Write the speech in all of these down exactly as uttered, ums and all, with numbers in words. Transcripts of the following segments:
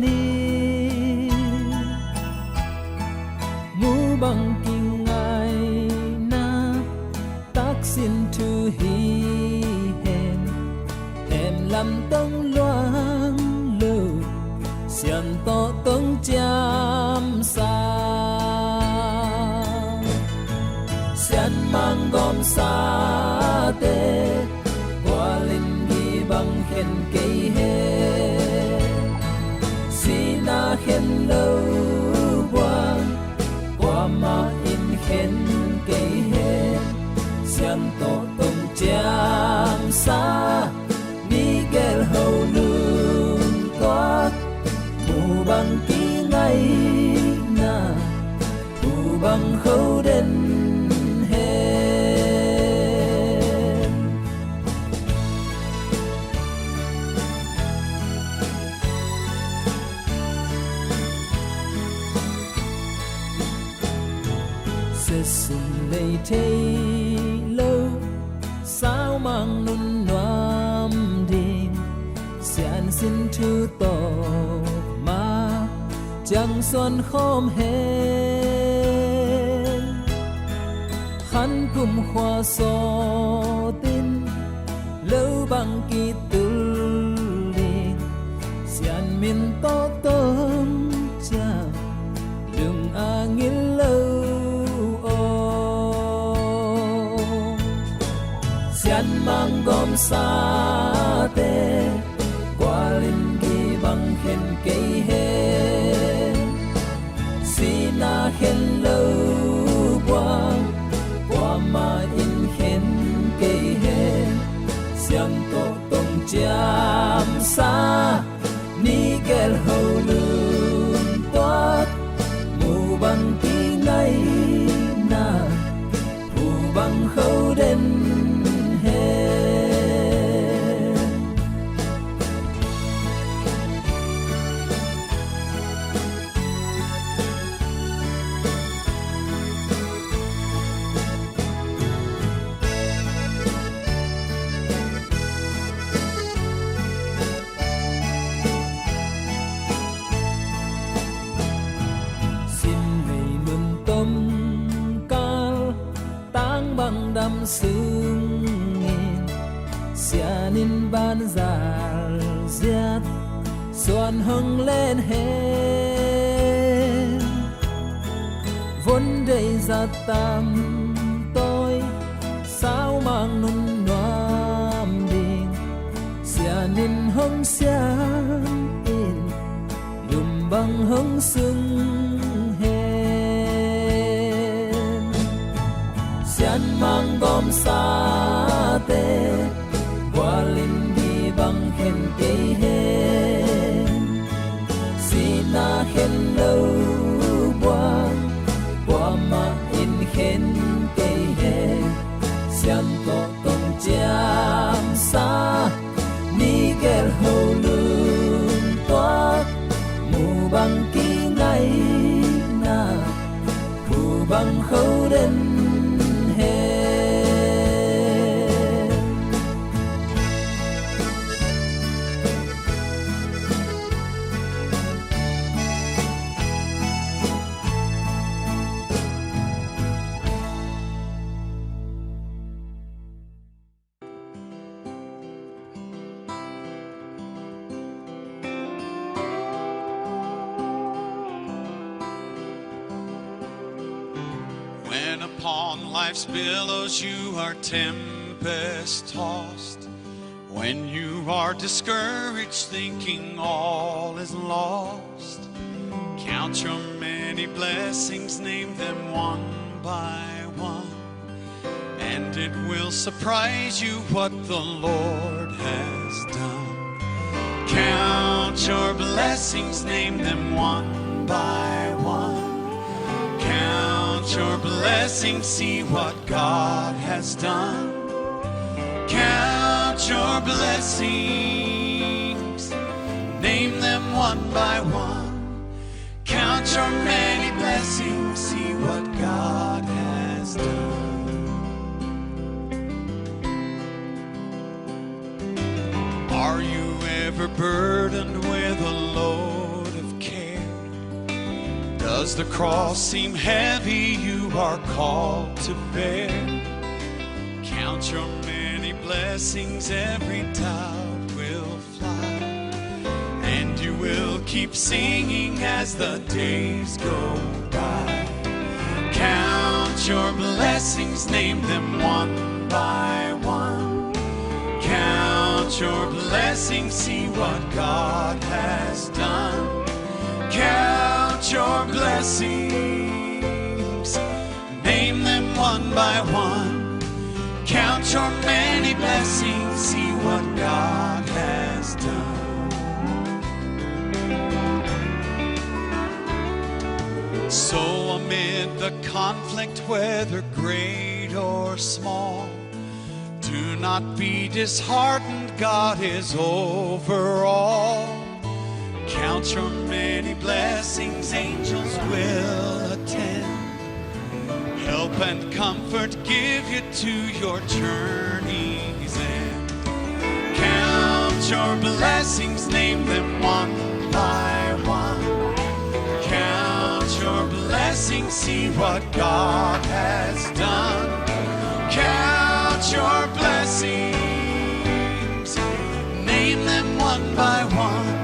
ni. Mu bang kingaihna taksin thu hi hen. Em lam tong luang lo, Sian tawh tong ciamsa. Sian manggawmsate, gualin gibang khen kei hen. Sihna khen lo buang, kuamah in khen kei hen. Sian tawh tong ciamsa, Miguel Ho lungtuak, mu bang kingaihna, mu bang kho den hen. Sesum lei thei lo, saumang nun nuam ding, Sian sin thu tawh ma ciang suan khawm hen. Khan kum khua sawtin lo bang kitul ding, Sian min tawh tong ciam lung a ngil lo aw. Sian manggawmsate, gualin gibang khen kei hen. Sihna khen lo buang, kuamah in khen kei hen. Sian tawh tong ciamsa, Miguel Ho lungtuak, mu bang kingaihna, mu bang kho den hen. Sim lei mun tom kal, tang bang dam sungin, Sian in ban zal ziat suan hong len hen. Von dei zat tam tawi, saumang nun nuam ding, Sian in hong siang in, lum bang hong sung hen. Sian manggawmsate, gualin gibang khen kei hen. Sihna khen lo buang, kuamah in khen kei hen. Sian tawh tong ciamsa, Miguel Ho lungtuak, mu bang kingaihna, mu bang kho den hen. When upon life's billows you are tempest tossed, when you are discouraged, thinking all is lost, count your many blessings, name them one by one. And it will surprise you what the Lord has done. Count your blessings, name them one by one. Count your blessings, see what God has done. Count your blessings, name them one by one. Count your many blessings, see what God has done. Are you ever burdened with a load Does the cross seem heavy you are called to bear? Count your many blessings, every doubt will fly. And you will keep singing as the days go by. Count your blessings, name them one by one. Count your blessings, see what God has done. Count your blessings, name them one by one. Count your many blessings, see what God has done. So amid the conflict, whether great or small, do not be disheartened, God is over all. Count your many blessings, angels will attend. Help and comfort give you to your journey's end. Count your blessings, name them one by one. Count your blessings, see what God has done. Count your blessings, name them one by one.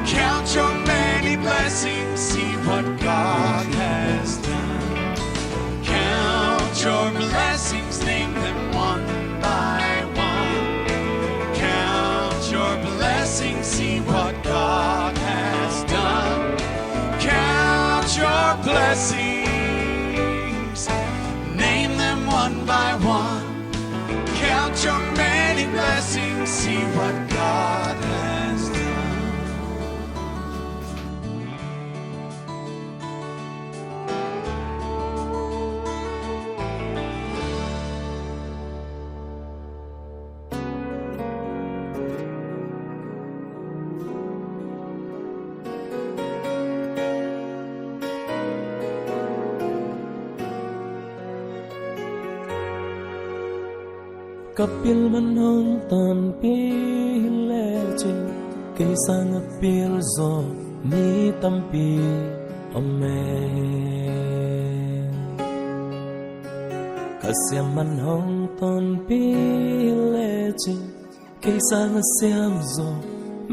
Count your many blessings, see what God has done. Count your blessings, name them one by one. Count your blessings, see what God has done. Count your blessings, name them one by one. Count your many blessings, see what God has done. Ka pil man hong tonpih hi lecin, kei sang a pil zaw mi tampi om e. Ka siam man hong tonpih hi lecin, kei sang a siam zaw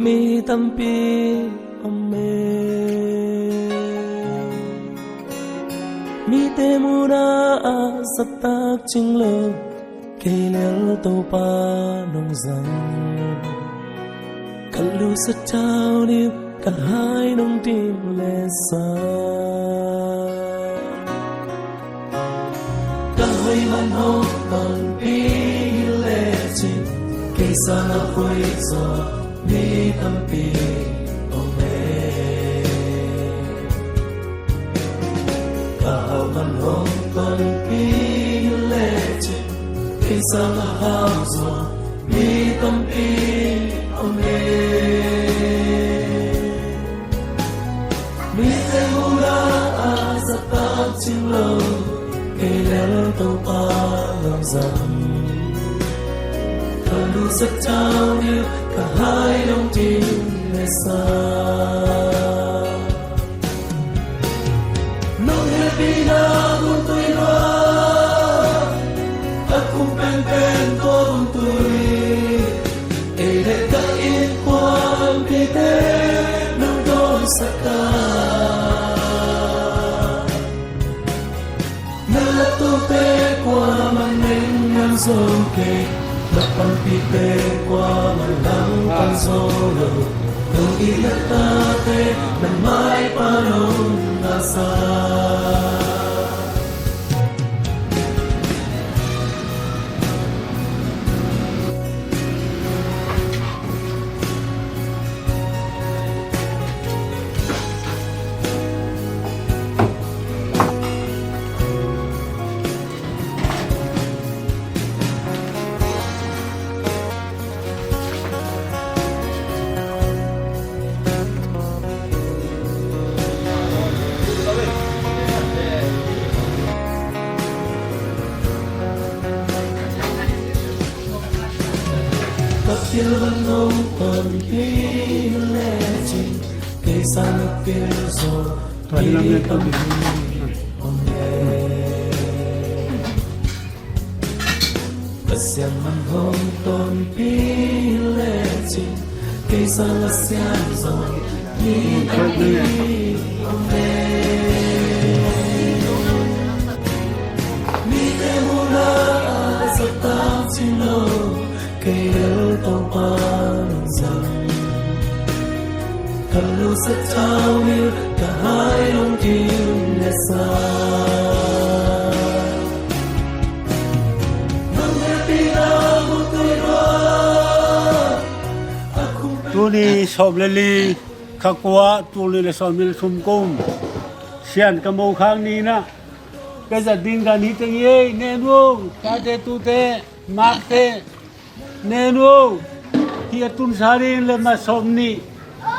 mi tampi om e. Mite muhna a zahtak cing lo, kei lel Topa nong zang. Ka lusa tau ding, ka hai nong dim lesa. Ka hoih man hong tonpih hi lecin, kei sang a hoih zaw mi tampi om e. Ka hau man hong tonpih hi lecin, kei sang a hau zaw mi tampi om e. Mite muhna a zahtak cing lo, kei lel Topa nong zang. Ka lusa tau ding, ka hai nong dim lesa. Nong hehpihna gun tui lua, a kum penpen tua gun tui. Ei le ka innkuanpihte nong dawnsak a, na lattungte kuamah neng ngam zo kei, na panpihte kuamah langpan zo lo. Nong itna tate na maipha nong ngahsak. Ka pil van nong tonpih hi lecin, kei sang a pil zaw Pasian man hong tonpih lecin, kei sang a siam zong ni khat ni. Amen. Mite muhna a zahtak cin lo, kei bel Topa nong zang. Ka lungsim thaumil, ka hai lungkim le sa. Nang hehpihna mu tui lua. Tuni sawm le li, kha kua, tul nih le sawm nih le thum kum, Sian ka mo khak ni-in ah, ka zat ding dan hi teng hi ei, nen uh, tate tute, makte, nen uh, hih a tunsa ding le ma sawm nih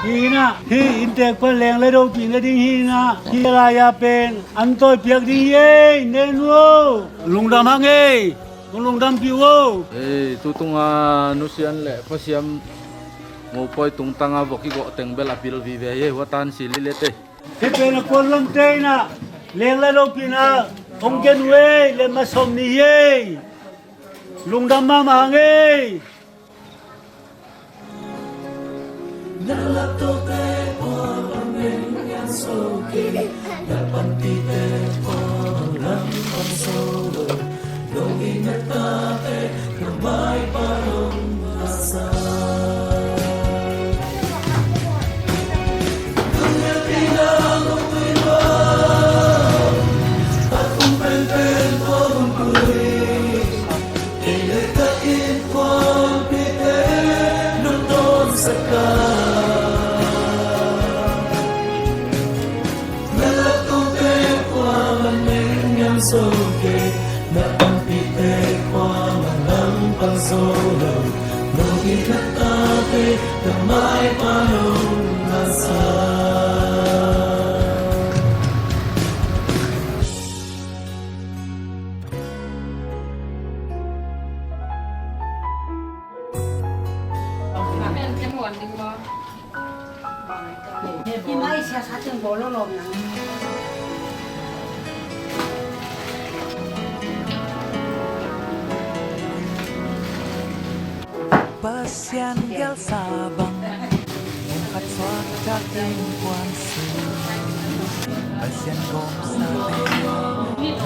hi-in ah, hih inntek pan leng le dopihna ding hi-in ah, hih lai-a pen an tawi piak ding hi ei, nen uh, lungdam hang ei. Hong lungdampih uh o. Ei, tutung a nusian le pasian mopawi tungtang a vok i gawh teng bel a pil vive hi ei, hua tan si lilet ei. Hih pen a kuan lamte in ah leng le dopihna hong gen uh ei, le ma sawm nih hi ei. Lungdam mahmah hang ei. Na laptawte pua a meng ngian so kei, na panpihte pua lam pang so lo, nong in na tate, na maipa nong a sa. Nong na pi na nong tui lo, a kung pen pen pua nong tui. Kei le ka innkuanpihte nong dawnsak a, na laptawte kuamah neng ngiam zo kei, na panpihte kuamah lam pang zo lo, nong in na tate, na maipa nong a sa. Pasian gelsa bang, pumkhat suakta innkuan sung, Pasian gawmsate, mi in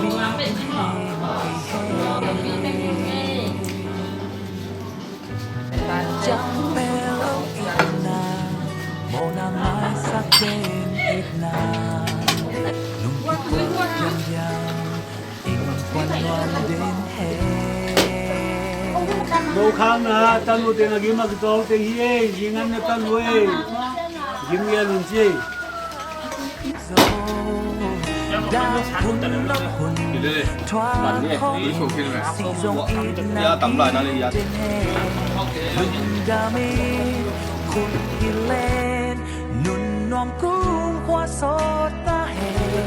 kei hei. Ciangpel lo itna, mawhna maisak den itna, lungkituak diamdiam, innkuan nuam den hei. Mokhakna tanu teng a gim a kitawl teng hi ei, zingan na tanu ei. Gim ngian un ci ei. Dak hun lok hun thuak khong in, si zong itna kik den hei. Lungdam in khut kileh in, nun nuam kumkhua sawt ta hei.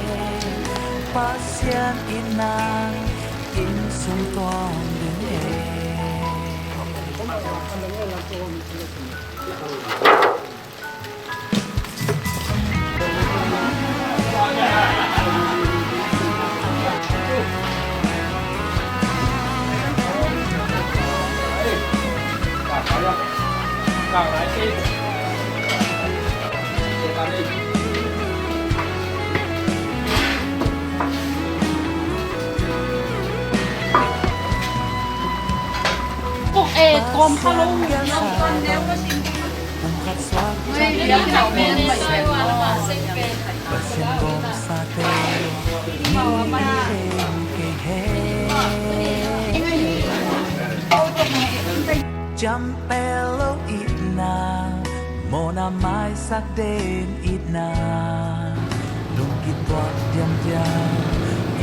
Pasian in nang inn sung tuam den hei. Kong, eh, kawm kha lo. Ciampel lo itna, mawhna maisak den itna, lungkituak diamdiam,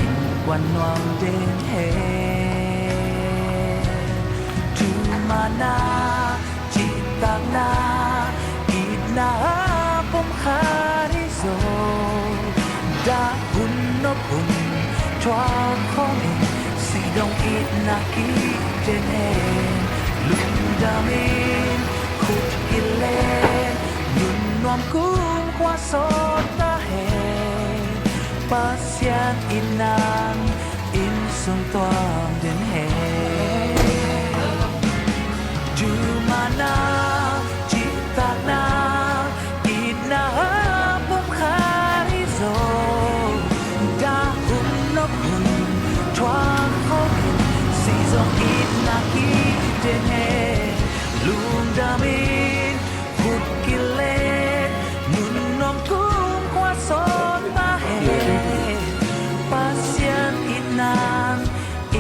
innkuan nuam den hei. Thumana, cihtakna, itna a pumkhat hi zaw. Dak hun nop hun thuak khong in, si dong itna kik den hei. Lungdam in khut kileh in, nun nuam kumkhua sawt ta hei. Pasian itna in sung tuam den hen. Thumna, cihtakna, itna a pumkhat hi zaw. Dah hun, nok hun, thuak khawm in, si zong itna hi den hen. Lungdam in, khut kilet, nunnom kumkhua sawn ta hen. Pasian itna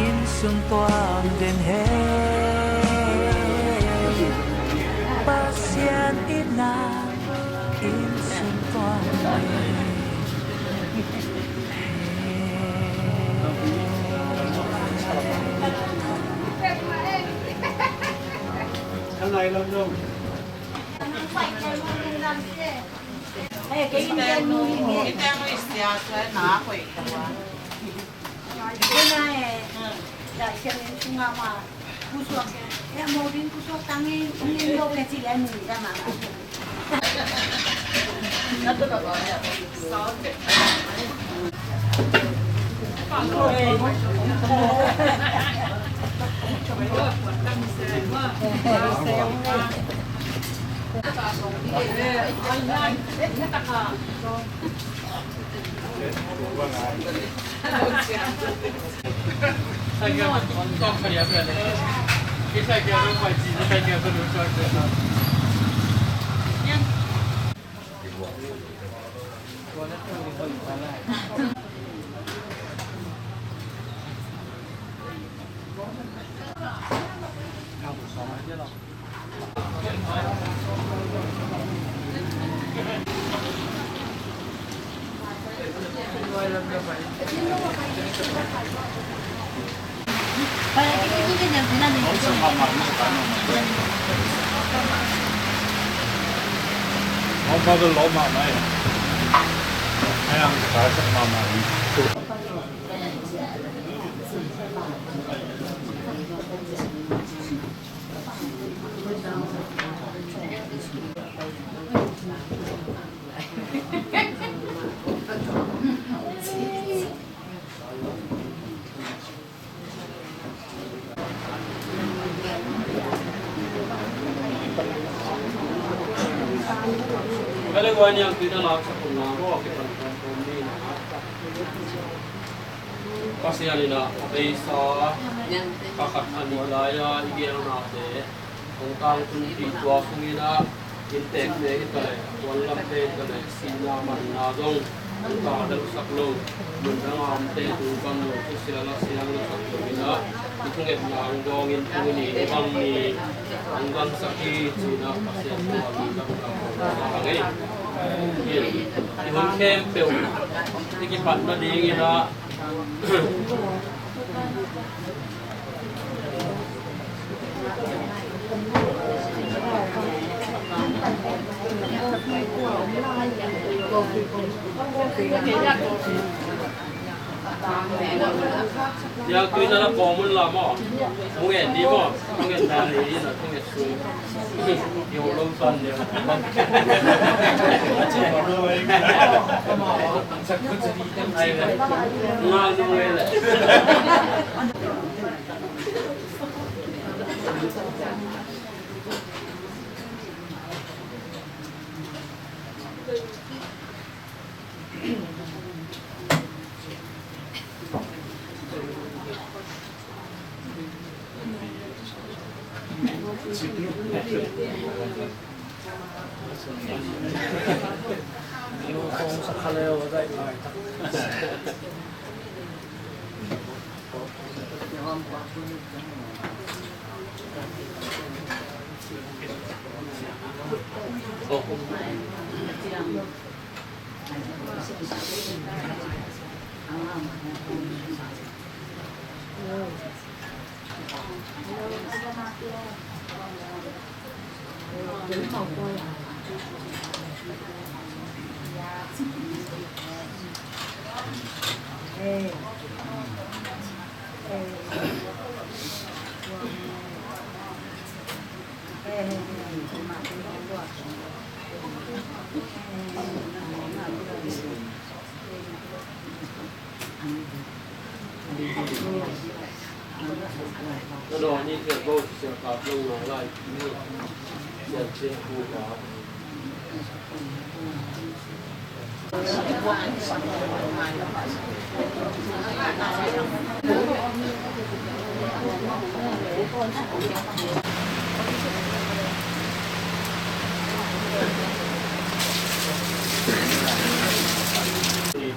in sung tuam den hen. Pasian itna in sung tuam den hen. Pasian in a beisa pakhat a nih lai-a i gelnate hong tangtunpih, tua sungin a inntekte hi ta leh, puanlamte hi ta leh, sihna manna zong hong tangdelsak lo, mundang a omte tung bang lo, thusia la siang lo sak lo in a, i thungetna hong dawngin tuni ni bang ni hong gangsak hi ci-in a Pasian tungah lungdamna kong ngah hi. I hun khempeuh i kipat nadingin a, Thiangtui na na pawm un la maw? Hong en ni maw? Hong en na ni na hong en su. Yo lo san ni. Nga nu le.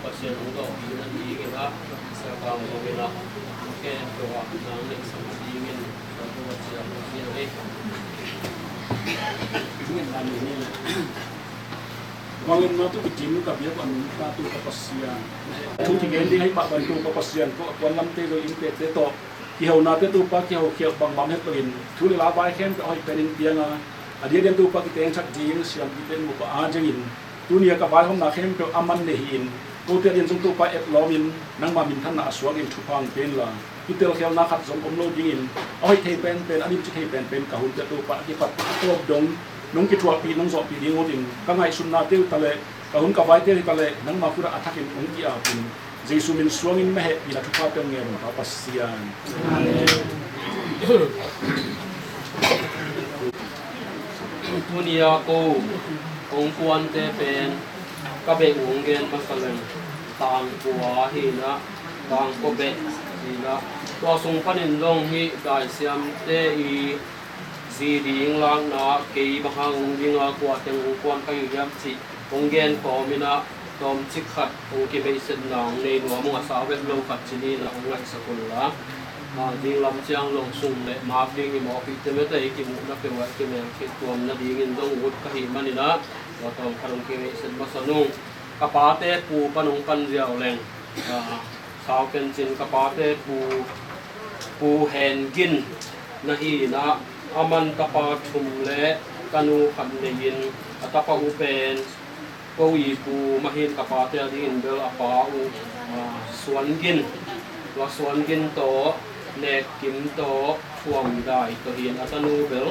Pasian hong dawhpih nadingin ah, Sia Kang Zo in ah, ken tua nang neihsa nadingin, tua tua ciang a sia hi. Bangin na tu kitin ka biak a nungta tu ka Pasian. Thu kigen ding ahi mah bang tu ka Pasian ko a kuan lamte zo in pekte tawh kihaunate Topa kihaukhialh bangmah het loin thu le la vai khempeuh a hoih pen in piang a, a diakdiakin Topa kiteng thak ding siampite in mupa a dingin tuni a ka vaihawmna khempeuh a man nei hi-in, kote a diakin zong Topa etlawmin nangma minthanna a suakin thupha hong pia inla, kitel khialhna khat zong om lo dingin a hoih thei penpen, a limci thei penpen ka hunte Topa a kipat a tawp dong nong kithuahpih nong zawhpih ding utin ka ngaihsutnate uh ta leh ka hun ka vaite uh hi ta leh nangma khut ah a thakin hong ki-apin Jesu min suangin na hehpihna thupha pia ngen uh ka Pasian. Amen. Tuni a ko hong kuante pen ka beh uh hong gen masa leng tangkua hi-in ah, tangkua beh hi-in ah, tua sung panin zong hih daisiamte i zi ding lakna kei bang hang hong ding a, kua teng hong kuan ka hi uh hiam cih hong gen kawmin ah, tawmcik khat hong kibeihsetna hong nei nuam ung, a sau vet lo khat ci-in ah hong ngaihsak un la. A, ding lam ciang zong sum le mak ding i mawhpihte mete i kimuhna peuh ah kimel khit tuam nadingin zong ut ka hih manin ah, tua tawm khat hong kibeihset masa nung. Ka pate pu pan hong pan ziau leng, a, sau ken cin ka pate pu, Pu Hen Gin na hi-in ah, aman tapa thum le tanu khat nei-in, a tapa uh pen Ko Wi Pu mah hi-in ka pate a dingin bel a pa uh, ah, Suan Gin, tua Suan Gin tawh, Nek Kim tawh, Thuam Dai tawh hi-in a tanu bel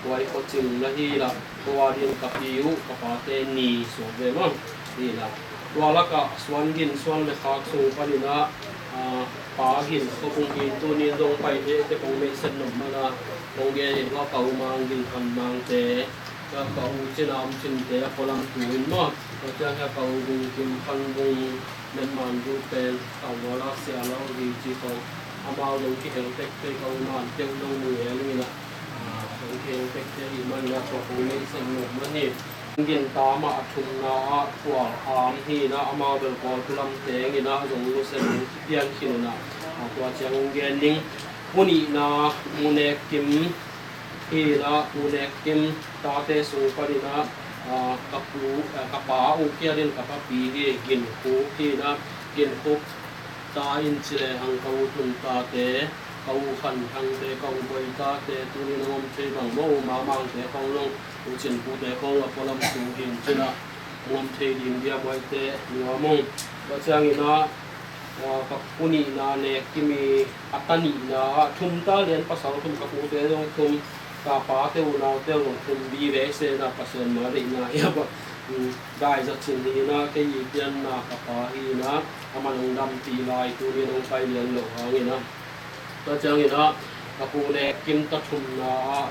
Huai Kho Cing na hi-in ah, tua dingin ka pi uh ka pate ni suak ve mah hi-in ah, tua lakah Suan Gin, Suan le Khak sung panin ah, ah, Pa Gin Kho Bung hi-in tuni zong pai heh te kong meihset nop man ah, kong gen in tua ka u Mang Gin Khan Mang te, tua ka u Cin Am Cin te a pualam tu in maw, tua ciang hia ka u Bung Kim Khan Bung, Met Man Bung pen, ka u Mawla Sia Lo Ri ci ko, amau zong kihel tektek, ka u Man Teu Nong Mung El in ah, ah, zong kihel tektek i man ah tua kong meihset nop man hi. Gin ta mah a thumna ah Kual Am hi-in ah, amau bel Kawl pu lam teng in ah zong nusia in piang khin in ah, ah, tua ciang hong gen ning. Pu nihna Pu Nek Kim hi-in ah, Pu Nek Kim tate sung panin ah, ah, ka pu, ah, ka pa uh kiat in ka papi hi Gin Khuk hi-in ah, Gin Khuk ta in ci lehang ka u Tun tate, ka u Khan Thang te, ka u Boi tate, tuni-in hong om thei bang maw, u Ma Mang te khawng zong, u Cin Pu te khawng a pualam tu hi-in cin ah, hong om thei ding bia buaite nuam ung. Tua ciangin ah, ah, ka pu nihna Nek Kim i a ta nihna ah, thum ta lian pasal thum, ka pute zong thum, ka pate unaute zong thum, vive se in ah Pasian mah deihna hi a, um, dai za cin hi-in ah, kei i pianna ka pa hi-in ah, aman hong dampih lai, tuni-in hong pai lian loh hangin ah. Tua ciangin ah, ka pu Nek Kim ta thumna ah,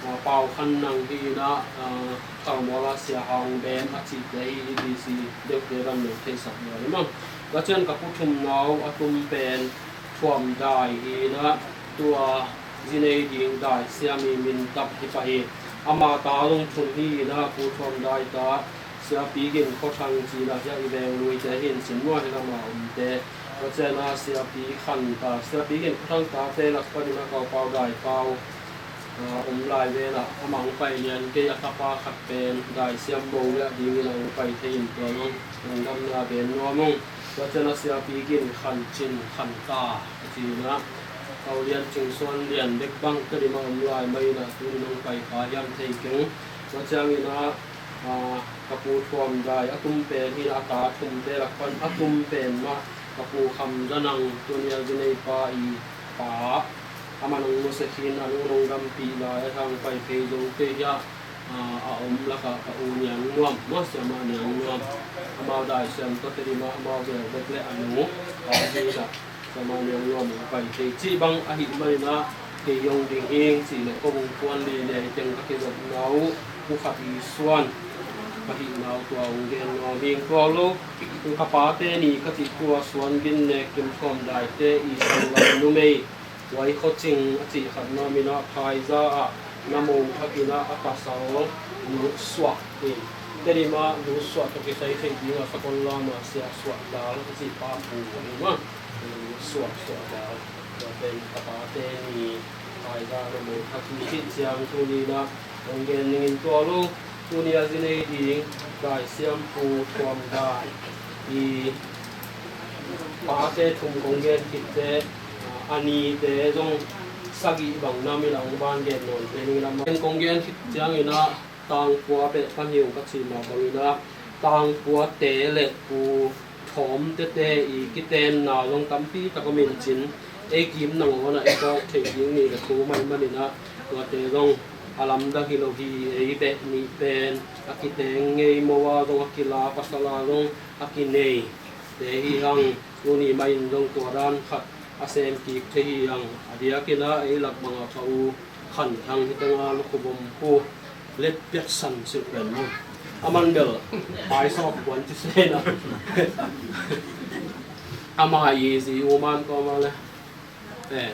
ah, Pau Khan Nang hi-in ah, ah, Thau Mawla Sia Hang Bem a cihte hi, i B C deuhte van lo theisak lo hi mah. Tua ciang ka pu thumna uh a tum pen Thuam Dai hi-in ah, tua zi nei ding dai siam i min tap hi pah hi. Ama ta zong thum hi-in ah, Pu Thuam Dai ta, Siapi Gin Kho Thang ci-in ah, hia i veng luite hi-in cin maw, hi lamah a omte. Tua ciang ah Siapi Khan ta, Siapi Gin Kho Thang tate lak panin ah Kau Pau Dai Pau, ah, om lai ven ah, amah hong pai lian, kei a tapa khat pen dai siam bo liah dingin a hong pai thei in tua zong lungdamna gen nuam ung. Tua ciang ah Siapi Gin Khan Cin Khan ta ci-in ah, Kau Lian Cing Suan Lian bek bang Tedim ah om lai mah in ah, tuni-in hong pai kha hiam thei keng. Tua ciangin ah, ah, ka pu Thuam Dai a tum pen hi-in ah, a ta thumte lak pan a tum pen mah ka pu Kham Za Nang, tuni a zi nei pa i pa, aman hong nusia khin, a nu hong dampih lai a, hong pai phei zo kei hi a, ah, a om lakah ka u Niang Nuam, mah Siamah Niang Nuam, amau dai siam tawh Tedim ah amau vel bek le a nu, a zi la Siamah Niang Nuam hong pai thei cih bang ahih manin ah, Kei hong ding hing cih leh ko hong puan leh leh teng ka kizopna uh, pu khat i suan ka hihna uh tua hong gen nuam hing. Tua lo ka pate ni ka cih tua suan gin ne kim khawm daite i sang lam numei Wai Khaw Cing a cih khat na min ah phaiza ah na mo thak in ah a pasal nu suak in, Tedim ah nu suak tawh kisai theih ding a sakol lam ah sia suak dal a cih pa pu ahi mah. Nu suak suak dal. Tua pen ka pate ni phaiza na mo thak hi cih ciang tuni in ah hong gen ning in tua lo. Tuni a zi nei ding Dai Siam Pu Thuam Dai i pate thum kong gen khit teh, a nite zong sagih bang na min ah hong ban gen nawn te ning in ah, kong gen khit ciangin ah Tangpua beh pan hi ung ka cih mah bangin ah Tangpua te le Pu Thawm Tete i kitenna zong tampi tak om in cin, ei kim nangawn ah i kawk theih ding nih le thu mah ahih manin ah tuate zong a lamdang hi lo hi. Ei beh nih pen a kiteng ngei mo a zong a kila, pasal a zong a kinei te hi hang. Tuni mah in zong tua dan khat a sem kik thei hi hang. A diakin ah ei lak bang ah ka U Khan Thang hi teng a lukhu bom pu let piat san silh pen mu. A man bel ai sawk kuan ci sen ah. Ama i zi U Man ko ma le. Eh,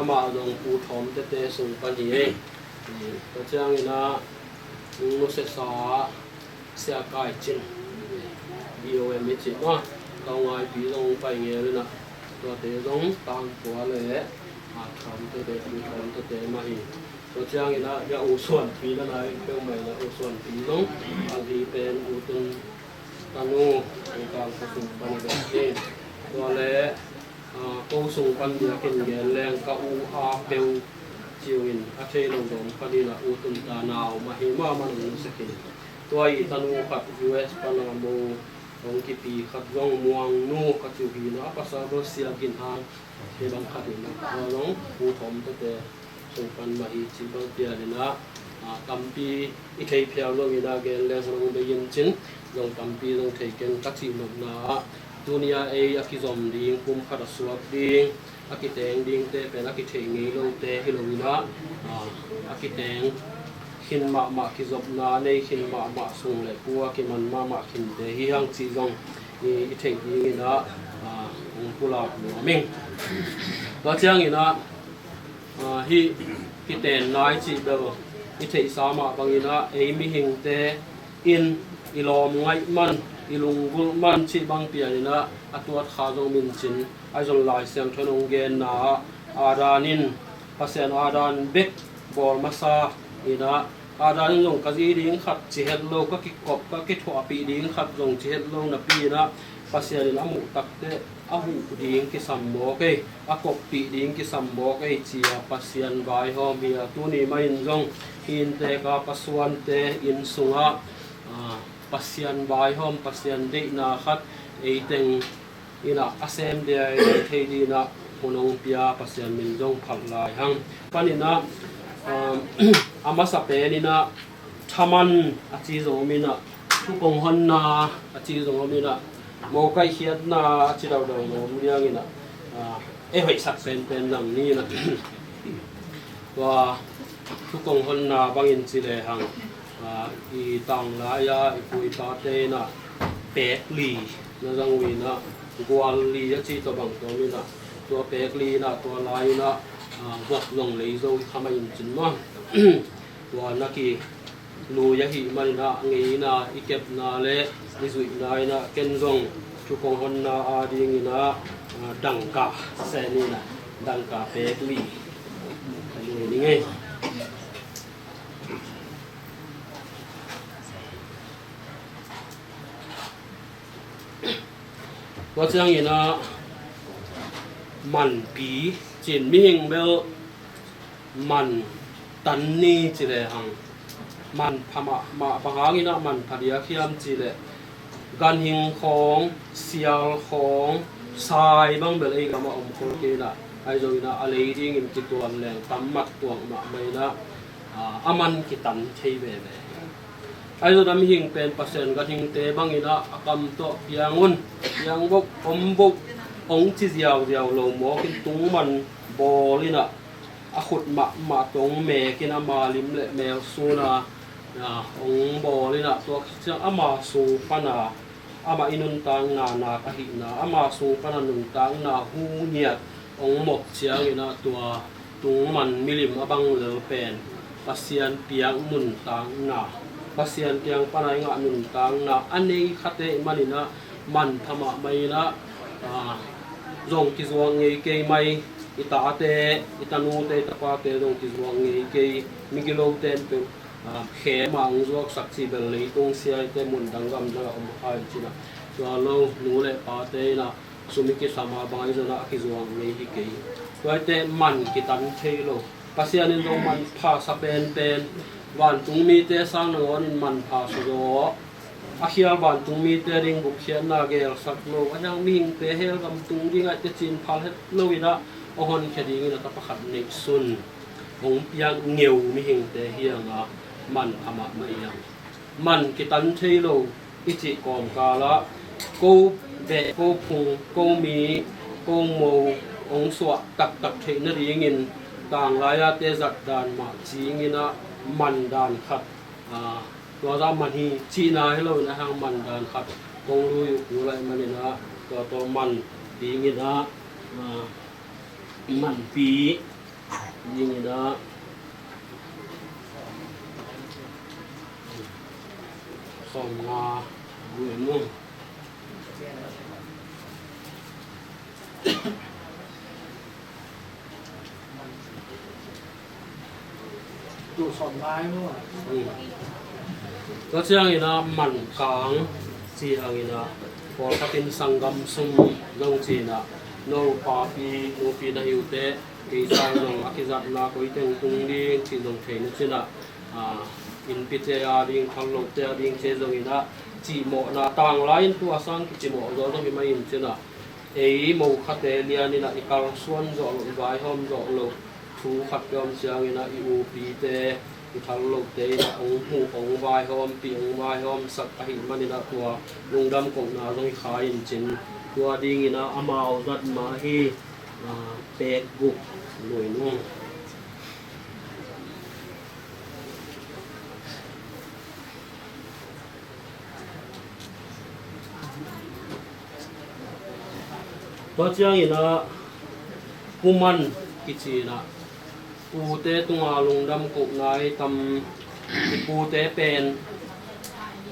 ama zong Pu Thawm Tete sung pan hi ei. Tua ciangin ah nusesa Sia Kai Cin, B O M i cih mah, Kaungaipi zong pai ngel in ah, tuate zong Tangpua le a Thawm Tete, Pu Thawm Tete mah hi. Tua ciangin ah ya U Suan Pi na nai peuhmah in ah U Suan Pi zong a zi pen U Tun tanu, U Tangpua sung pan i bek hi. Tua le Ko sung pan diakin gen leng ka u a peu ciu in a thei lo dong panin a u tun ta nau mah hi mah man ung sek in. Tua i tanu khat U S pan a mo hong kipi khat zong Muang Nu ka ciu hi na a pasal bel Sia Gin Hang hi bang khat in a tua zong Pu Thawm Tete sung pan mah hi cih bang pian in ah, tampi i thei phial lo in ah gen leng hong bei in cin zong tampi zong thei keng ka cih nopna ah tuni a ei a kizom ding, pumkhat a suak ding, a kiteng dingte pen a kitheih ngei lote hi lo in ah, a kiteng khin mahmah, kizopna nei khin mahmah sung le pu a kiman mahmah khinte hi hang cih zong i, i theih ding in ah, hong pulak nuam ing. Tua ciangin ah, hih kitenna i cih bel i theihsa mah bangin ah ei mihingte in i lawm ngaih man, i lunggulh man cih bang pian in ah a tuat kha zong min cin, ahi zong Lai Siangtho in hong genna ah Adam in, Pasian Adam bek bawl masa in ah Adam in zong ka zi ding khat ci het lo, ka kikop, ka kithuahpih ding khat zong ci het lo napi in ah Pasian in a muh tak teh a huh ding kisam mawk ei, a koppih ding kisam mawk ei ci a Pasian vaihawm hi a, tuni mah in zong hih inntek a pasuante inn sungah, ah, Pasian vaihawm, Pasian deihna khat ei teng in ah a sem dia i thei ding in ah hun hong pia, Pasian min zong phat lai hang. Panin ah, ah, a masa pen in ah thaman a ci zong om in ah, thukong honna a ci zong om in ah, mokaih khiatna a ci daudau zong om liang in ah, ah, ei hoihsak penpen nang ni in ah. Tua thukong honna bangin ci lehang, ah, i tanglai a i pu i pate in ah pek li na zang uh in ah, gual li a ci tawh bang tawh om in ah, tua pek li in ah tua lai in ah, ah, vok zong lei zo i kha mah in cin maw. Tua na ki lui ahih manin ah ngeina i kepna le i zuihna in ah ken zong thukong honna adingin ah, ah, dangka sen in ah dangka pek li ka lui ning ei. Tua ciangin ah manpi cin mihing bel man tan ni ci lehang, man pha mahmah, bang hangin ah man pha diak hiam cih leh ganhing khawng, sial khawng, sai bang bel ei gamah om khol kei in ah, ahi zongin ah a lei dingin kituan leng tam mat tuak mahmah in ah, a man kitan thei veve. Ahi zongin ah mihing pen Pasian ganhingte bangin ah a kam tawh piang un, piang vo, om vo, hong ci ziauziau lo mawk in tungman bawl in ah, a khut mahmah tawh hong mekin ama lim le mel sunah, ah, hong bawlinah tua ciang ama sung pana amah i nuntakna nak ahihna, ama sung pana nuntakna hu ngiat hong mawk cianginah tua tung man milim a bang lel pen Pasian piak nuntakna, Pasian kiang pana i ngah nuntakna a nei khate i maninah manpha mahmah inah, ah, zong kizuak ngei kei mai, i tate, i tanute, i tapate zong kizuak ngei kei, migilote in peuh, ah, khem a hong zuaksak cih bel leitung siaite mundang gamdang a om kha in cinah, tua lo nu le pate inah sum i kisam a bang ahi zonah a kizuak ngei hi kei. Tuate man kitan thei lo. Pasian in zong manpha sa penpen, vantung mite sang nangawn in manpha sa zaw. A khial vantung mite ding gupkhiatna gelsak lo, a hiang mihingte hell gam tung ding ahte cin phal het lo inah a honkhia dingin a tapa khat neihsun hong piak ngeu mihingte hiang a manpha mahmah hiang. Man kitan thei lo i cih kawmkalah ko beh, ko phung, ko mi, ko mo hong suah taktak theih nadingin tanglai-ate zat dan mah cinginah man dan khat, ah, tua zah man hi cihna hi loin a hang man dan khat kong lui uh kul ahih maninah tua tawh man dinginah, ah, manpi dinginah sawmnga lui mu. Tua cianginah man kang ci hanginah pawlkhat in sanggam sum zong cinah no papi nupi na hi uh teh kei sang zong a kizatna koi teng tung ding cih zong thei na cinah, ah, innpite a ding, thallote a ding ci zonginah cihmawhna tanglai in tua sang kicimawh zaw zong hi mai in cinah ei mokhate lianinah i kalsuan zawh loh, i vaihawm zawh loh thu khat peuh om cianginah i upite, i thallote inah hong huh, hong vaihawmpih, hong vaihawmsak ahih maninah tua lungdam kohna zong hi kha in cin tua dinginah amau zat mah hi. Ah, pek guk lui nung. Tua cianginah kuman kicinah pute tunga lungdam kohna i tam, i pute pen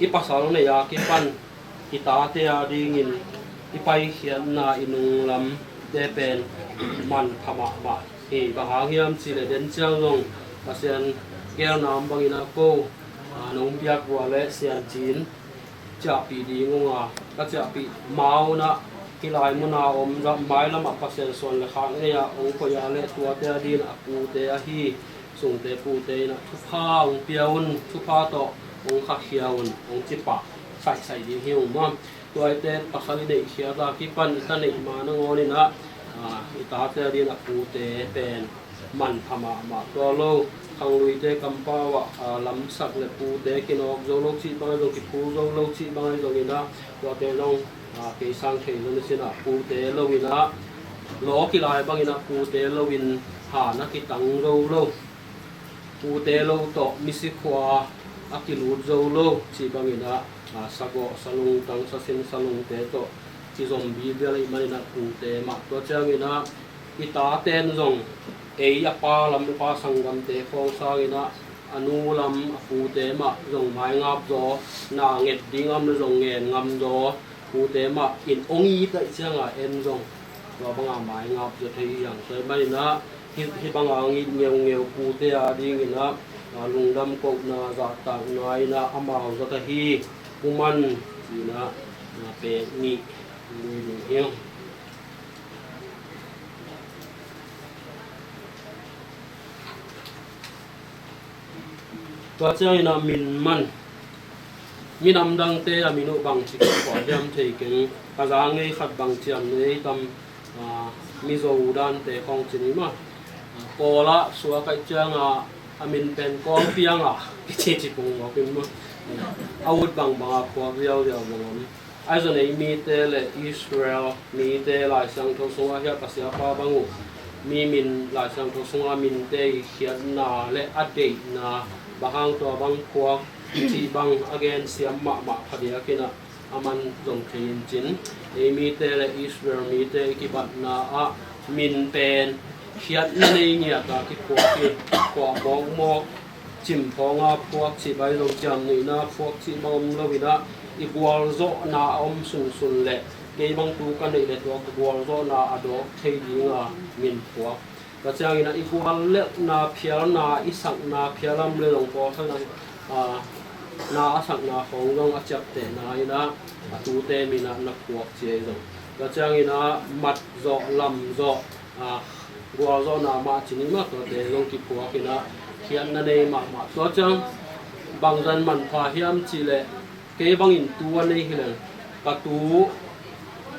i pasal nei a kipan i tate a dingin i paikhiatna i nunglamte pen manpha mahmah hi. Bang hang hiam cihleh den ciang zong Pasian gelna om bangin a ko, a, nong biak uh a leh siancin ciahpih ding ung a, ka ciahpih ma un ah hih lai mun a om zah mailam ah Pasian suan le khak ngei ah hong koih a leh tuate a dingin a pute ahi sungte pute in ah thupha hong pia un, thupha tawh hong khakhia un, hong cipah saihsaih ding hi ung maw. Tuate pasal i neihkhiat a kipan i ta neih ma nangawn in ah, a, i tate a dingin a pute pen manpha mahmah. Tua lo khangluite kampau ah, a, lamsak le pute kinawk zo lo cih bang ahi zong, kiphu zo lo cih bang ahi zongin ah tuate zong, a, kei sang thei lo na sin ah pute lo in ah law kilai bangin ah pute lo in han a kitang zo lo, pute lo tawh misi khua a kilut zo lo cih bangin ah, a, sagawh salungtang sasin salungte tawh kizom bibial ahih manin ah pute mah. Tua ciangin ah i taten zong ei a pa lam, i pa sanggamte khawng sangin ah a nu lam a pute mah zong maingap zaw, na nget ding a om le zong ngen ngam zaw, pute mah in hong it ahih ciangin en zong tua banga maingap zaw thei hi hang. Tua ahih manin ah hih, hih banga hong it ngeungeu pute a dingin ah, a, lungdam kohna zahtakna in ah amau zat ahi kuman ci-in ah, a, pek nih lui ding hi. Tua ciangin ah min man, minam dangte a min uh bangci kiphuah hiam thei keng, ka za ngei khat bangci a nei tam, a, Mizo dante khawng ci ni maw. A, Kawl ah suak ahih ciangin a min pen Kawl piang a kici ci pong mawk in maw. A ut bangbang a phuak ziauziau bang om. Ahi zong ei mite le Israel mite Lai Siangtho sungah hiah Pasian pa bang uh Mi min Lai Siangtho sunga minte i khiatna le a deihna, bang hang tua bang phuak cih bang a gen siam mahmah phadiak in ah, a man zong thei in cin, ei mite le Israel mite i kibatna ah min pen khiatna nei ngiat a kiphuak hi. Khuah mawkmawk, cim phawnga phuak cih bang zong, ciamnuihna phuak cih bang om lo in ah, i gualzawhna a om sunsun leh kei bang tu ka neih leh tua ka gualzawhna a dawk thei dinga min phuak. Tua ciangin ah i guallelhna phialna, i sakna phial om leh zong, pawlkhat in ah, a, na a sakna khawng zong a ciaptehna in ah a tute min ah na phuak ci ahi zong. Tua ciangin ah mat zawh, lam zawh, a, gualzawhna mah ci ni maw, tuate zong kiphuak in ah khiatna nei mahmah. Tua ciang bangzah manpha hiam cih leh, kei bangin tu a nei hi leng, ka tu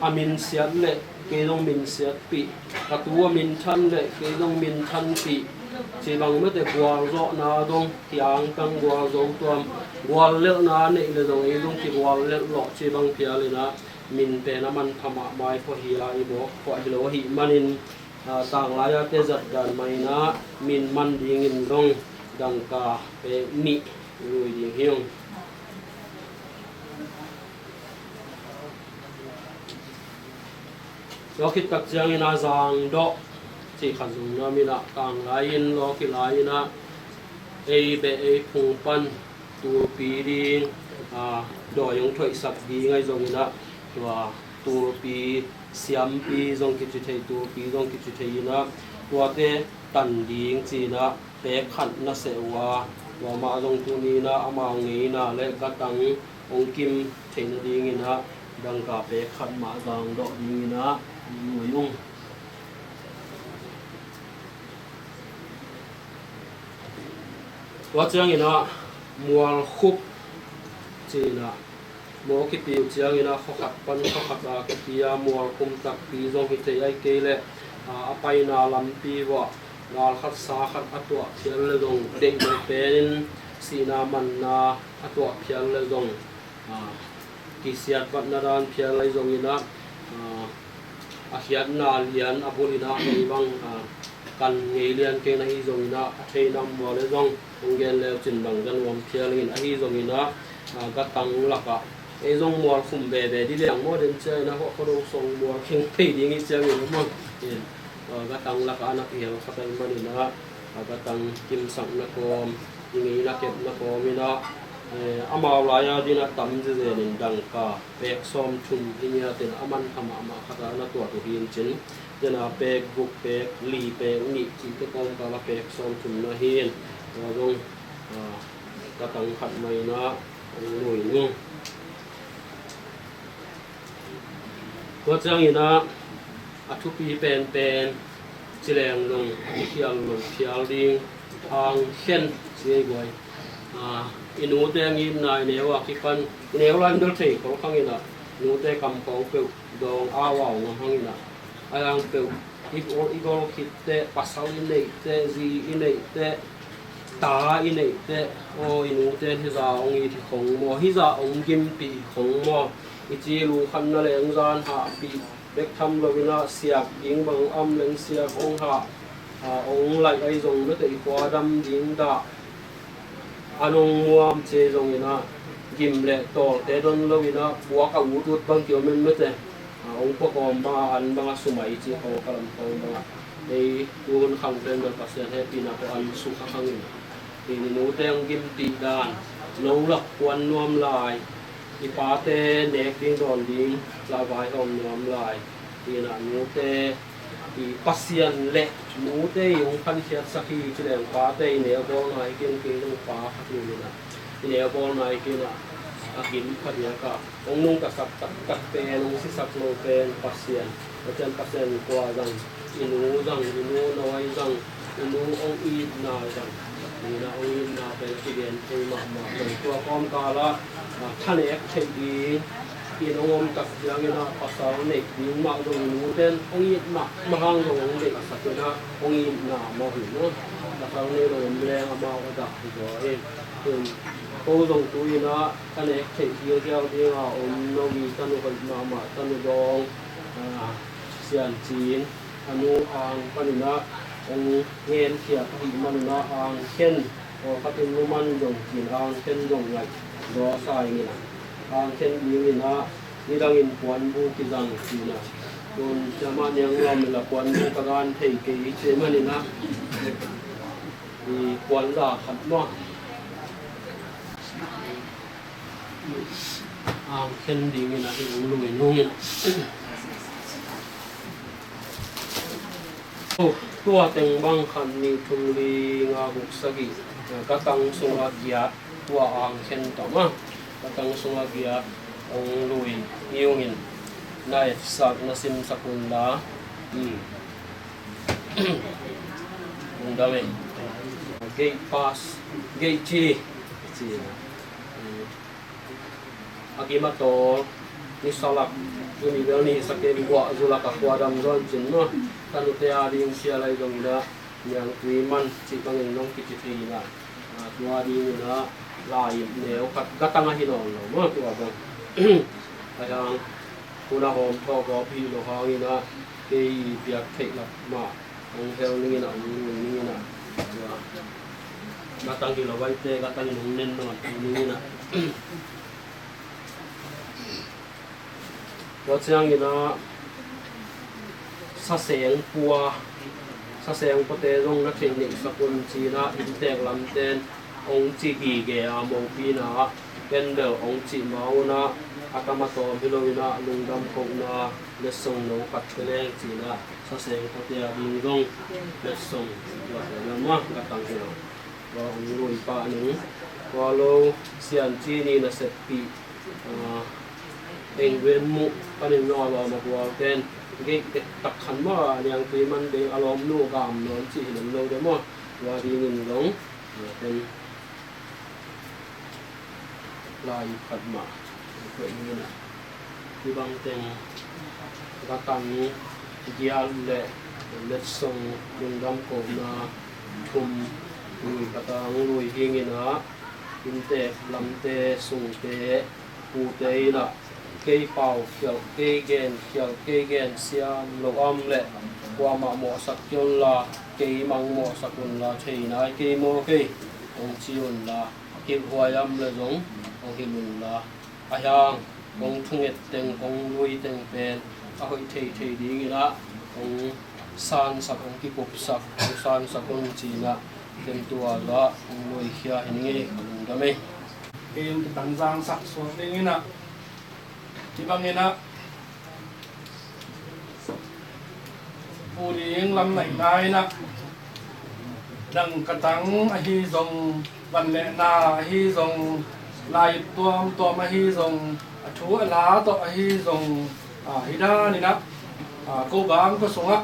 a minsiat leh kei zong minsiatpih, ka tu a minthan leh kei zong minthanpih cih bang mete, gualzawhna zong kiangtang, gualzo tuam, guallelhna neih leh zong ei zong kiguallelh lawh cih bang phial in ah min pen a manpha mahmah i pua hi a, i mawk phuah hi lo ahih manin, a, tanglai-ate zat dan mah in ah min man dingin zong dangka pek nih lui ding hi ung. Tua khit tak ciangin ah zangdawh cih khat zong na min ah, tanglai-in lawki lai-in ah ei beh ei phung pan tulpi ding, a, dawi hong thoihsak ding ahi zongin ah, tua tulpi, siampi zong kici thei, tulpi zong kici thei in ah, tuate tan ding ci-in ah pek khat na seh uh a, tua mah zong tuni in ah amau ngeina le gatang hong kim theih nadingin ah dangka pek khat mah zangdawh dingin ah lui ung. Tua ciangin ah mualkhup ci-in ah, maw kipi uh ciangin ah khua khat pan khua khat a kipi a, mualkhum takpi zong hi thei, ahih kei leh, a, a paina lampi uah gal khat sa khat a tuah phial leh zong, deih lo penin sihna manna a tuah phial leh zong, a, kisiat vatna dan phial ahi zongin ah, a, a khiatna lian a bul in ah ei bang, a, kan ngei lian kei na hi zongin ah, a theihna mual leh zong hong gen leu cin bangzah nuam phial in, ahi zongin ah, a, gatang lakah ei zong mualkhum veve dih leng maw, den ciangin ah khuado song mual kheng thei ding hi ciangin maw. In, a, gatang lakah a na kihel khat ahih manin ah, a, gatang kimsakna kawm, i ngeina kepna kawm in ah, eh, amau lai-a dingin ah tam zezen in dangka pek sawmthum hi ngiat in a manpha mahmah khat a na tuat uh hi in cin, tua in ah pek guk, pek li, pek nih cihte kawmkal ah pek sawmthum na hi in, tua zong, a, gatang khat mah in ah hong lui ung. Tua ciangin ah a thupi penpen ci leng zong a kikhial lo phial ding, hang khen ci ei guai. A, i nute hong itna i neu a kipan, i neu lai-in bel thei khol khang in ah, i nute kam khawng peuh dawng au au ngam hang in ah, a hang peuh i gol, i gol khit teh, pasal i neih teh, zi i neih teh, ta i neih teh, aw, i nute hizah hong it hi khong maw, hizah hong gimpih hi khong maw, i ci lu khat na leng zan hahpih bek tham lo in ah, siak ding bang om leng siak hong hah, a, hong laih ahi zong mete, i khua dam ding dah an hong muam ci ei zongin ah, gim leh tawlte don lo in ah, puak a ut ut bang ki om in mete, a, hong pua kawm bang a, an bang a sum a i cih khawng ka lam khawng bang a, ei tu hun khang pen bel Pasian hehpihna tawh an suk a khang in, i nute hong gimpih dan, lo lak kuan nuam lai, i pate nek ding dawn ding lah vaihawm nuam lai. Tua in ah nute, i Pasian le nute i hong phankhiatsak hi ci leng, pate i neu bawlna hi kei, kei zong pa khat hi in ah, i neu bawlna hi kei in ah, a gim phadiak a hong nungtasak taktak pen, hong sisak lo pen Pasian. Pasian, Pasian kua zang, i nu zang, i nu nawi zang, i nu hong itna zang, i na hong itna pen kigen thei mahmah lo. Tua kawmkal ah, a, thanek theih ding in hong om tak ciangin ah, pasal neih ding mah zong i nute in hong it mahmah hang zong hong deihsak in ah, hong itna mah hi lo. Pasal nei lo om leng amau a dak hi zaw in. Tun ko zong tu in ah thanek theih gilgial ding a om lo hi, tanu hoih mahmah, tanu dawng, a, siancin A nu ang panin ah hong ngenkhia ahih manin ah ang khen, pawlkhat in nu man zong ci-in ang khen zong ngaih zaw sa ing in ah, ang khen ding in ah nidangin puanbu kizang ci-in ah, tun Siamah Niang Nuam in ah puanbu ka gan thei kei ci manin ah, i puanza khat maw, ang khen ding in ah hih hong lui nung in ah. Tua teng bang khat, nih, thum, li, nga, guk, sagih, gatang sungah giat, tua ang khen tawh mah. Gatang sungah giat hong lui hi ung in, na etsak na simsak un la. Hmm. Lungdam ei. Gate pass, gate ci, ci. Hmm. A gim a tawl, ni salak, tuni bel ni sa kei, guah zulak a khua dam zaw in cin maw. Ka nute a ding sia lai zong in ah, niangtui man cih bangin zong kici thei in ah, tua ding in ah, lai-ip neu khat gatang ahi nawn lo maw tua bang. Ahi hang, hun a hawm thawh gawp hi lo hang in ah, kei i piak theih lak mah hong hel ning in ah, hong lui ning in ah, tua gatang hi lo vaite gatang in hong nen nawn ning in ah. Tua ciangin ah, saseng pua, saseng puate zong na theih neihsak un ci-in ah, inntek lamten hong ci gige a, mopi in ah, ken bel hong cih ma un ah, a tam a tawm hi lo in ah, lungdam kohna letsong no khat pia leng ci-in ah, saseng puate a ding zong letsong tua tua lam ah ka tang hi lo. Tua hong lui pah ning, tua lo Sian Ci Ni naseppih, ah, Eng Ven Muh panin zong a lawm a gualten gate dektak khat maw, a niangtui man ding a lawmnu gam nawn cih hi lem lo de maw. Tua dingin zong, ah, ken lai khat mah koih ding in ah, hih bang teng gatang giat le letsong lungdam kohna thum lui khat a hong lui hi ing in ah, inntek lamte, sungte, pute in ah, kei pau khialh, kei gen khialh, kei gen siam lo om leh, kuamah mawhsak kei un la, kei mang mawhsak un la, thei nai kei maw kei, hong ci un la, hilh huai om leh zong hong hilh un la, ahi hang kong thunget teng, kong lui teng pen a hoih theithei ding in ah, kong sansak, kong kikupsak, kong sansak un ci-in ah, ken tua ah kong luikhia hi ning ei, ka lungdam ei. Ken ka tangzangsak suak ding in ah, hih bang in ah, Pu Ding lam naihna in ah, dang ka tang ahi zong, van le na ahi zong, lai-ip tuamtuam ahi zong, a thu a la tawh ahi zong, a, hi dan in ah, a, ko bang ko sungah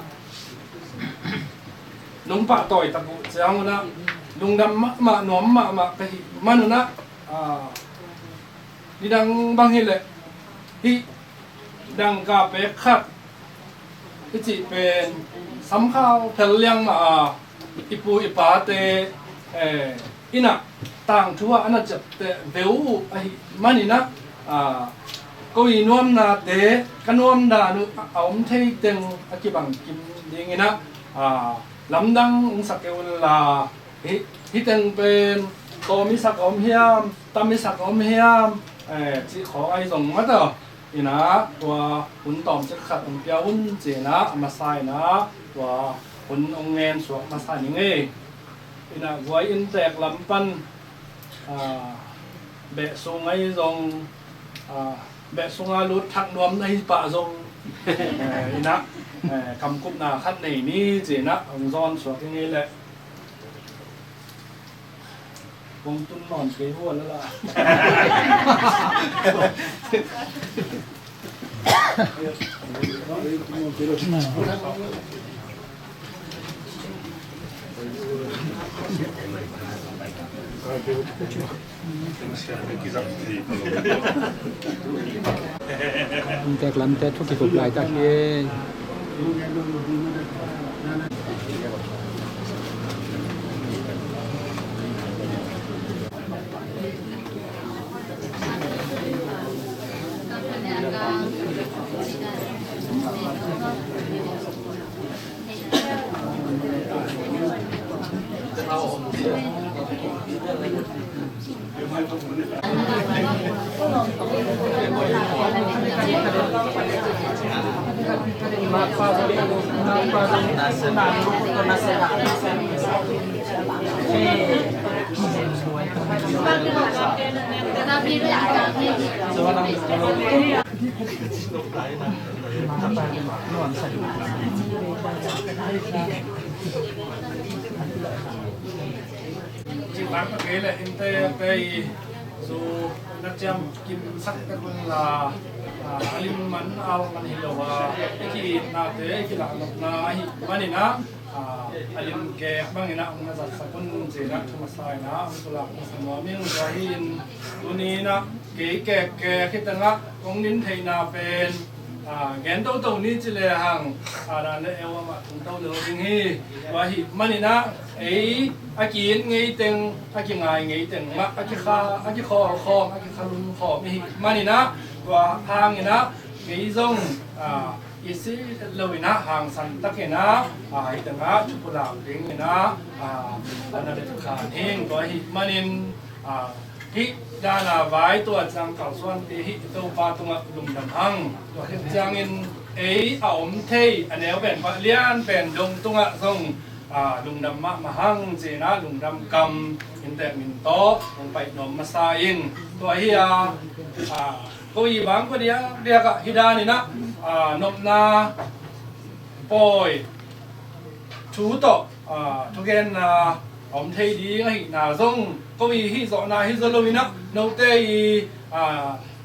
nong pahtawi tak uh ciang un ah, lungdam mahmah, nuam mahmah ka hih man un ah, a, nidang bang hi leh hih dangka pek khat i cih pen samkhau phel liang mah a, i pu i pate, eh, in ah tangthu ah a na ciapteh veu uh ahih man in ah, ah, ko i nuamnate ka nuam dan uh a om thei teng a kibang kim ding in ah, ah, lamdang hong sa kei un la, hih, hih teng pen tawm i sak a om hiam, tam i sak a om hiam, eh, cih khawng ahi zong mataw. In ah tua hun tawmcik khat hong pia un ci-in ah, a masa in ah tua hun hong ngen suak masa ning ei. In ah guai inntek lam pan, ah, beh sung ahi zong, ah, beh sung a lut thak nuam na hi pah zong, eh, in ah, eh, kamkupna khat nei ni ci-in ah hong zawn suak ing ei leh. Kong tun nawn kei hua lala. Inntek lamte thu kikup laitak hi. Cih tak tak kei le innte pei zu na ciam kim sak tak un la, a, a lim man au man hi lo a, i ki-itnate, i kilahnopna ahi manin ah, a, a lim kek bangin ah hong na zatsak un ci-in ah thu masa in ah hong pulak masa nuam ing. Tua hi in tuni in ah kei kek kek hi teng ah kong din theihna pen, a, gen toto ni ci le hang, a, dan le eu amah tungto lo ding hi. Tua hi manin ah ei a ki-it ngei teng, a kingai ngei teng mah a kikha, a kikhawlkhawm, a kikhalumkhawm i hi manin ah, tua hangin ah kei zong, a, i si lo in ah hangsan takin ah, a, hi teng ah thu pulak dingin ah, a, a na bet khan hi. Tua hi manin, a, hih dan a vai tua ciang kalsuante hih Topa tungah lungdam hang. Tua khit ciangin ei a om thei a neu pen pah lian pen dong tungah zong, a, lungdam mahmah hang ci-in ah lungdam kam inntek min tawh hong paih nuam masa ing. Tua hi a, a, ko i bang ko diakdiak ah hih dan in ah, a, nopna pawi thu tawh, a, thugenna a om thei ding ahihna zong ko i hih zawhna hi zaw lo in ah note i, a,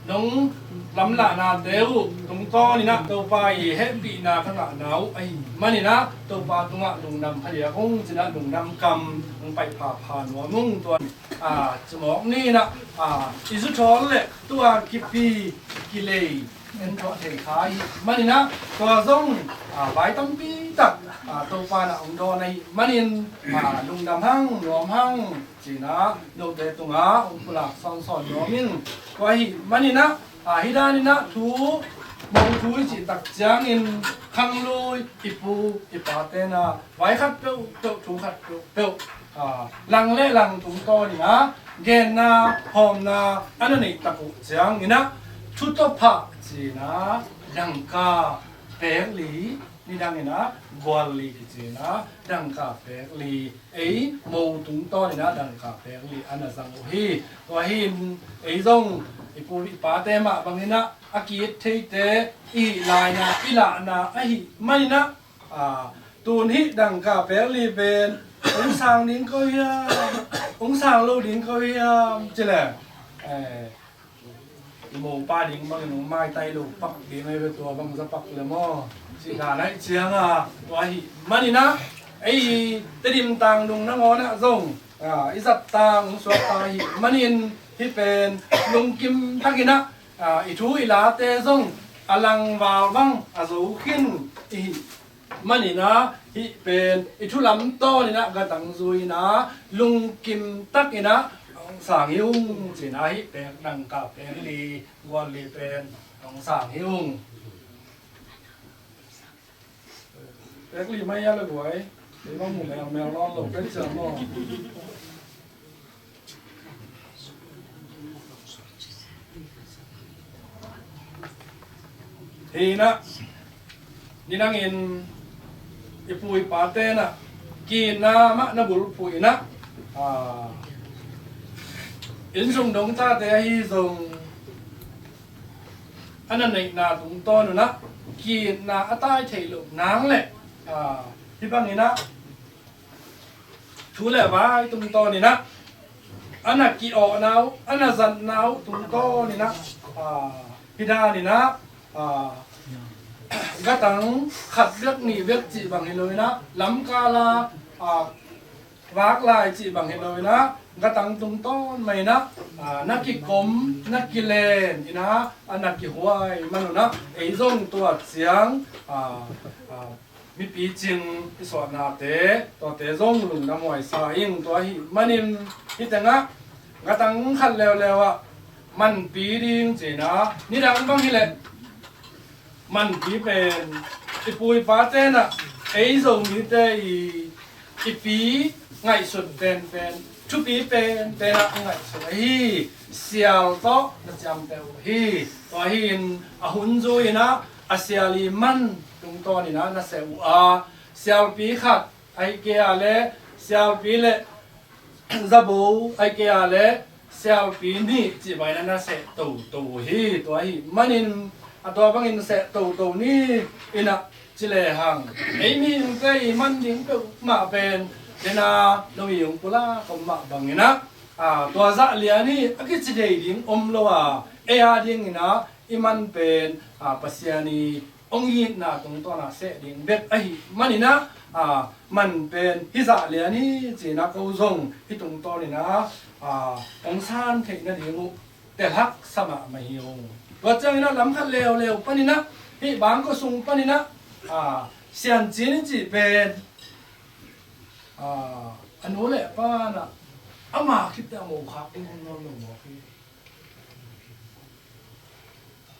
nong lamlahnate uh tungtawn in ah Topa i hehpihna ka ngahna uh ahi manin ah Topa tungah lungdam phadiak ung ci-in ah lungdam kam hong paih phapha nuam ung. Tua, a, cimawk ni in ah, a, i zuthawl le tua kipi kilei en tuah thei kha ahi manin ah tua zong, a, vai tampi tak, a, Topa in ah hong dawn ahi manin, a, lungdam hang, nuam hang ci-in ah note tungah hong pulak sawnsawn nuam ing. Tua ahi manin ah, a, hih dan in ah thu, mo thu i cih tak ciangin khanglui i pu i pate in ah vai khat peuhpeuh, thu khat peuhpeuh, a, lang le lang tungtawn in ah genna hawmna a na neih tak uh ciangin ah thu tawh phah ci-in ah dangka pek li, nidang in ah gual li kici-in ah dangka pek li, ei mo tungtawn in ah dangka pek li a na zang uh hi. Tua hi in ei zong i pu i pate mah bangin ah a ki-it theite i hih lai-in ah i lahna ahi manin ah, a, tun hih dangka pek li pen hong sang ding ko hiam, hong sang lo ding ko hiam ci le, eh, i mopa ding bangin hong maitai lo pak ding ahi ve, tua bang za pak le maw? Cih dan ahih ciang a, tua ahi manin ah ei Tedim tang dung nangawn ah zong, a, i zat tang hong suak ta ahi manin hih pen lungkim takin ah, a, i thu i late zong a langval bang a zo khin i hih manin ah hih pen i thu lam tawn in ah gatang zui in ah lungkim takin ah hong sang hi ung ci-in ah hih pek dangka pek li, gual li pen hong sang hi ung. Pek li mai a le guai, kei bang mu melmel nawn lo pek ciang maw. Hi in ah, nidangin i pu i pate in ah ki-itna mah na bulphuh in ah, a, innsung dongtate ahi zong a na neihna tungtawn un ah ki-itna a tai theih loh nang le, a, hih bangin ah thu le vai tungtawn in ah a na ki-awhna uh, a na zatna uh tungtawn in ah, a, hih dan in ah, a, gatang khat bek nih bek cih bang hi lo in ah lamkal a, a, vak lai cih bang hi lo in ah gatang tungtawn mah in ah, a, na kikom na kilen in ah a na kihuai man un ah ei zong tua ciang, a, a, mipi cing i suahnate, tuate zong lungdam huai sa ing. Tua ahi manin hih teng ah gatang khat leuleu ah manpi ding ci-in ah, nidang bang hi leh manpi pen i pu i pate in ah ei Zomite i, i pi ngaihsut penpen Thupi pen pen ah a ngaihsut ahi sial tawh na ciamteh uh hi. Tua hi-in a hun zui-in ah a sial i man tungtawn in ah na seh uh a, sialpi khat ahih kei a le sialpi le zabo ahih kei a le sialpi nih cih bangin ah na seh toto uh hi. Tua ahih manin a tua bangin seh toto ni in ah ci lehang ei mihingte i man ding peuhmah pen dena no i hong pulak om mah bangin ah, a, tua zah lian hi a kici thei ding om lo a, ei a dingin ah i man pen, a, Pasian i hong itna tungtawn ah seh ding bek ahih manin ah, a, man pen hih zah lian hi ci-in ah ko zong hih tungtawn in ah, a, hong san theih nading uh telhak sa mahmah hi ung. Tua ciangin ah lam khat leuleu panin ah hih bangkua sung panin ah, a, Sian Cin i cih pen, a, a nu le a pa in ah ama khit teh a mo khak ding hong nawn lo mawk hi.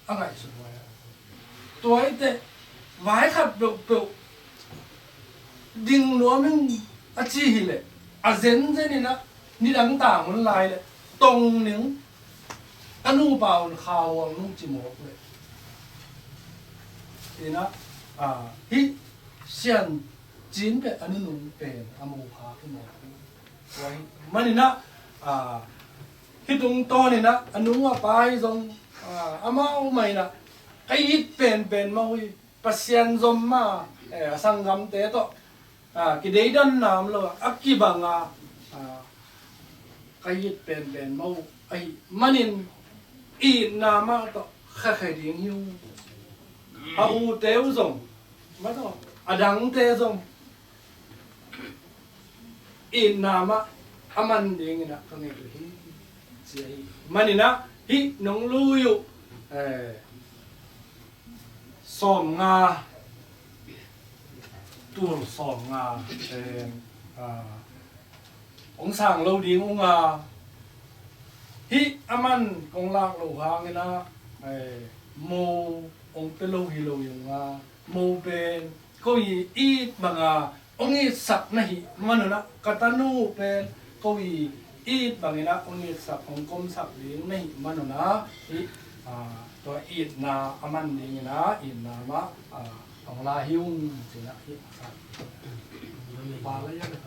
A ngaihsut vai ah tua hi teh vai khat peuhpeuh ding nuam ing a ci hi leh a zenzen in ah nidang tang hun lai leh tong ning a nupa un kha huang nung ci mawk leh in ah, a, hih Sian Cin pen a nunung pen a mo khak hi mawk hi. Tua ahih manin ah, a, hih tungtawn in ah a nu a pa hi zong, a, amau mah in ah ka it penpen mah uh hi. Pasian zom mah, eh, a sanggamte tawh, a, kideidanna om lo a, a kibang a, a, ka it penpen mah uh ahih manin itna mah tawh khakhe ding hi uh. A ute uh zong mah tawh a dangte zong itna mah a man dingin ah ka nget uh hi, ci ahih manin ah hih nong lui uh, eh, sawmnga, tul sawmnga, eh, ah, hong sang lo ding ung a, hih a man kong lak loh hangin ah, eh, mo hong pia lo hi lo hi ung a, mo pen ko i it bang a hong itsak na hih man un ah, ka tanu pen ko i it bangin ah hong itsak, hong komsak ding na hih man un ah, hih, ah, tua itna a man dingin ah itna mah, ah, hong la hi ung ci-in ah hih a sa. Ba la ya le.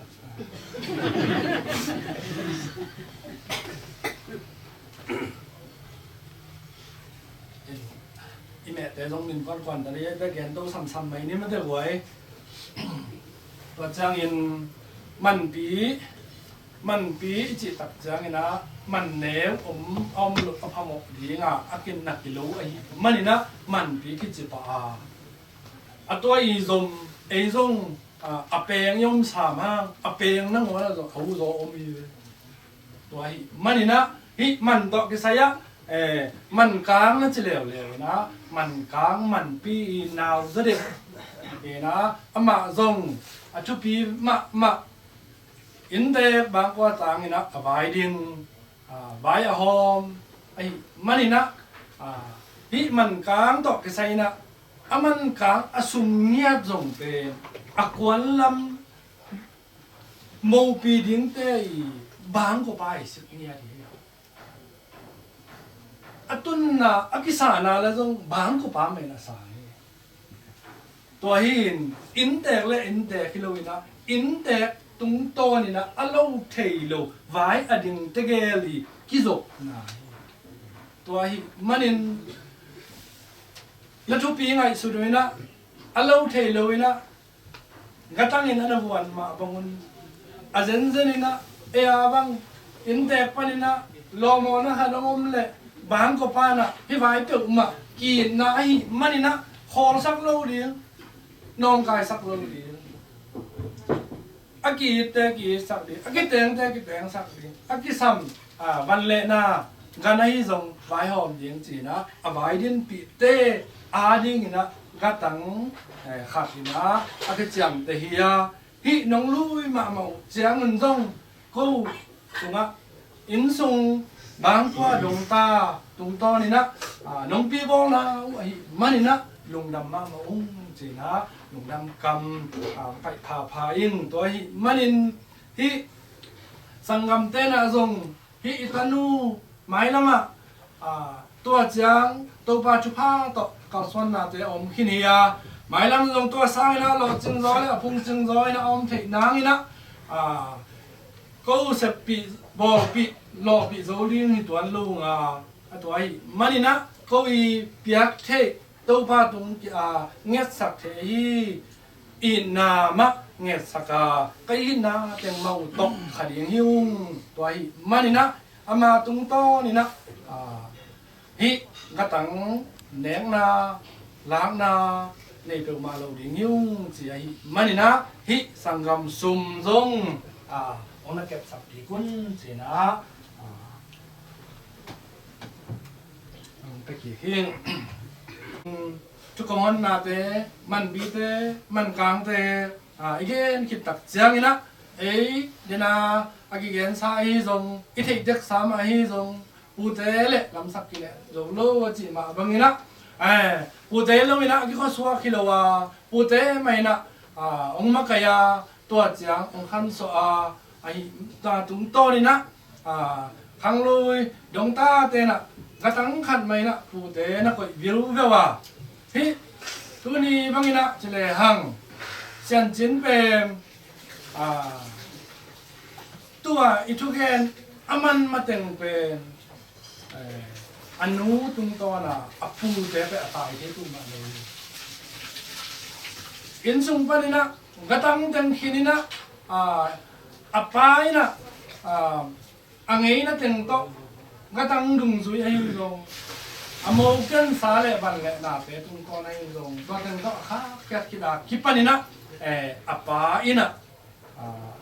I mehte zong min kuankuan ta leh, ei bek gen to samsam mai ni mate guai. Tua ciangin manpi, manpi i cih tak ciangin ah man neu om, a om lo, a phamawh ding a, a kin na kilo ahih manin ah manpi kici pah a, a tua i zom, ei zong, a, a peng i om sam hang, a peng nangawn ah zong a uh zaw om hi ve. Tua ahih manin ah hih man tawh kisai ah, eh, man kang na ci leuleu in ah, man kang manpi i nau zaw deuh in ah, amah zong a thupi mahmah, inntek bangkua tangin ah a vai ding, a, vai a hawm ahih manin ah, a, hih man kang tawh kisai in ah a man kang a sum ngiat zong pen a kuan lam mopi dingte i bangkua pa i sik ngiat hi. A tunna, a kisana le zong bangkua pa mah in a sa hi. Tua hi-in inntek le inntek hi lo in ah, inntek tungtawn in ah a lo thei lo vai a ding tegel i kizopna hi. Tua ahih manin na thupi ngaihsut uh in ah, a lo thei lo in ah, gatangin a na vuan mah bangun a zenzen in ah, ei a bang inntek panin ah lawmawhna khat hong om leh bangkua pa in ah hih vai peuhmah ki-itna ahih manin ah khawlsak lo ding, nawngkaisak lo ding. A ki-itte ki-itsak ding, a kitengte kitengsak ding, a kisam, a, van le na gan ahi zong vaihawm ding ci-in ah a vai dinpihte a dingin ah gatang, eh, khat in ah a kiciamteh hi a, hih nong lui mahmah uh ciangun zong ko sungah, inn sung bangkua dongta tungtawn in ah, a, nong pi bawlna uh ahih manin ah lungdam mahmah ung ci-in ah lungdam kam, a, paih phapha ing. Tua ahih manin hih Sanggamte na zong hih i tanu mailamah, aa, tua ciang Topa thupha tawh kalsuannate a om khin hi a, mailam zong tua sangin ah lawhcing zaw le a phungcing zaw in ah a om theih nangin ah, aa, ko seppih, bawlpih, lawhpih zo ding hi tuan lo nga, a tua ahih manin ah ko i piak theih Topa tung ki a ngetsak thei hi. Itna mah ngetsak a, ka itna teng mah uh tawh kha ding hi ung. Tua ahih manin ah ama tungtawnin ah, aa, hih gatang nekna, lakna nei peuhmah lo ding hi ung ci ahih manin ah hih sanggam sum zong, aa, hong na kepsak kik un ci-in ah, aa, hong pia kik hi. Thukong honnate, manbite, mankangte, aa, i gen khit tak ciangin ah ei dena a kigensa ahi zong, i theih deksa mah ahi zong, pute le lamsak kileh zo lo a cih mah bangin ah, eh, pute lo in ah a kikhuasuak hi lo a, pute mah in ah, aa, hong makaih a, tua ciang hong khansuah a, ahi ta tungtawnin ah, aa, khanglui dongtate in ah gatang khat mah in ah pute na koih viuveu a, hih tuni bangin ah ci lehang Siancin pen, aa, tua i thugen a man mateng pen, eh, a nu tungtawn a a pute peuh a tai thei peuhmah lo hi. Inn sung panin ah gatang teng khin in ah, aa, a pa in ah, aa, a ngeina teng tawh gatang dungzui ahi zong, a mo kensa le van le nate tungtawn ahi zong, tua teng tawh a khakpiak khit a kipanin ah, eh, a pa in ah, aa,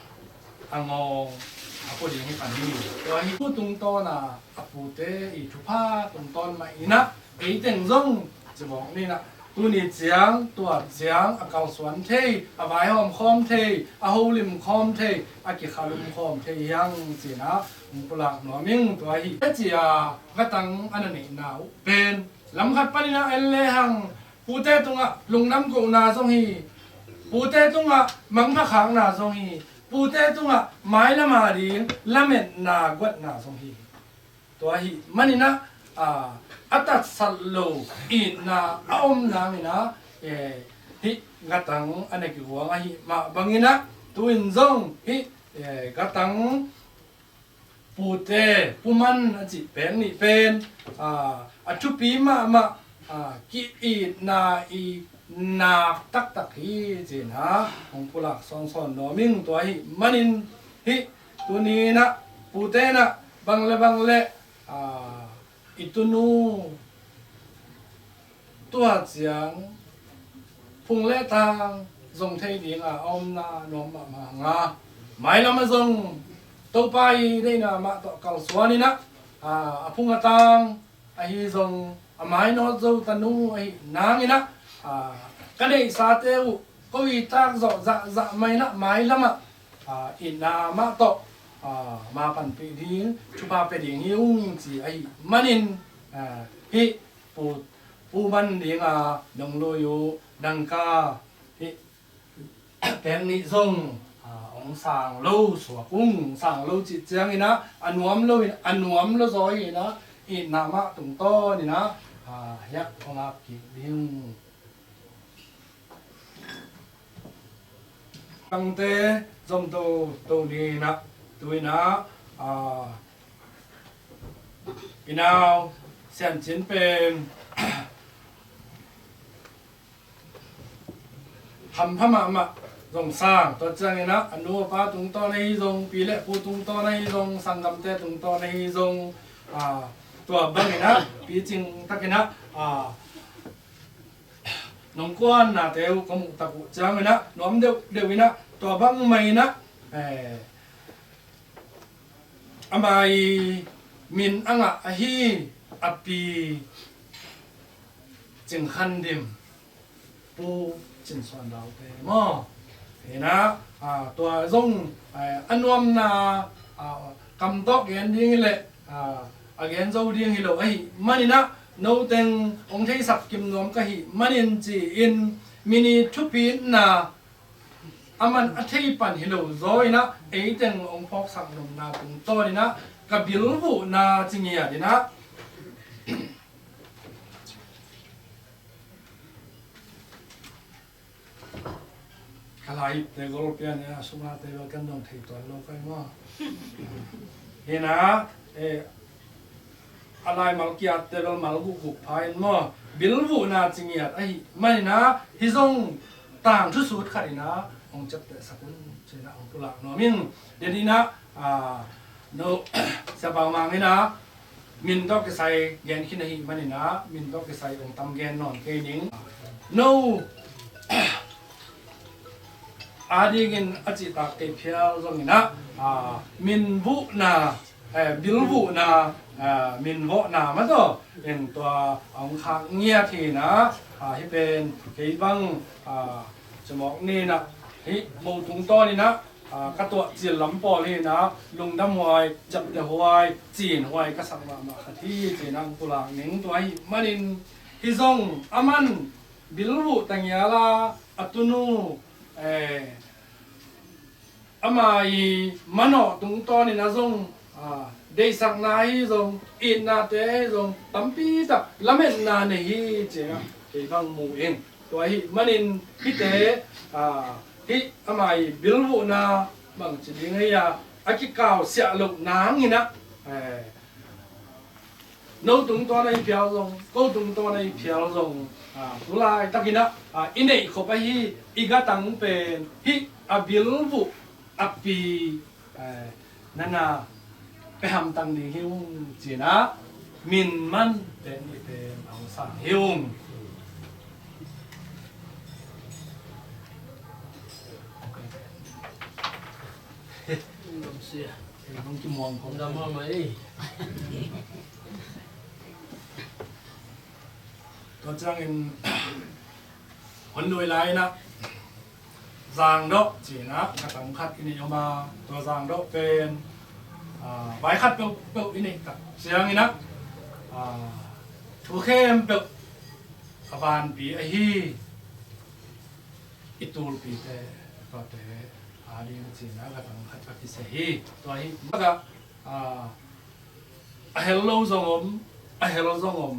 a ngawng a pua ding hi pan hi. Tua hi tu tungtawn a a pute i thupha tungtawn mah in ah ei teng zong ci bawk ni in ah tuni ciang tua ciang a kalsuan thei, a vaihawm khawm thei, a holim khawm thei, a kikhalum khawm thei hi hang ci-in ah hong pulak nuam ing. Tua hi a ci a gatang a na neihna uh pen lam khat panin ah en lehang pute tungah lungdam kohna zong hi. Pute tungah mangpha khakna zong hi. Pute tungah mailam a ding lametna guatna zong hi. Tua ahih manin ah, aa, a tatsat lo itna a om nangin ah, eh, hih gatang a na kiguang ahih mah bangin ah tu-in zong hih, eh, gatang pute, puman a cih pek nih pen, aa, a thupi mahmah, aa, ki-itna i nak taktak hi ci-in ah hong pulak sawnsawn nuam ing. Tua ahih manin hih tuni in ah pute in ah bang le bang le, aa, i tunu tua ciang phung le tang zong thei ding a a omna nuam mahmah hang a, mailam ah zong Topa i deihna mah tawh kalsuan in ah, aa, a phung a tang ahi zong a mainawt zo tanu ahih nangin ah, aa, ka neihsate uh ko i tak zawh zahzah mah in ah mailam ah, aa, itna mah tawh, aa, ma panpih ding, thupha pia ding hi ung ci ahih manin, aa, hih pu, puman ding a nong lui uh dangka hih pek nih zong, aa, hong sang lo suak ung. Sang lo cih ciangin ah a nuam lo in, a nuam lo zaw hi in ah itna mah tungtawn in ah, aa, hiah hong ap kik ding. Tangte zom toto ni in ah tu in ah, aa, i nau Siancin pen hampha mahmah zong sang, tua ciangin ah a nu a pa tungtawn ahi zong, pi le pu tungtawn ahi zong, sanggamte tungtawn ahi zong, aa, tua bangin ah picing takin ah, aa, nong kuannate uh ka muh tak uh ciangin ah nuam deuhdeuh in ah tua bang mah in ah, eh, ama i min a ngah ahi a pi Cing Khan Dim, Pu Cin Suan Daute maw? Hi in ah, aa, tua zong, aa, a nuamna, aa, kam tawh gen ding hi leh, aa, a gen zo ding hi lo ahih manin ah noteng hong theisak kim nuam ka hih manin ci-in min i thupitna aman a thei pan hi lo zaw in ah, ei teng hong phawksak nopna tungtawn in ah, ka bilvuhna ci ngiat in ah, ka laite gol pian in ah, sungate bel kan dong thei tuan lo kai maw? Hi in ah, eh, a laimal kiatte bel mal guhguh pha in maw, bilvuhna ci ngiat ahih man in ah, hih zong tangthu sut khat in ah hong ciaptehsak un ci in ah hong pulak nuam ing. Denin ah, ah, no, Sia Pau Mang in ah min tawh kisai gen khin ahih man in ah, min tawh kisai hong tam gen nawn kei ning. No, adingin a cihtak kei phial zongin ah, ah, min vuhna, eh, bilvuhna, ah, min vawhna mah tawh in tua a hong khak ngiat hi in ah, ah, hih pen kei bang, ah, cimawk ni in ah, hih mo tungtawn in ah, ah, ka tuah cil lam pawl hi in ah, lungdam huai, ciapteh huai, cin huai ka sak mahmah khat hi ci in ah hong pulak ning. Tua ahih manin hih zong aman bilvuh ta ngial a, a tunu, eh, ama i manawh tungtawn in ah zong, ah, deihsakna ahi zong, itnate ahi zong, tampi tak lametna nei hi ci in ah kei bang mu ing. Tua ahih manin hihte, ah, hih ama i bilvuhna bangci ding hi a, a kikau siah loh nang in ah, eh, no tungtawn ahi phial zong, ko tungtawn ahi phial zong, ah, tu laitak in ah, ah, i neih khop ahi i gatang pen hih a bilvuh a pi, eh, nana pia hamtang ding hi ung ci in ah, min man pen nih pen a hong sang hi ung. Hong kimuang khong. Hong dam mahmah ei. Tua ciangin hun lui lai in ah Zangdawh ci in ah gatang khat i neih om a, tua Zangdawh pen, ah, vai khat peuhpeuh i neih tak ciangin ah, ah, thu khempeuh a vanpi ahi i tulpite, tuate ading ci in ah gatang khat a kisia hi. Tua hi mah ah, a hel lo zong om, a hel zong om.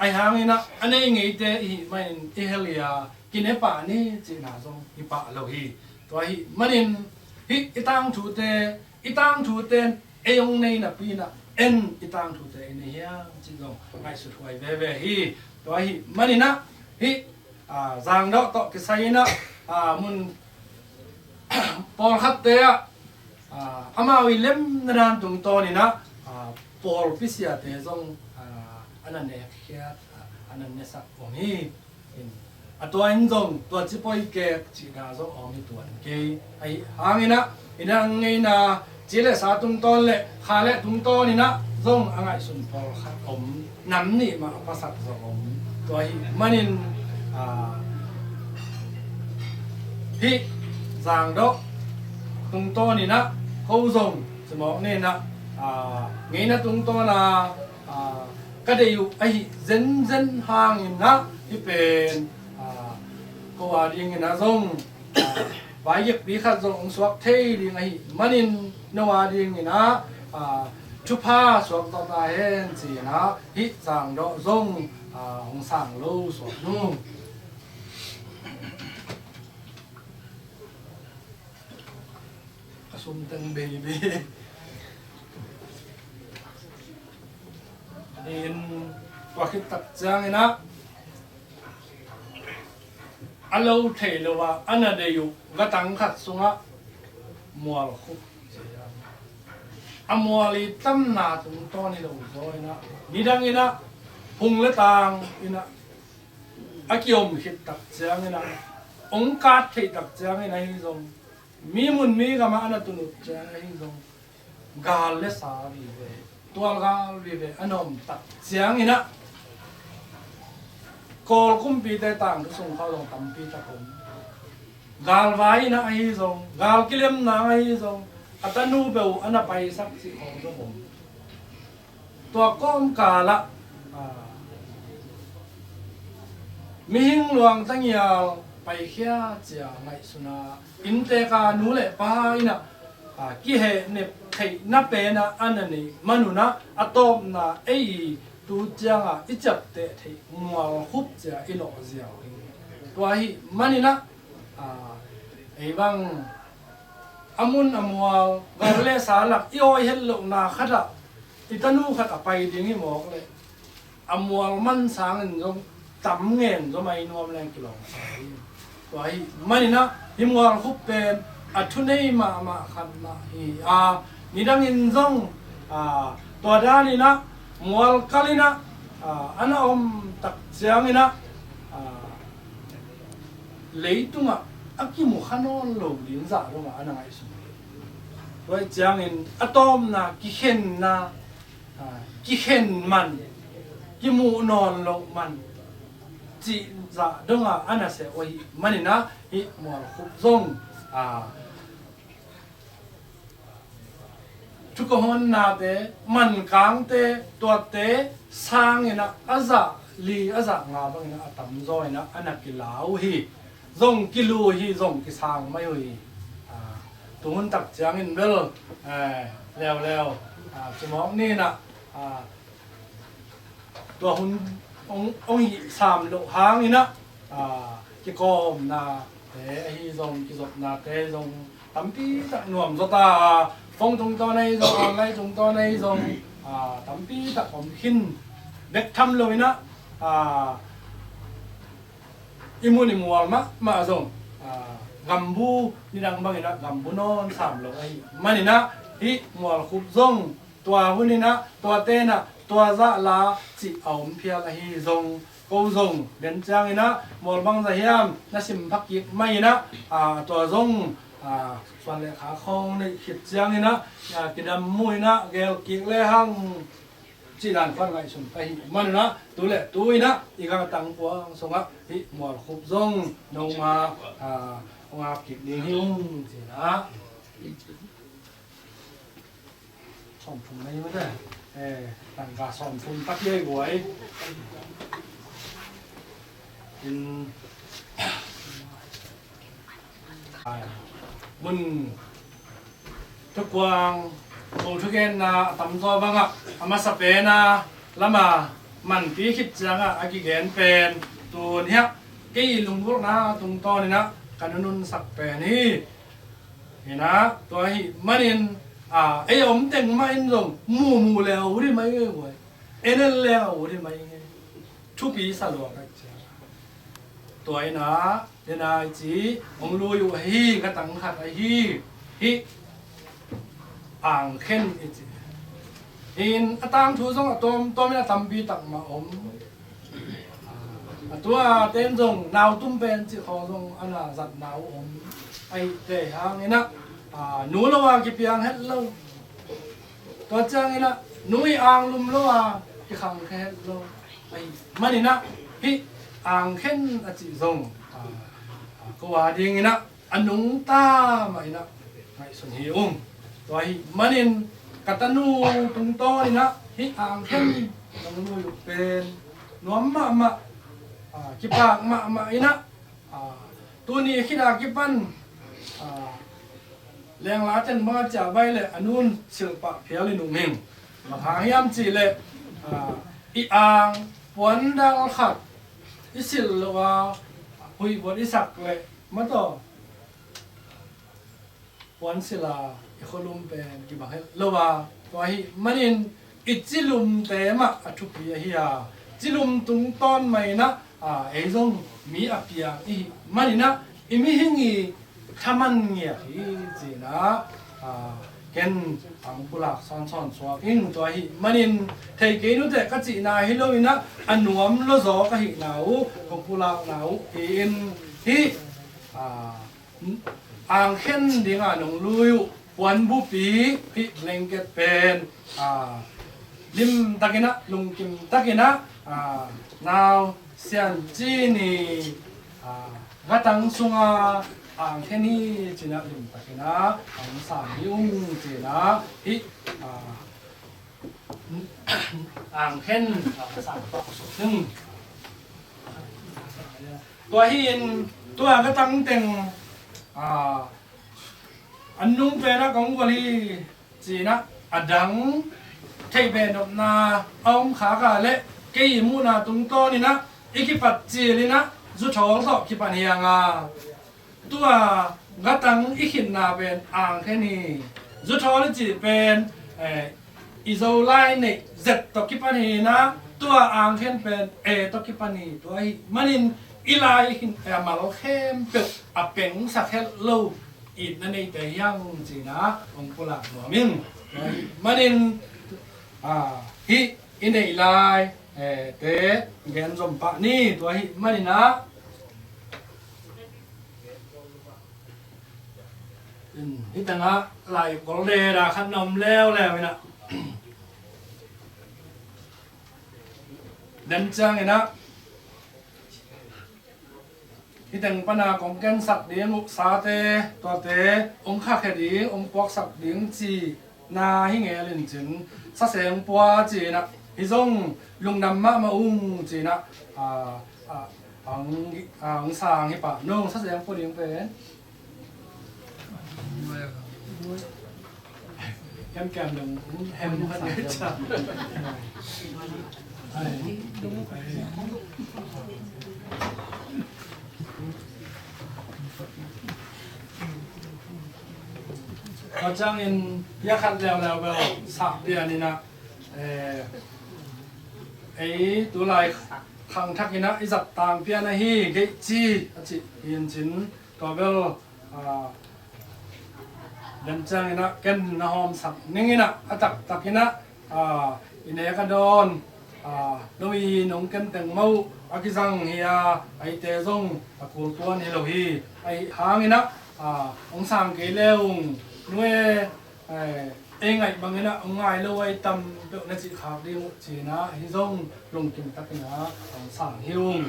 Ahi hangin ah a nei ngeite i hih manin i hel hi a, kine pah ni cihna zong hi pah lo hi. Tua ahih manin hih i tangthute, i tangthute in ei hong nei napi in ah en i tangthute i nei hiam cih zong ngaihsut huai veve hi. Tua ahih manin ah hih, ah, Zangdawh tawh kisai in ah, ah, mun pawlkhatte ah, ah, amau i lemna dan tungtawn in ah, ah, pawlpi siate zong, ah, a na nekkhiat, ah, a na nesak om hi. In, a tua in zong tua ci poi kek cihna zong a om hi tuan kei. Ahi hangin ah i nang ngeina ci le sa tungtawn le kha le tungtawn in ah zong a ngaihsun pawlkhat om, nam nih mah a pasak zong om. Tua ahih manin, ah, hih Zangdawh tungtawn in ah ko zong cimawk ni in ah, ah, ngeina tungtawn a, ah, ka deih uh ahi zenzen hangin ah hih pen, ah, ko a dingin ah zong, ah, vaigikpi khat zong hong suak thei ding ahih manin no a dingin ah, ah, thupha suak zawh ta hen ci in ah hih Zangdawh zong, ah, hong sang lo suak nung. A sum teng baby. In tua khit tak ciangin ah a lo thei lo a, a na deih uh gatang khat sungah mual khuk. A mual i tamna tungtawn hi lo zaw in ah, nidang in ah, phung le tang in ah, a kiom khit tak ciangin ah, hong kat theih tak ciangin ahi zong, mi mun mi gamah a na tun uh ciang ahi zong, gal le sa vive, tualgal vive a na om tak ciangin ah, Kawl kumpite tangthu sung khawng zong tampi tak om. Galvai in ah ahi zong, gal kilemna ahi zong, a tanu peuh a na paisak cih khawng zong om. Tua kawmkal ah, ah, mihing luang tangial Paikhia cia ngaihsun a, inntek a nu le pa in ah, a, kihehnep theihna pen ah a na neih man un ah, a tawpna ei tu ciang a i ciapteh theih mualkhup cia i lawh ziau hi. Tua ahih manin ah, a, ei bang a mun a mual, gal le sa lak i awi het lohna khat ah i tanu khat a pai ding hi mawk leh, a mual man sangin zong tam ngen zaw mai nuam leng kilawm sa hi. Tua ahih manin ah hih mualkhup pen a thunei mahmah khat mah hi a, nidangin zong, a, tua danin ah mual kalin ah, a, a na om tak ciangin ah, a, leitungah a kimu kha nawn lo ding zah dongah a na ngaihsun hi. Tua ahih ciangin a tawpna kikhenna, a, kikhen man, kimuh nawn loh man cih zah dongah a na seh uh ahih manin ah hih mualkhup zong, a, thukawhawnnate, mankangte, tuate sangin ah a zah li a zah nga bangin ah a tamzaw in ah a na kila uh hi. Zong kilu hi, zong kisang mai uh hi. A, tuhun tak ciangin bel, eh, leuleu, a, cimawk ni in ah, a, tua hun hong, hong hih sam loh hangin ah, a, kikawmnate ahi zong, kizopnate zong tampi tak nuam zaw ta a, phone tungtawn ahi zong, online tungtawn ahi zong, a, tampi tak om khin bek tham lo in ah, a, i mun i mual mahmah zong, a, gambu nidang bangin ah gambu nawn sam lo ahih manin ah hih mualkhup zong tua hun in ah, tua ten ah, tua zah la cih a om phial ahi zong, ko zong den ciangin ah mual bangzah hiam na sim pha kik mai in ah, a, tua zong, a, suan le kha khawng neih khit ciangin ah, a, kidam mu in ah gel kik lehang cih dan khuan ngaihsun ka hih man un ah, tu le tu in ah i gatang kuang sungah hih mualkhup zong noma, a, hong ap kik ding hi ung ci in ah. Sawmthum mai mate. Eh, tangka sawmthum tak lei guai. In, ai, mun thukuang, ko thugenna a tamzaw bangah a masa pen a lama manpi khit ciangah a kigen pen tun hiah kei lunggulhna tungtawn in ah ka nununsak pen hi. Hi in ah, tua ahih manin, a, ei a om teng mah in zong mumu le a ut hi mai ngei guai. En en le a ut hi mai ngei. Thupi sa lua ka hih ciang. Tua in ah, den a i ci hong lui uh ahi, gatang khat ahi. Hih angkhen i ci. Hi in a tangthu zong a tawmtawm in a tampi tak mah om. A tua ten zong nautum pen cih khawng zong a na zatna uh om. Ahih teh hangin ah, a, nu lo a kipiang het lo. Tua ciangin ah nu i anglum lo a kikhangkhia het lo. Ahih manin ah hih angkhen a cih zong, a, a, ko a dingin ah a nungta mah in ah ngaihsun hi ung. Tua ahih manin ka tanu tungtawn in ah hih angkhen nong lui uh pen nuam mahmah, a, kipak mahmah in ah, a, tuni khit a kipan, a, lengla ten bang a ciah bai leh a nun silpah phial in um hing. Bang hang hiam cih leh, a, i ang puandal khat i silh lo a huih buat i sak leh mataw puan silh a i khualum pen kibang het lo a, tua ahih manin i cilumte mah a thupi ahi a, cilum tungtawn mah in ah, a, ei zong mi a piang i hih manin ah i mihing i thaman ngiat hi ci in ah, a, ken hong pulak sawnsawn suak ing. Tua ahih manin thei kei nuteh ka cihna hi lo in ah a nuam lo zaw ka hihna uh hong pulakna uh hi in hih, a, angkhen dinga nong lui uh puanbupi hih blanket pen, a, limtakin ah, lungkimtakin ah, a, nau Sian Cin i, a, gatang sunga angkhen hi ci in ah limtakin ah hong sam hi ung ci in ah hih, a, angkhen, a, sam pah suk ung. Tua hi in, Tua ka tangteng, a, an nung penah kong gual hi cinah a dang theih behnopna a om khak a le kei i muhna tungtawninah i kipat cilinah zuthawl tawh kipan hiang a, tua gatang i khitna pen angkhen hi. Zuthawl i cih pen, eh, i Zolai neih zet tawh kipan hinah tua angkhen pen e tawh kipan hi. Tua hi manin i lai i khin, eh, a mal khempeuh a pengsak het lo itna neite hiang cinah hong pulak nuam ing. Tua hi manin, ah, hih i neih lai, eh, te gen zom pah ni. Tua hi maninah, in, hih tengah lai kol deda khat na om leuleu inah, den cianginah hih teng pana kong kensak ding uh sate, tuate hong khakhia ding, hong puaksak ding cihna hi ngel in cin, saseng pua cinah hih zong lungdam mahmah ung cinah, a, a, hong, a, hong sang hi pah nung. Saseng pua ding pen Kem kem dong, hem khat ngai cha. Tua ciangin bia khat leuleu bel sak pian inah, eh, ei tulai khangthak inah i zat tang pian ahi geih ci a cih hi in cin, tua bel, ah, den cianginah ken na hawmsak ninginah a taktakinah, ah, i nek a dawn, ah, no i nong ken teng mah uh a kizang hi a, a ite zong a kultuan hi lo hi. Ahi hanginah, ah, hong sang kei le ung, nu e, eh, ei ngaih banginah hong ngai lo a i tam peuh na cih khak ding uh cinah hih zong lungkim takinah hong sang hi ung.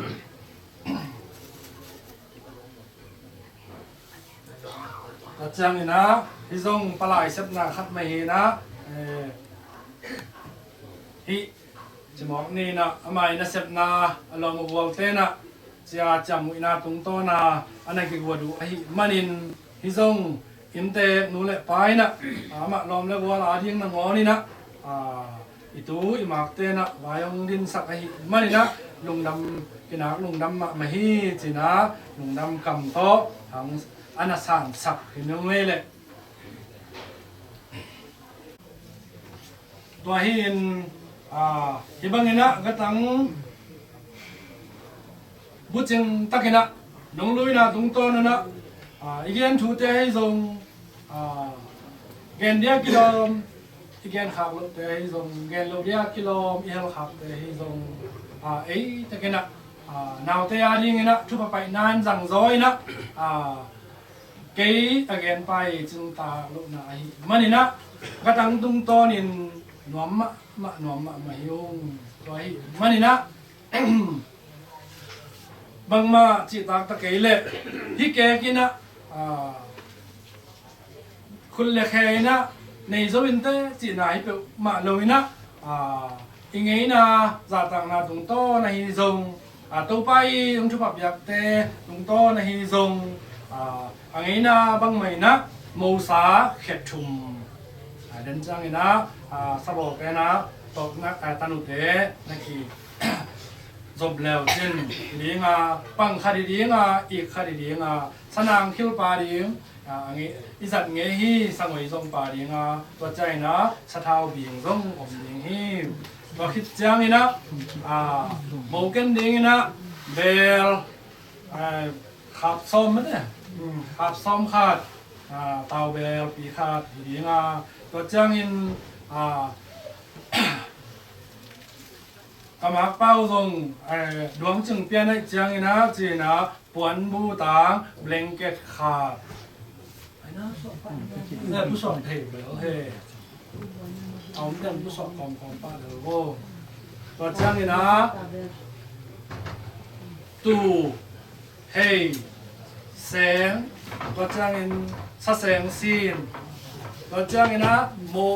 Tua cianginah hih zong palai sepna khat mah hinah, eh, hih cimawk ninah amah i nasepna a lawm a gual tenah cia ciammuhna tungtawna a na kiguat uh ahi manin hih zong inntek nu le pa inah amah lawm le gual a ding nangawninah, a, i tu i mak tenah vai hong dinsak ahi maninah lungdam, kinak lungdam mahmah hi cinah lungdam kam tawh hang a na sansak hi nung ei leh. Tua hi in, a, hih banginah gatang bucing takinah nong luina tungtawn unah, a, i gen thute ahi zong, a, gen dia kilawm, i gen khak lohte ahi zong, gen lo dia kilawm i hel khakte ahi zong, a, ei takinah, a, naute a dinginah thupha paihna in zangzaw inah, a, kei a gen pai cingtak lohna ahi maninah gatang tungtawnin nuam mahmah, nuam mahmah hi ung. Tua ahi maninah bangmah cihtak ta kei leh hih kekinah, a, khut le khe inah nei zo inteh cihna hi peuhmah lo inah, a, i ngeina zahtakna tungtawn ahi zong, a, Topa i hong thupha piakte tungtawn ahi zong, a, a ngeina bangmah inah mosa khet thum, a, den cianginah, a, sabaw penah tawpna, a, tanute na ki zom leu cin hi dinga, pang khat hi dinga, ik khat hi dinga, sanang khilpa ding, a, a ngei, i zat ngei hi, sangoi zong pa dinga, tua cianginah sathau bing zong om ding hi. Tua khit cianginah, a, mo ken dinginah bel, a, khap sawm mate, um, khap sawm khat, a, taubel pi khat hi dinga, tua ciangin, a, ka makpau zong, eh, duangcing pian aih cianginah cinah puan bu tang blanket khat. Eh, pusuak thei bel he. A om den pusuak kawmkawm pah lel vo. Tua cianginah tu hei, seng, tua ciangin saseng sin, tua cianginah mo,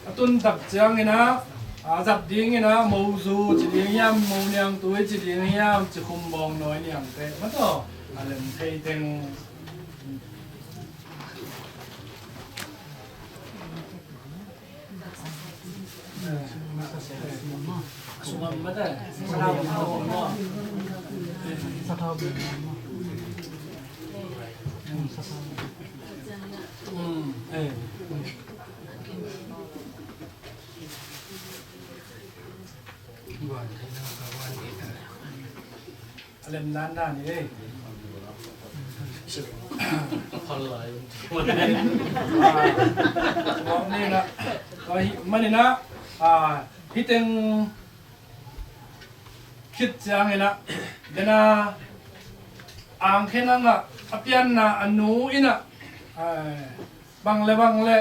a tuntak cianginah, a, zat dinginah mozu ci ding. Hiam, Mu Niang Tui ci ding hiam, Ci Khum Bawng Nawi Niang teh, mataw, a lem thei teng. A lem dan dan hi ei. A phal lai. Mawk ni na. Tua hi manin ah, ah, hi teng khit ciangin ah, den a ang khen ang ah, a pianna a nu in ah, ah, bang le bang le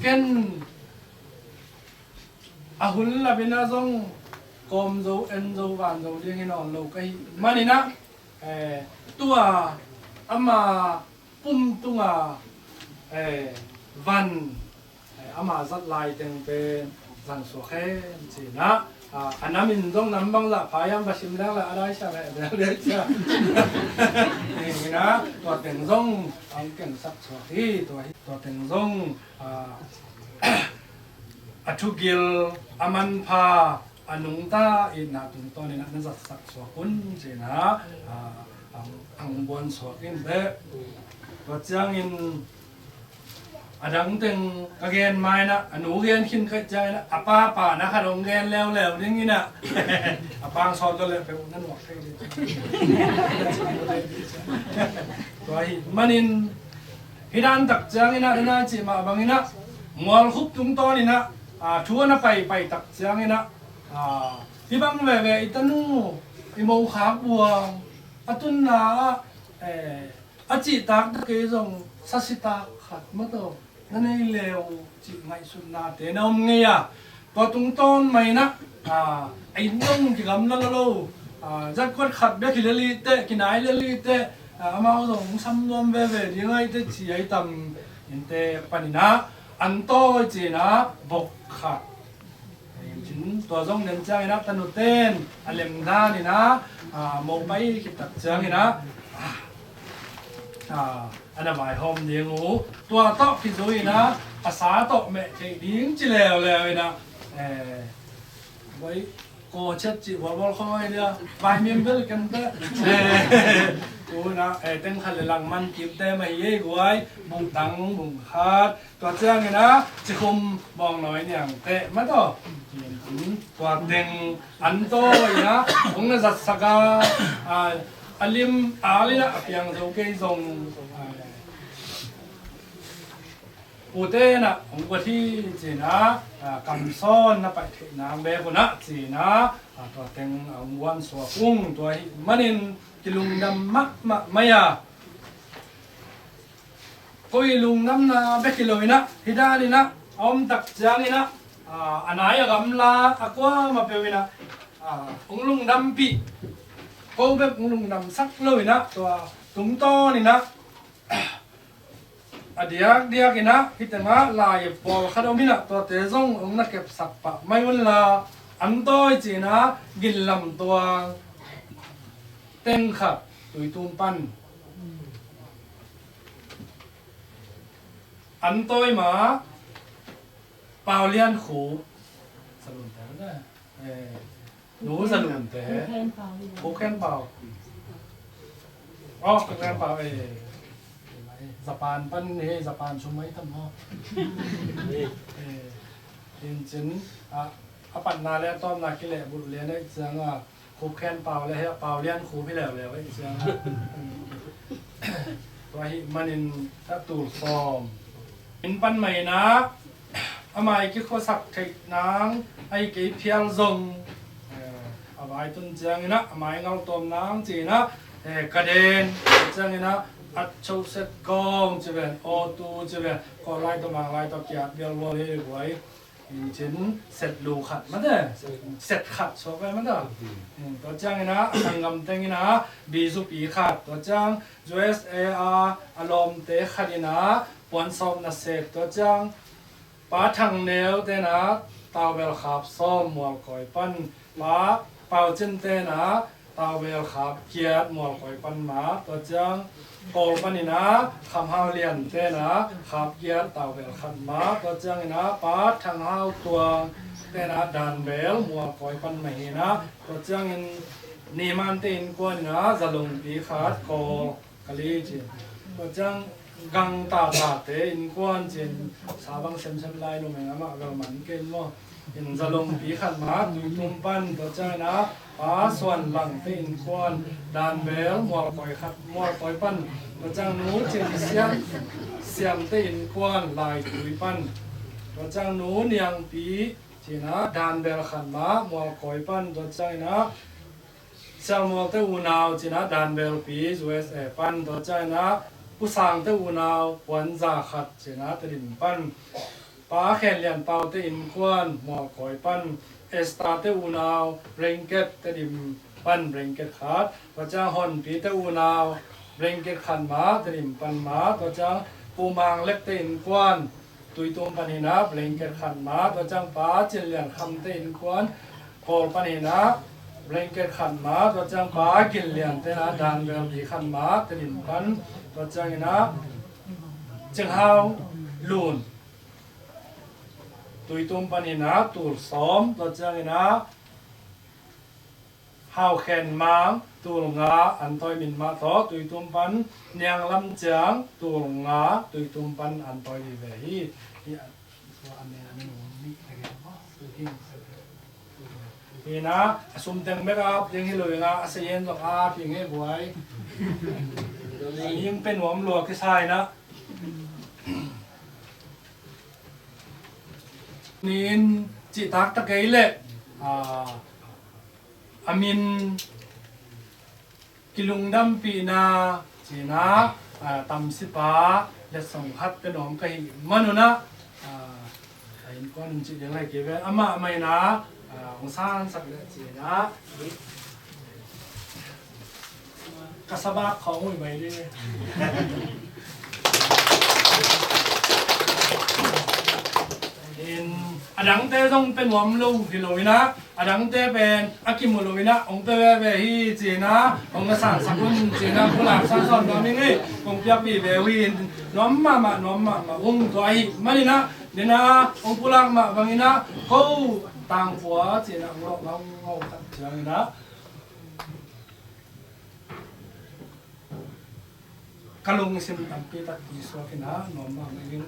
ken a hun lapin ah zong kawm zo, en zo, van zo ding hi nawn lo ka hi manin ah, eh, tua ama pum tunga, eh, van, eh, ama zat lai teng pen zang suak hen ci-in ah, ah, a nam in zong nam bangzah pha hiam va sim leng la a dai siam heh bel dek cia. Hi na, tua teng zong ang kengsak suak hi, tua hi, tua teng zong, ah, a thugil, a manpha, a nungta itna tungtawnin ah na zatsak suak un ci-in ah, ah, ang, ang buan suak in teh. Tua ciangin a dang teng ka gen ma in ah, a nu gen khin ka hih ciangin ah, a papa na khat hong gen leuleu ding in ah, a pang sawt lo le peuh na nuak thei ding. Tua hi manin, hi dan tak ciangin ah, na cih mah bangin ah, mualkhup tungtawnin ah, ah, thu a na paipai tak ciangin ah, ah, hi bang veve i tanu, i mokhak buang, a tunna ah, eh, a cihtak ta kei zong sasitak khat mataw na nei leu cih ngaihsutnate na om ngei a, tua tungtawn mah in ah, ah, a inn zong kigamla lo lo, ah, zatkuat khat bek hi lel hi teh, kinai lel hi teh, ah, amau zong hong sam nuam veve ding ahi teh ci ahi tam in teh panin ah, an tawi ci-in ah bok khat. Tua zong den ciangin ah tanute'n a lem danin ah, ah, mopai khit tak ciangin ah, ah, ah, a na vaihawm ding uh. Tua tawh kizui-in ah, a sa tawh meh theih ding ci leuleu in ah, eh, boi, kawchet cih bualbual khawng ahi dia, vaimim bel ken teh. Eh, tu in ah, eh, teng khat le lang man kipte mah hi ei guai, bungtang, bungkhat, tua ciangin ah, Cikhum Bawngnawi Niangte mah tawh. Tua teng an tawi in ah, hong na zatsak a, a, a lim al in ah, a piang zo kei zong, a, pute in ah, hong guat hi ci-in ah, a, kamsawn na paih theih nang bek un ah ci-in ah, a, tua teng a hong guan suak ung, tua hi manin kilungdam mahmah mai a. Koi lungdamna bek hi lo in ah, hi dan in ah, a om tak ciangin ah, a, a nai a gamla, a kuamah peuh in ah, a, hong lungdampih, ko bek hong lungdamsak lo in ah, tua tungtawn in ah, a diakdiak in ah, hi teng ah, lai pawlkhat om in ah, tuate zong hong na kepsak pah mai un la, an tawi ci-in ah, ginlam tuang teng khat, Tuitum pan. An tawi mah, Pau Lian Khu. Salun te na. Eh, nu Salun te. Khu Khen Pau. Khu Khen Pau. Oh, Khu Khen Pau, eh. Japan pan, eh, Japan sum mai tam ho. Eh, in cin, a, a patna le a tawpna kilehbulh le na i ciang a, Khu Khen Pau le heh, Pau Lian Khu hi leuleu ahi ciang a. Tua hi manin a tul sawm. Min pan mah in ah, a mai kikhuasak theih nang, ahi kei phial zong, eh, a vai tun ciangin ah, a mai ngal tawm nang ci-in ah, eh, ka den ciangin ah, at choset kong ci ven, aw tu ci ven, kawlai tawh manglai tawh kiat bial lual hi guai. In cin set lu khat mate, set khat suak ve mate. Hmm, tua ciangin ah, a sanggam tengin ah, bizupi khat, tua ciang U S A a, a lawmte khat in ah, puansawpna set, tua ciang Pa Thang Neu te in ah, tawbel khap sawm Mualkawi pan, Pa Pau Cin tenah Taubel khap giat Mualkoi pan mah, tua ciang Kawl paninah Kham Hau Lian tenah khap giat Taubel khat mah, tua cianginah Pa Thang Hau Tuang tenah Danbel Mualkoi pan mah hinah, tua ciangin Niman te innkuan inah Zalungpi khat Kawl Kali cin. Tua ciang Gang Tata te innkuan cin, sa bang semsem lai lo meng amah bel man ken maw. In Zalungpi khat mah Tuitum pan, tua cianginah Pa Suan Lang te innkuan Danbel Mualkoi khat, Mualkoi pan, tua ciang Nu Cin Siam, Siam te innkuan Laitui pan, tua ciang Nu Niangpi cinah Danbel khat mah Mualkoi pan, tua cianginah Sialmual te unau cinah Danbelpi U S A pan, tua cianginah Pu Sang te unau Puanza khat cinah Tedim pan, Pa Khen Lian Pau te innkuan Mualkoi pan, Esta te unau Blanket Tedim pan Blanket khat, tua ciang Honpi te unau Blanket khat mah Tedim pan mah, tua ciang Pu Mang Lek te innkuan Tuitum pan hinah Blanket khat mah, tua ciang Pa Cin Lian Kham te innkuan Kawl pan hinah Blanket khat mah, tua ciang Pa Gin Lian tenah Danbelpi khat mah Tedim pan, tua cianginah Cing Hau Lun Tuitum pan hinah tul sawm, tua cianginah Hau Khen Mang tul nga an tawi min mah tawh Tuitum pan, Niang Lam Ciang tul nga Tuitum pan an tawi vive hi. Hi, hi na, a sum teng bek a ap ding hi lo inah, a sei hen zong a ap hi ngei buai. Ing pe nuam lua kisa inah. Nin cihtak ta kei leh, a, a min kilungdampihna cinah, a, tamsipa letsong khat pe nuam ka hih manunah, a, a innkuan in cih ding lai kei ve, amah mah inah, a, hong sansak leh cinah ka sabak khawng ui mai ding. In, a dangte zong pe nuam lo hi lo inah, a dangte pen a kimu lo inah hong pe veve hi cinah, hong na sansak un cinah, pulak sansawn nuam ing ei, kong piakpih ve uh hi. Nuam mahmah, nuam mahmah ung. Tua ahih maninah nina hong pulak mah banginah ko Tangpua cinah hong lawh ngaungau khat cianginah ka lungsim tampi tak kisuak inah nuam mahmah ing.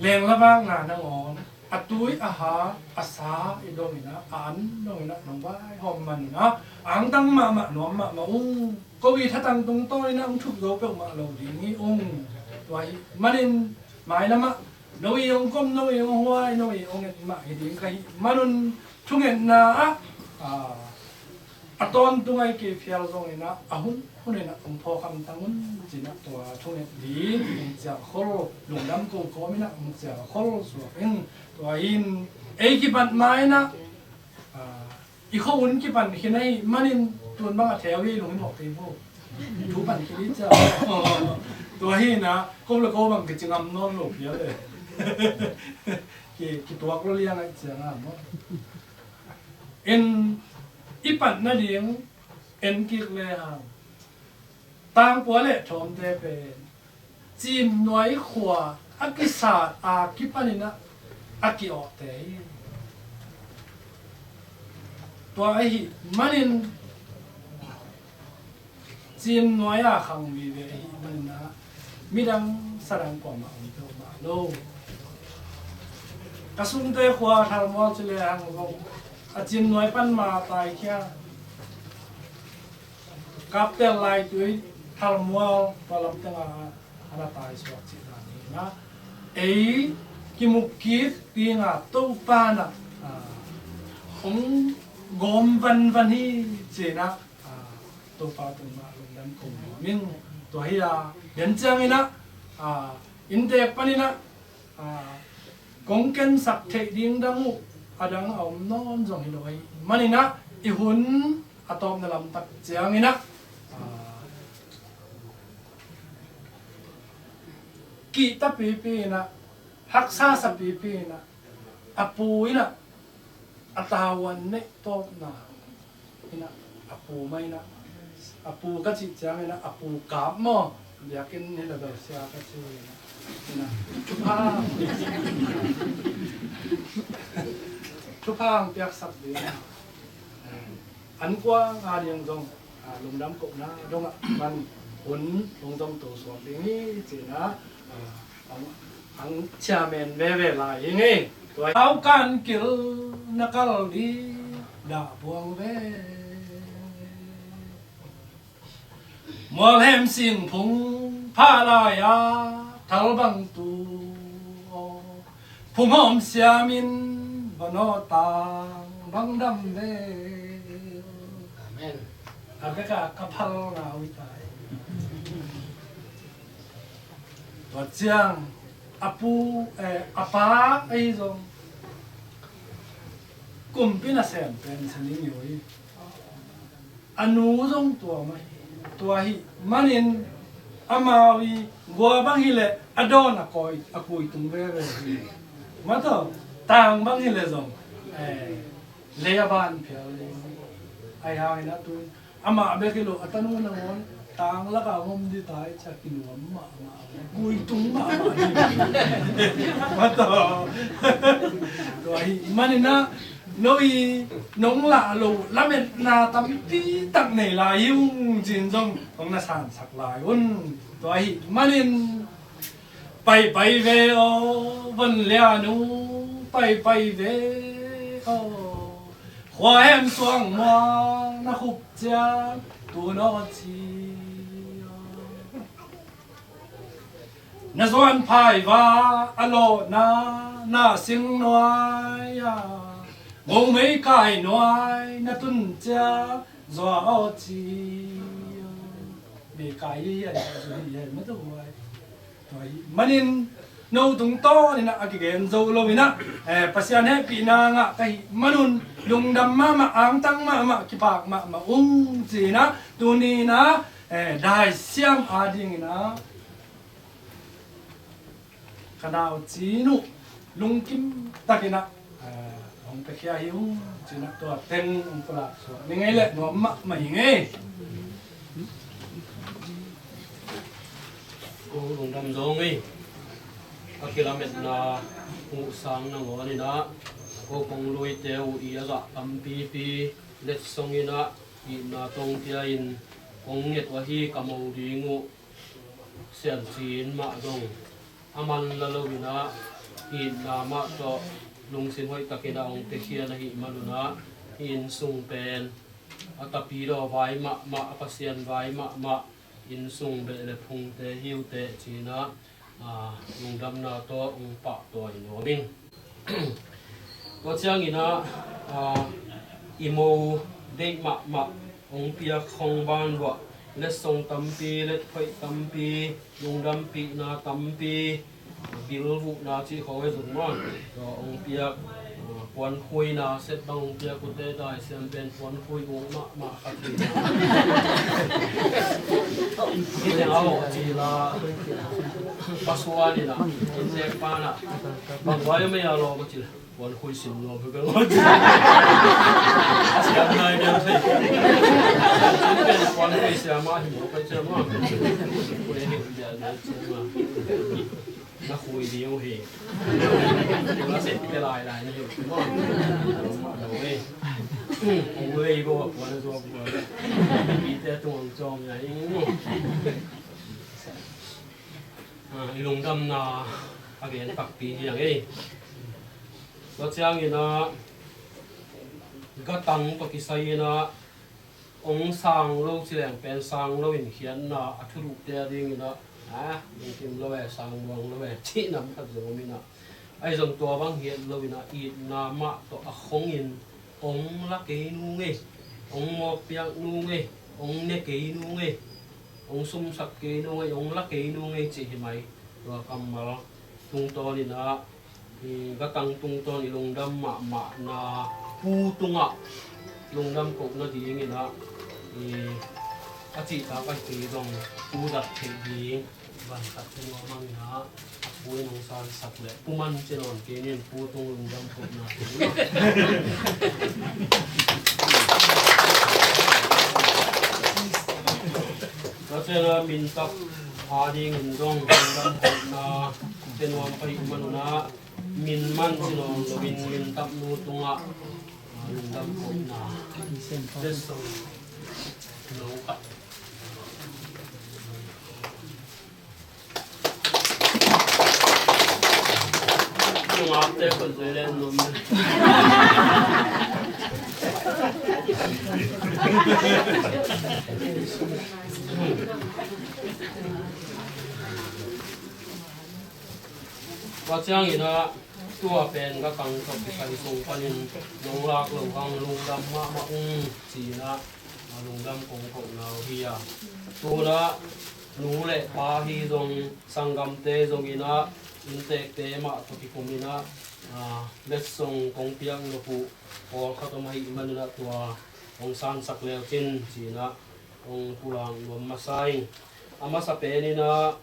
Leng lavak na nangawn a tui a ha a sa i dong inah, a an dong inah nong vaihawm man inah angtang mahmah, nuam mahmah ung. Ko i thatang tungtawn inah hong thup zo peuhmah lo ding hi ung. Tua ahih manin mailamah no i hong kom, no i hong huai, no i hong et mah hi ding ka hih manun thungetna ah, a, a tawntung ahi kei phial zong inah a hun hun inah hong phawk hamtang un cinah tua thunget ding hong ciah khol, lungdam ko kawm inah hong ciah khol suak in. Tua in ei kipat ma inah, a, i khoun kipan khin ahih manin tun bang a theu hi lung i mawk kei bo. Thu pan khin hi ciah. Tua hi inah ko le ko bang kici ngam nawn lo phial e. Ki, kituak lo liang aih ciang a maw. En i patna ding en kik le hang. Tangpua le Thawmte pen Cin Nuai khua a kisat a kipaninah a ki-awhte hi. Tua ahih manin Cin Nuai a khang vive ahih maninah midang sadang kuamah om peuhmah lo. Ka sungte khua Thalmual ci le hang zong a Cin Nuai pan ma taikhia. Kaptel Laitui Thalmual tua lam tengah a na taisuak cih dan hi inah ei kimuk kik dinga Topa na, a, hong gawm vanvan hi cinah, a, Topa tungah lungdam ko nuam ing. Tua hi a, den cianginah, a, inntek paninah, a, kong kensak theih ding dang uh a dang a om nawn zong hi lo ahih maninah i hun a tawpna lamtak cianginah, a, kihta pipi inah, haksa sa pipi inah, a pu inah a tauan neih tawpna Inah, a pu mah inah, a pu ka cih ciang inah, a pu kap maw? Biakinn hi lo bel sia ka ci inah. Inah, thupha, thupha hong piaksak ding. An kua nga ding zong, a, lungdam kohna dongah man hun hong zong to suak ding hi ci inah, a, ang, ang chairman veve lai hi ngei. Tua tau kan kil na kal di dah buang ve. Mualhem singphung pha lai-a thal bang tu aw. Phunghawm siamin va nawtang bang dam ve. Amen. A beka ka phal ngau hi tai. Tua ciang a pu, eh, a pa ahi zong kumpi nasem pen Sani Ngio hi. A nu zong tua mah hi. Tua hi manin amau i gua bang hileh a dawn a koi, a kui tung veve hi. Mataw, tang bang hileh zong, eh, lei a ban phial ding. Ai hangin a tu amah bek hi lo, a tanu nangawn tang laka ngom di tai cia kinuam mahmah, kui tung mahmah di. Mataw. Tua hi maninah no i nong lah lo lametna tampi tak nei lai hi ung cin zong hong na sansak lai un. Tua hi manin Paipai ve aw, von lianu, paipai ve aw. Khuahem suang muang na khup ciang tu naw ci aw. Na zuan phaiva a lawhna na sing nuai a, momei kai nuai na tun ciang zua aw ci aw. Mei kai hi hian, zua hi hian, mataw huai. Tua hi manin no tungtawninah a kigen zo loinah, eh, Pasian hehpihna ngah ka hih manun lungdam mahmah, angtang mahmah, kipak mahmah ung cinah tuninah, eh, daisiam adinginah ka nau cinu lungkim takinah, eh, hong piakhia hi ung cinah tua teng hong pulak suak ni ngei leh nuam mahmah hi ngei. Ko lungdam zo ngei. A kilametna uh sang nangawn inah ko kong luite uh i a zah tampipi letsong inah itna tong tia in kong nget uh ahi ka mo ding uh siancin mah zong a man la loinah itna mah tawh lungsim hoih takinah hong piakhia na hih manunah hih inn sung pen a tapidaw vai mahmah, a Pasian vai mahmah, inn sung beh le phungte hiute cinah, a, lungdamna tawh hong pahtawi nuam ing. Tua cianginah, a, i mo deih mahmah hong piak hong banvuah letsong tampi, letphoih tampi, lungdampihna tampi, bilvuhna cih khawng e zung maw. Tua hong piak, a, puankhuina set bang hong piak ute daisiam pen puankhui ung mahmah khat hi. Hih teng a hawh cila pasuan inah, inntek panah bang vai a mei a lawm a cila. Puankhui sim nuam hi bel. A siam nai bel thei. Sim pen puankhui siam a hi maw, pai siam a. Khui hi bel bel siam a. Na khui ding uh hi. Na sep te lai lai na hi maw. Maw maw hi. Kong lei bo a puan a zuak bo. Pi te tung ang cawm nai. Ah, i lungdamna a gen takpi hi ang ei. Tua cianginah gatang tawh kisai inah hong sang lo cileng pen sang lo in khiatna a thuluhte a dinginah, a, lungkim lo e, sang muang lo e, cih nam khat zong om inah. Ahi zong tua bang hiat lo inah itna mah tawh a khongin hong la kei nung ei, hong mawkpiak nung ei, hong ne kei nung ei, hong sumsak kei nung ei, hong la kei nung ei cih hi mai. Tua kammal tungtawn inah, i gatang tungtawn i lungdam mahmahna pu tungah lungdam kohna dinginah, i a cihtak a hi zong pu zat theih ding van khat te nuam ang inah a pu in hong sansak leh pu man ci nawn kei nin pu tung lungdam kohna. Minthap adingin zong lungdam kohna pia nuam ka hih manun ah, min man ci nawn loin minthap nu tungah lungdam kohna. Letsong no khat. Tua ciangin ah, tua pen ka kang tawh kisai sung panin nong lak loh hang lungdam mahmah ung ci-in ah, lungdam kong kohna uh hi a. Tu-in ah nu le pa hi zong, sanggamte zongin ah, inntekte mah tawh kikumin ah, letsong kong piak nop uh pawlkhat om ahih manin ah, tua hong sansak lecin ci-in ah hong pulak nuam masa ing. A masa penin ah,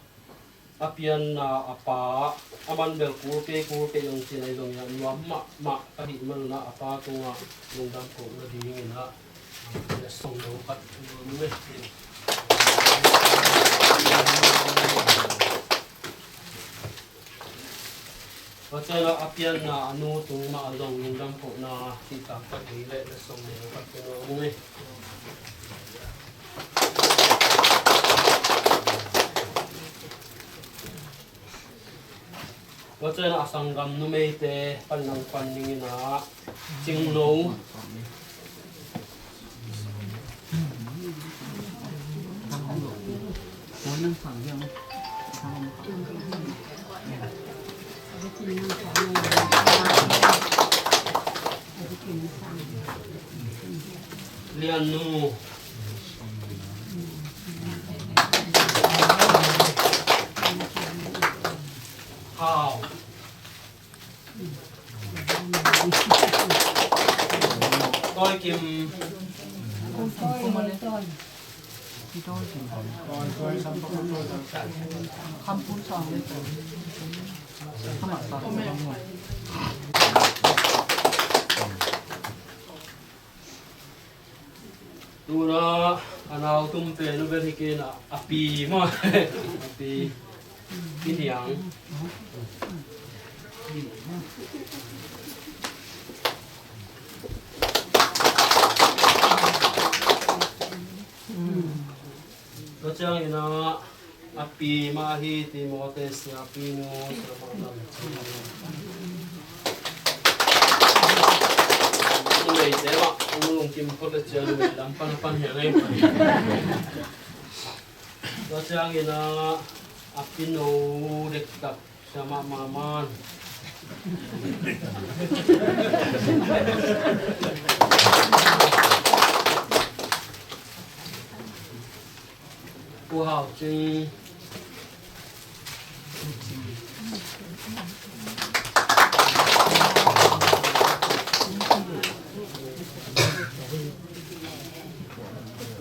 a pianna a pa, a man bel kul kei kul kei hong ci-in ah, ahi zongin ah nuam mahmah ka hih manun ah, a pa tungah lungdam kohna dingin ah, letsong no khat nuam ung e. Tua ciangin ah a pianna a nu tung mah zong lungdam kohna cihtak khat hi leh, letsong no khat pia nuam ung e. Tua ciangin ah a sanggam numeite pan nang pan ning in ah, Cingno. Liannu. Hau. Tawi Kim. Tu-in ah a nau tum pen uh bel hi kei in ah, a pi maw? A pi. Pi Niang. Tua ciangin ah, a pi mah hi, Timothy siapi nu, siamah lam ci. Numeite mah hong lungkim phot le ciang numei lam pan a pan hi a ngei. Tua ciangin ah, a pino dektak, siamah Maman. Pu Hau Cing.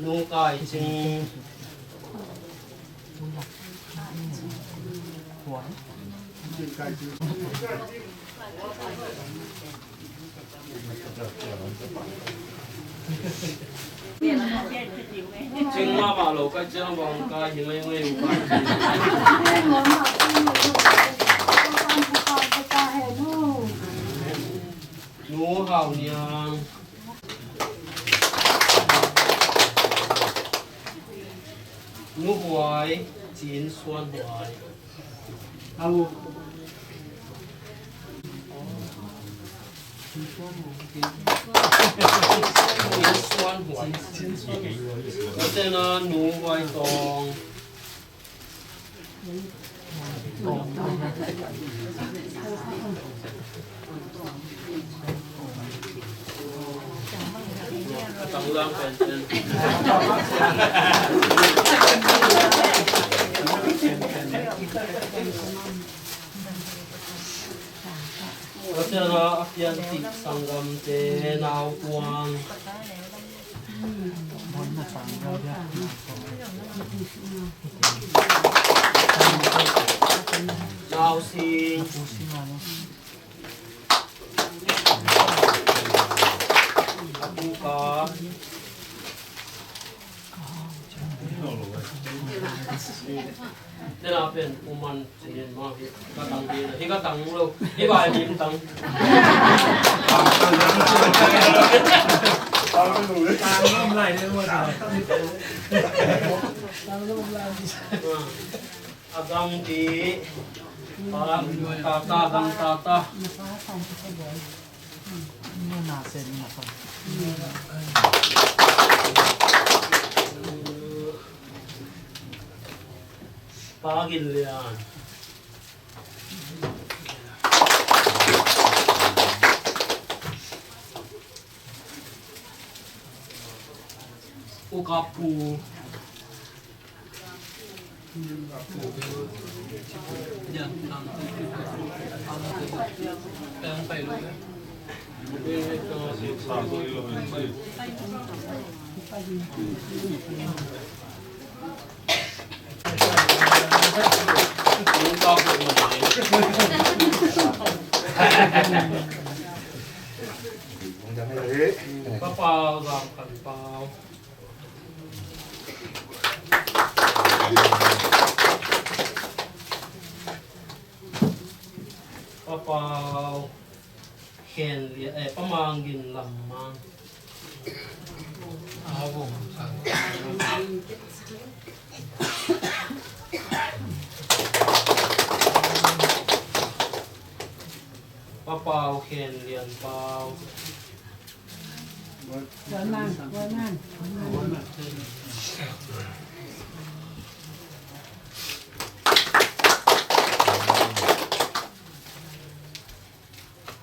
Nu Kai Cing. Cing mahmah lo, ka ciang bang ka hi ngei ngei uh ka. Nu Hau Niang. Nu Huai, Cin Suan Huai. Au. Cin Suan Huai. Tua ciangin ah Nu Huai Tawng. Tua ciangin ah a pianpih sanggamte, nau tuang. Nau sing. A pu ka. Tena pen uman cinin ma hi ka tang hi na, hi ka tang lo, hi bai lim tang. A gang ti, a gang tata, gang tata. Pa Gin Lian. U Kap Pu. Pa Pau Zam Khan Pau. Pa Pau Khen Lian, eh, Pa Mang Gin Lam Mang. Pa Pau Khen Lian Pau.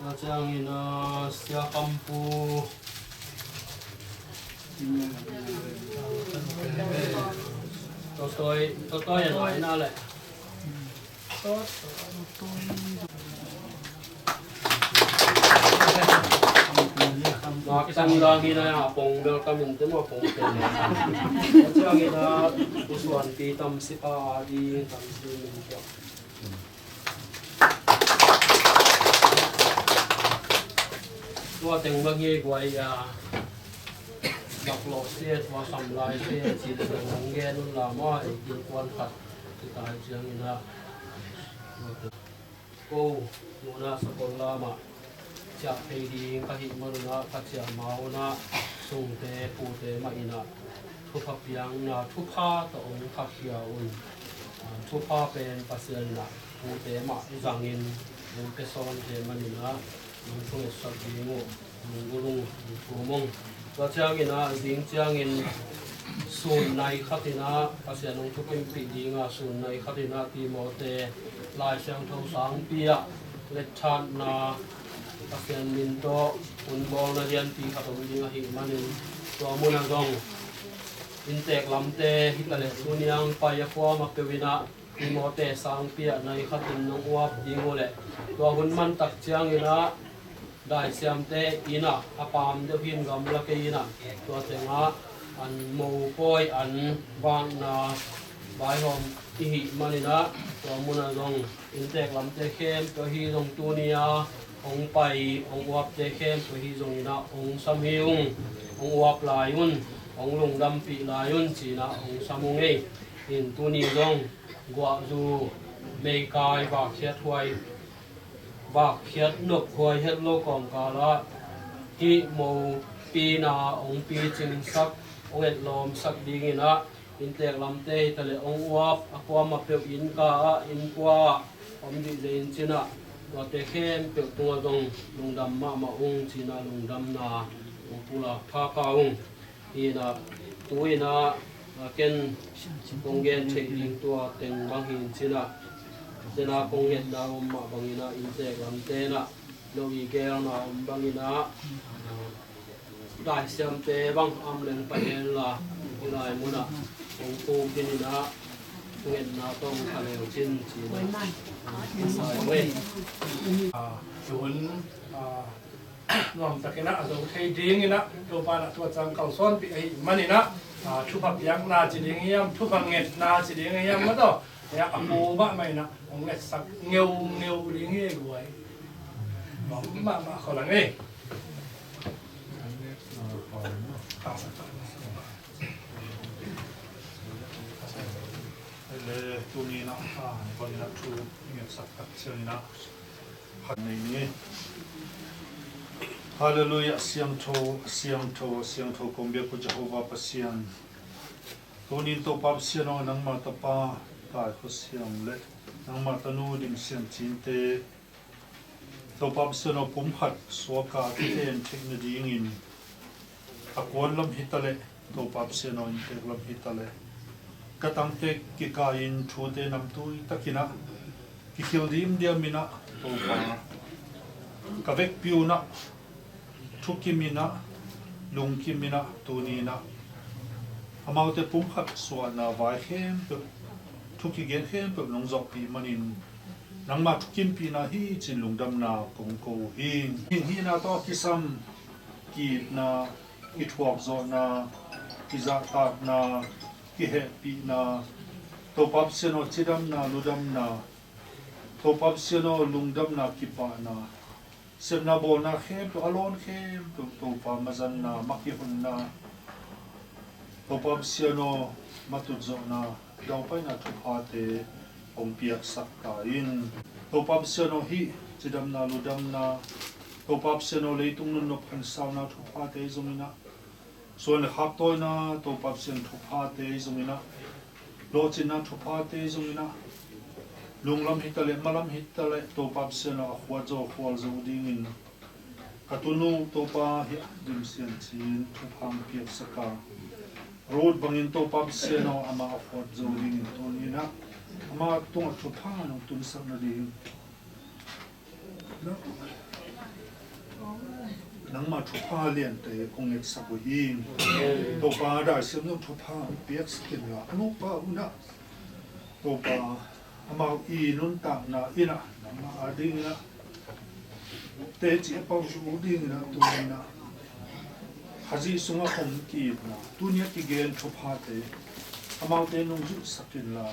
Tua ciangin, ah, Sia Kam Pu. Totoi, totoi, ah, nai na le. Mak tang dang hi na a pong bel ka min te ma pong te. Ciang hi na usuan pi tam si pa a di tam si min tua. Tua teng bang hi guai a. Dak lo se, tua sam lai se, ci le dong gen un la ma, e kin kuan khat. Ci tai ciang hi na. Ko nunah sakol lamah ciah thei ding ka hih manunah ka ciah ma unah sungte pute mah inah thupha piakna thupha tawh hong khakhia un. Thupha pen Pasian inah pute mah zangin pute sawnte maninah hong thungetsak ding uh. Nunggulung, nungthumung. Tua ciangin ah, zing ciangin sun nai khatin ah, Pasian hong thukimpih ding ah, sun nai khatin ah, Timote Lai Siangtho sangpi ah, letthatna, Pasian min tawh, hun bawlna lianpi khat om ding ahih manin, tua munah zong, inntek lamte, hi ta leh tuni ang pai a kuamah peuh inah, Timote sangpi ah nai khatin nong uap ding uh leh, tua hun mantak ciangin ah, daisiamte inn ah a paam deuh hi in gamla kei in ah, tua tengah an mopawi an vakna vaihawm i hih manin ah, tua munah zong inntek lamte khempeuh ahi zong tuni a hong pai hong uapte khempeuh ahi zongin ah hong sam hi ung, hong uap lai un, hong lungdampih lai un ci-in ah hong sam ung ei. In tuni zong guahzu meikai vakkhiat huai vakkhiat nophuai het lo kawmkalah hih mopina hong picingsak, hong etlawmsak dingin ah, inntek lamte hi ta leh hong uap a kuamah peuh innka ah, innkuah ah om dih zein cin ah, tuate khempeuh tungah zong lungdam mahmah ung ci-in ah lungdamna hong pulak phapha ung. Hi in ah, tu in ah, a ken kong gen theih ding tua teng bang hi in cin ah, cin ah kong ngetna om mah bangin ah, inntek lamte in ah, lo i gelna om bangin ah, daisiamte bang am leng pai hen la, i lai munah kong puk dingin ah, ngetna tawh kha leu cin ci-in ah, sai ve. Ah, tun, ah, nuamtakin ah a zo thei dingin ah, Topa in ah tua ciang kalsuanpih ahih manin ah, ah, thupha piakna ci ding hiam, thupha ngetna ci ding hiam, mataw, a pu mahmah in ah hong ngetsak ngeungeu ding hi ei guai. Nuam mahmah kholangei. Ah, bangin a thu i ngetsak tak ciangin ah khat nei ni. Halleluiah, siangtho, siangtho, siangtho kong biak uh Jehovah Pasian. Tunin Topa Pasian aw, nangma tapa Kai Khua Siam le nangma tanu Dim Sian Cinte, Topa Pasian aw, pumkhat suaka a kiten theih nadingin a kuan lam hitaleh, Topa Pasian aw, inntek lam hitaleh, ka tangte kikaiin thute namtui takin ah kikhil dimdiam in ah, Topa, ka vekpi un ah thukim in ah, lungkim in ah, tuni in ah amaute pumkhat suahna vai khempeuh, thu kigen khempeuh nong zawhpih manin nangma thukimpihna hi ci-in lungdamna kong ko uh hi. Hih hihna tawh a kisam ki-itna, kithuakzawhna, kizahtakna, kihehpihna, Topa Pasian aw, cidamna, ludamna, Topa Pasian aw, lungdamna, kipahna, sepna bawlna khempeuh, a lawn khempeuh, Topa mazanna, makihonna, Topa Pasian aw, matutzawhna, daupaina thuphate hong piaksak ta in. Topa Pasian aw, hih cidamna, ludamna, Topa Pasian aw, leitung nunnuap khansauna thuphate zong in ah, suan le khak tawina, Topa Pasian, thuphate zong in ah, lawhcinna thuphate zong in ah, lunglam hitaleh, malam hitaleh, Topa Pasian aw, a khuat zo, khual zo dingin ka tunu Topa hi ah Dim Sian Cin thupha hong piaksak a, Ruth bangin Topa Pasian aw, amah a khuat zo dingin tuni in ah ama tungah thupha nong tunsak nading nangma thupha liante kong ngetsak uh hi. Topa, daisiam zong thupha hong piaksak inla, a nupa un ah, Topa, amau i nuntakna in ah nangma adingin ah teci a pauh uh dingin ah, tuni in ah Khazih sungah hong ki-itna, tuni a kigen thuphate amaute nong zuihsak inla,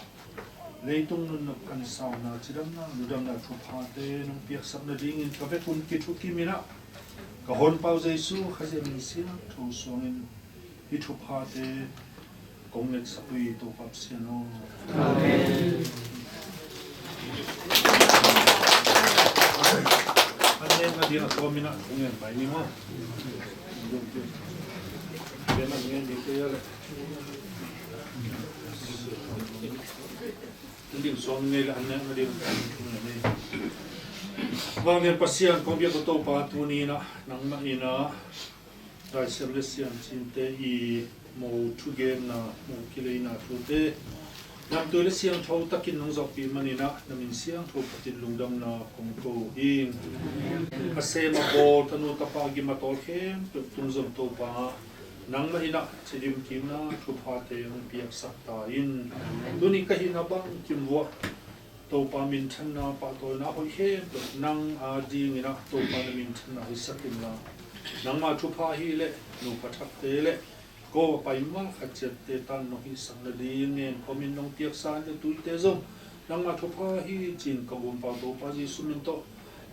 leitung nunnuap khansauna, cidamna, ludamna thuphate nong piaksak nadingin ka vek un kithukim in ah, ka Honpa uh Jesu Khazih min siangtho suangin hih thuphate kong ngetsak uh hi, Topa Pasian aw. Amen. An ngen nading a kawm in ah kong ngen mai ni maw? Ngen nading kei a leh. An ding suang ngei le an nek nading. Vanglian Pasian, kong biak uh Topa, tuni in ah nangmah in ah daisiam le siamcinte i mo thugenna, mo kileina thute namtui le siangtho takin nong zawhpih manin ah na min siangtho phatin lungdamna kong ko uh hi. A sem a bawl tanu tapa gim a tawl khempeuh tung zong Topa, nangmah in ah cidim kimna thuphate hong piaksak ta in. Tuni ka hihna bangkim vuah Topa minthanna, pahtawina hoih khempeuh nang adingin ah Topa na minthanna hisak inla, nangma thupha hi leh nupa thakte le ko a pai mal khat ciatte tan nong hihsak nading ngen khawmin nong piaksa in le tuite zong nangma thupha hi ci-in ka Gumpa Topa Jesu min tawh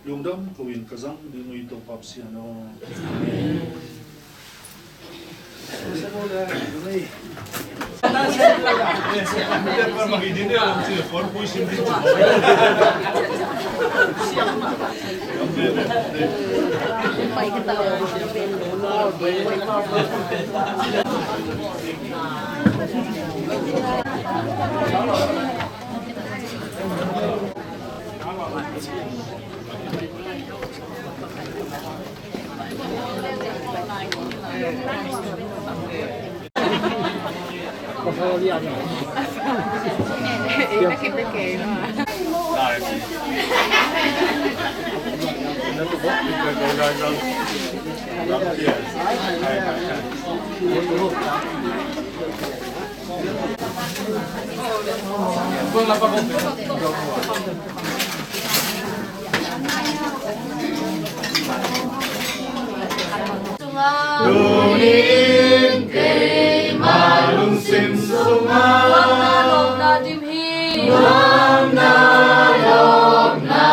lungdam ko-in ka zang ding uh hi, Topa Pasian aw. Amen. Tuni-in keima lungsim sungah nuamna lawpna dim hi. Nuamna lawpna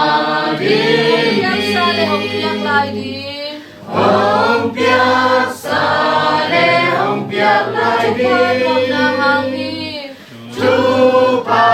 dim hi. Hong piaksa le hong piak lai ding. Hong piaksa le hong piak lai ding. Thupha tawpna hang hi. Thupha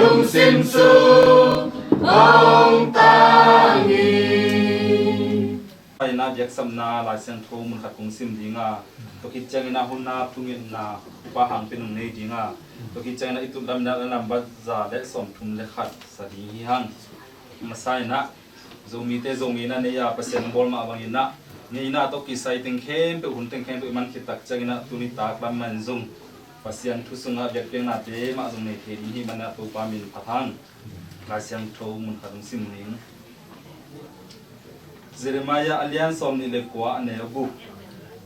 Lungsim sung hong tang hi. Ina biaksapna Lai Siangtho mun khat kong sim ding a, tua khit ciangin a hun a thungetna upa hang pen hong nei ding a, tua khit ciangin a i tut lam ina lambat za le sawmthum le khat sa ding hi hang. Masa ina Zomite Zomi ina nei a Pasian bawl mah bangin a, ngeina tawh kisai teng khempeuh, hun teng khempeuh i man khit tak ciangin a, tuni tak lam man zong Pasian thu sungah biakpiaknate mah zong nei thei ding hi manah Topa min phat hang. Lai Siangtho mun khat hong sim ning. Jeremiah a lian sawm nih le kua, a neu guk.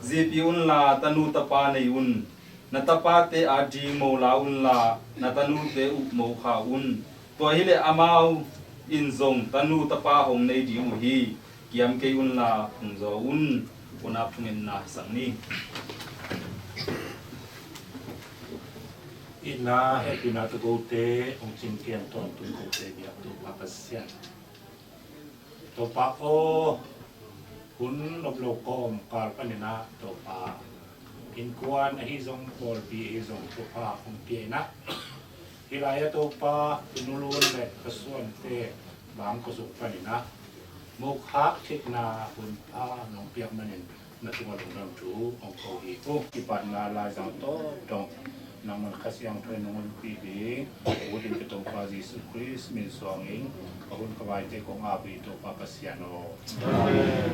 Zipi unla tanu tapa nei un. Na tapate ading mo la unla, na tanute uh mo kha un. Tua hileh amau in zong tanu tapa hong nei ding uh hi. Kiam kei unla phungzaw un. Unau thungetna hisak ni. Itna hehpihna tawkote hong cingkian tawntung kote biak Topa Pasian. Topa aw, hun lomlo kawmkal panin ah Topa, innkuan ahi zong pawlpi ahi zong thupha hong pia in ah, hih lai-ah Topa, ka nu Lun le ka suante bang khuasuk panin ah, mukhak khitna hun pha nong piak manin na tungah lungdam thu hong ko hi ung. Kipatna laizang tawp dong nangman Kha Siangtho in nong honpih ding ut in ka Topa Jesuh Khrist min suangin ka hun ka vaite kong ap hi Topa Pasian aw. Amen.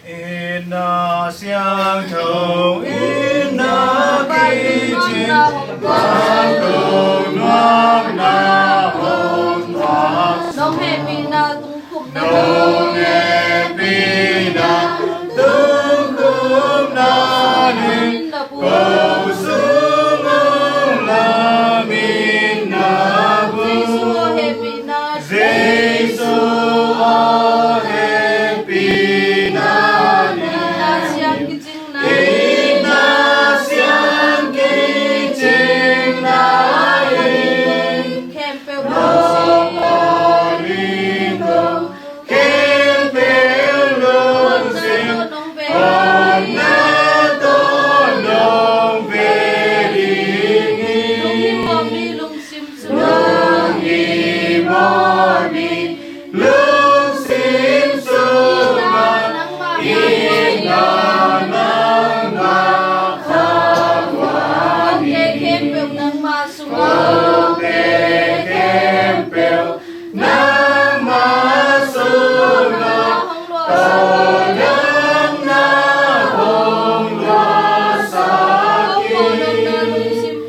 Inn a siangtho, inn a kicing, vantung nuamna hong thuak. Nong hehpihna tungkhupna, nong hehpihna tungkhupna in na bu, ko sung hong lam in na bu. Jesuh aw hehpihna, Jesuh aw hehpihna ni. Inn a siang kicingna in, inn a siang kicingna in, khempeuh lungsim, khempeuh lungsim, hong na tawh nong ve ding hi. Lungsim mawh mi, lungsim sungah. Lungsim mawh mi, lungsim sungah. Inn ah nangmah kha uani. Khuate khempeuh nangmah sungah. Khuate khempeuh nangmah sungah. Tawldamna hong luahsak hi.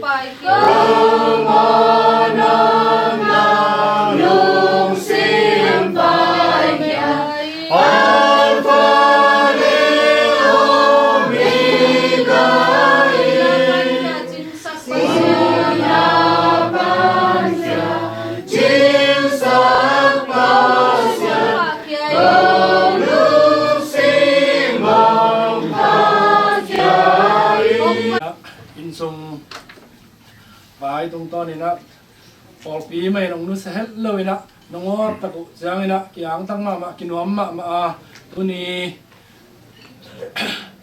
Pai. Ko mawhna lungsim paikhia, Alpha le Omega hi. Singlamteh paikhia, cingsak paikhia, ko lungsim hong paikhia hi. Inn sung pai tungtawnin ah, pawlpi mah in hong nusia het loin ah, nong awt tak uh ciangin ah, kiangtang mahmah, kinuam mahmah a, tuni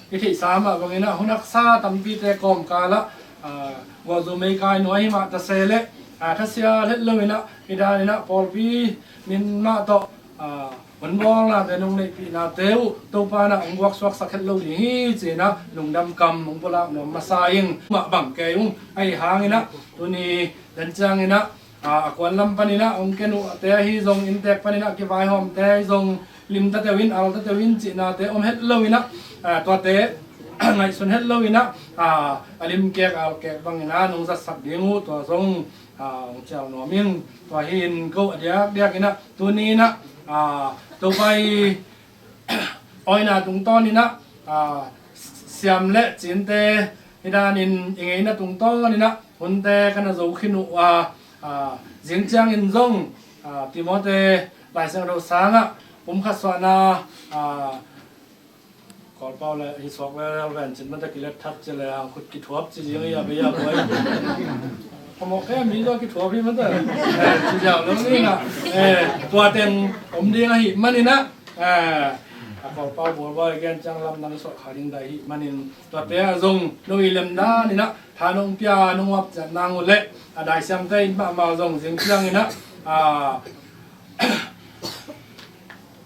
i theihsa mah bangin ah, hun haksa tampite kawmkal ah, ah, gualzo meikai nuai hi mah ta se leh, ah, thasia het loin ah, i danin ah, pawlpi min mah tawh, ah, hun bawlnate nong neihpihnate uh Topa in ah hong guaksuaksak het lo ding hi ci-in ah lungdam kam hong pulak nuam masa ing. Mah bang kei ung, ahi hangin ah tuni dan ciangin ah, ah, a kuan lam panin ah hong ken uhte ahi zong, inntek panin ah kivaihawmte ahi zong, limta teuh in, alta teuh in cihnate om het loin ah, ah, tuate ngaihsun het loin ah, ah, a limkek alkek bangin ah nong zatsak ding uh, tua zong, ah, hong cial nuam ing. Tua hi in ko a diakdiakin ah tuni in ah, ah, Topa i awina tungtawnin ah, ah, siam le cinte hi danin i ngeina tungtawnin ah hunte ka na zo khin uh a, ah, zing ciangin zong, ah, Timothy Lai Siangtho sangah pumkhat suahna, ah, Kawlpau le hi suak le, vel ven cin mata kilet thak ci le, ang khut kithuap ci zing hi a, bei a buai. Phamawh kei mi zaw kithuap hi mata. Eh, ci ziau lo ni na. Eh, tua teng om ding ahih manin ah, eh, a Kawlpau bualbawi gen ciang lamdang suah kha ding dai hi manin tuate ah zong no i lemdan inah tha nong pia nong uap ciat nang uh leh a daisiamte in mahmah zong zing ciang inah a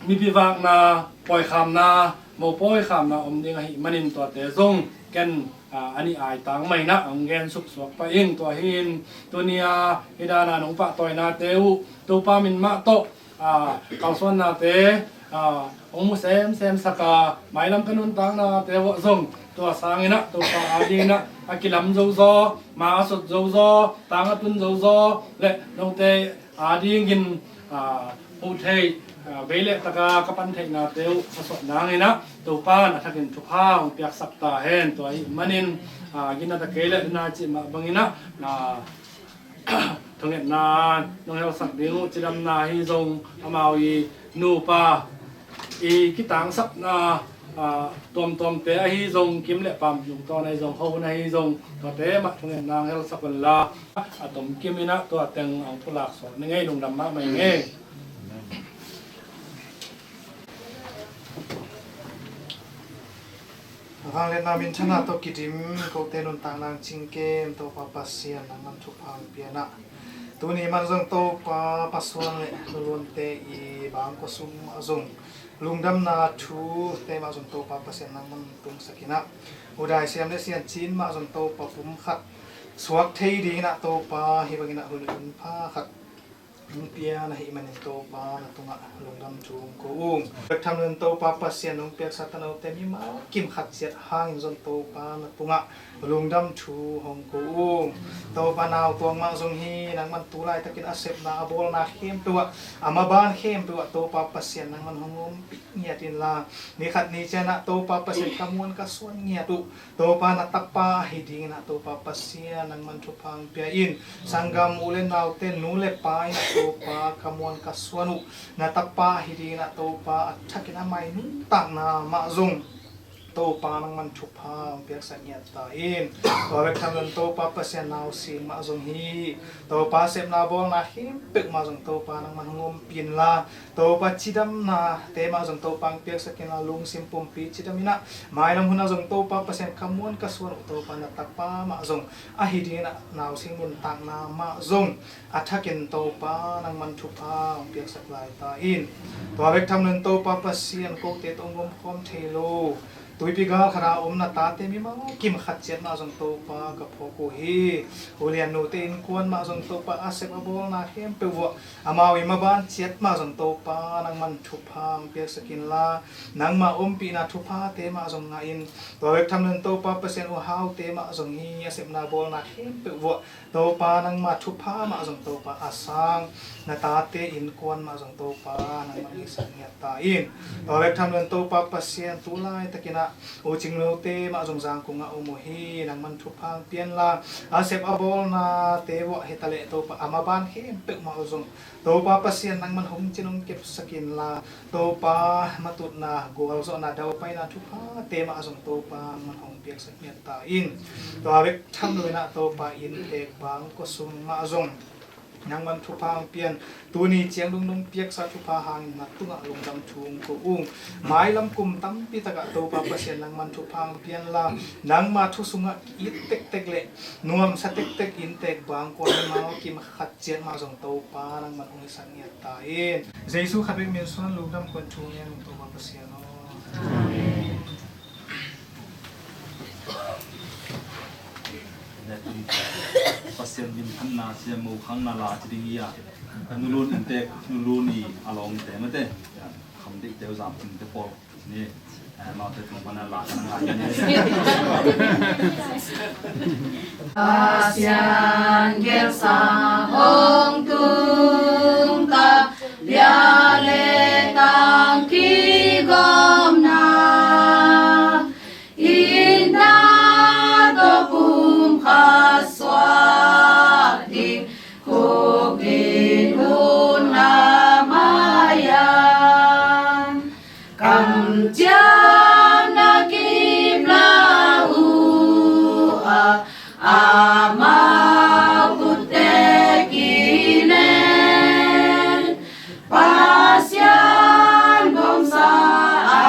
mipi vakna, pawikhamna, mopawi khamna om ding ahi manin tuate zong ken a, a nih ai tang mah inah hong gen suksuak pah ing. Tua hi-in tuni-a hih dana nong pahtawinate uh Topa min mah tawh a, kalsuannate a, hong mu semsem sak a, mailam ka nuntaknate uh zong tua sang inah Topa a ding inah a kilam zozaw, ma a sot zozaw, tang a tun zozaw le note a dingin a, hmuh theih a, vei le taka ka pan theihnate uh a suah nang inah Topa na thakin thupha hong piaksak ta hen. Tua ahi manin a, ginat a kei le na cih mah bang inah a, thungetna nong helsak ding uh cidamna hi zong amau i nupa i kitangsapna a, tuamtuamte ahi zong kim le pam nungtawn ahi zong ho na hi zong tuate mah thungetna hong helsak unla a tomkim inah tua teng hong pulak sawh ni ngei. Lungdam mahmah ing ei. Vangliatna minthanna tawh kidim kote nuntakna hong cingkem Topa Pasian nangman thupha hong pia inah tuni man zong Topa pasuan le nuluante i bangkua sung mah zong lungdamna thute mah zong Topa Pasian nangman tungsak inah u daisiam le siancin mah zong Topa pum khat suak thei ding inah Topa hih bang inah hun hun pha khat hong pia na hih manin Topa na tungah lungdam thu hong ko ung. Bek tham loin Topa Pasian hong piaksa tanote mimal kim khat ciat hangin zong Topa na tungah lungdam thu hong ko ung. Topa nau tuang mah zong hi, nangman tu laitakin a sepna a bawlna khempeuh ah, a maban khempeuh ah Topa Pasian nangman hong ompih ngiat inla, ni khat ni ciangin ah Topa Pasian ka muan ka suan ngiat uh Topa na tapa ahi dingin ah Topa Pasian nangman thupha hong pia in. Sanggam u le naute, nu le pa in ah Topa ka muan ka suan uh na tapa ahi dingin ah Topa a thakin a mai nuntakna mah zong Topa nangman thupha hong piaksak ngiat ta in. Tua bek tham loin Topa Pasian nau sing mah zong hi, Topa sepna bawlna khempeuh mah zong Topa nangman hong ompih inla, Topa cidamnate mah zong Topa hong piaksak inla, lungsim pumpi cidam in ah mailam hun ah zong Topa Pasian ka muan ka suan uh Topa na tapa mah zong ahi dingin ah nau sing nuntakna mah zong a thakin Topa nangman thupha hong piaksak lai ta in. Tua bek tham loin Topa Pasian kote tawh hong gomkhawm thei lo, tuipi gal khat ah a om na tate mimal kim khat ciat mah zong Topa ka phawk uh hi. U Lian nute innkuan mah zong Topa a sep a bawlna khempeuh uh ah amau i maban ciat mah zong Topa nangman thupha hong piaksak inla, nangma ompihna thuphate mah zong ngah in. Tua bek tham loin Topa Pasian u Haute mah zong hi, a sepna bawlna khempeuh uh ah Topa nangma thupha mah zong Topa a sang na tate innkuan mah zong Topa nangman hong hisak ngiat ta in. Tua bek tham loin Topa Pasian tu laitakin ah u Cing Lote mah zong Zangkung ah om uh hi, nangman thupha hong pia inla, a sep a bawlnate uh ah hi ta leh Topa a maban khempeuh mah uh zong Topa Pasian nangman hong cin hong kepsak inla, Topa matutna, gualzawhna, daupaina thuphate mah zong Topa nangman hong piaksak ngiat ta in. Tua bek tham loin ah Topa inntek bangkua sung mah zong nangman thupha hong pia in. Tuni ciang dungdung piaksa thupha hangin na tungah lungdam thu hong ko ung. Mailam kum tampi takah Topa Pasian nangman thupha hong pia inla, nangma thu sungah ki-it tektek le nuamsa tektek inntek bangkua mimal kim khat ciat mah zong Topa nangman hong hisak ngiat ta in. Jesu khat bek min suang lungdam ko in thu ngen ung Topa Pasian aw. Amen. Pasian minthanna sia, mokhakna la ci ding hi a, nulun inntek, nulun i a lawmte mate, kham deihte uh, zam innte pawl ni. Eh, amau te tung pana la na ngai ni. Pasian gelsang hong tung ta, bia le tang kigawmna, inn na tawh pumkhat suak ding, khuk in hun a mai-a, kamciamna kipla uh a, amau khutte kilen, Pasian gawmsa a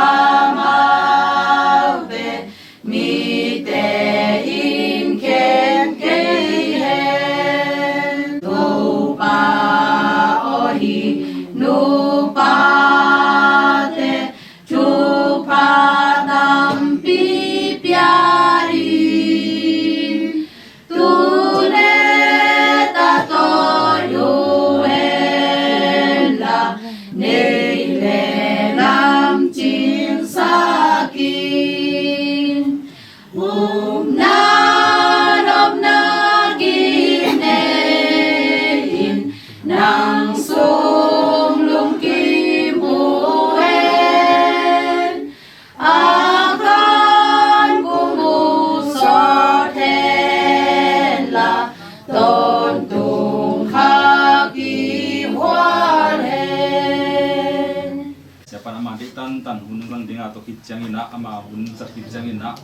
Tan hun zang dingah tawh khit ciangin ah, ama hun zat khit ciangin ah,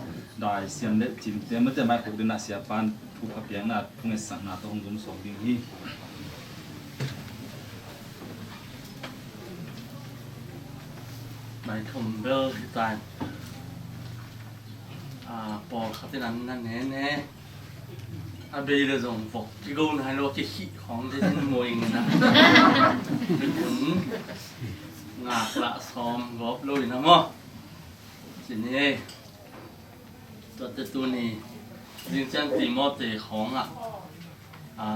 dai siam le cimte mate maikhok dingah siapan thu pha piakna thu ngetsakna tawh hong zum sawm ding hi. Nai thum bel hi tai. A, pawlkhat in an na ne ne. A bei le zong vok kigo nai lo, kikhih khawng te in muing in a. Hun ngak lah sawm gawp lo in a maw. Ci ni ei. Tuate tuni zingciang Timote khawngah, a,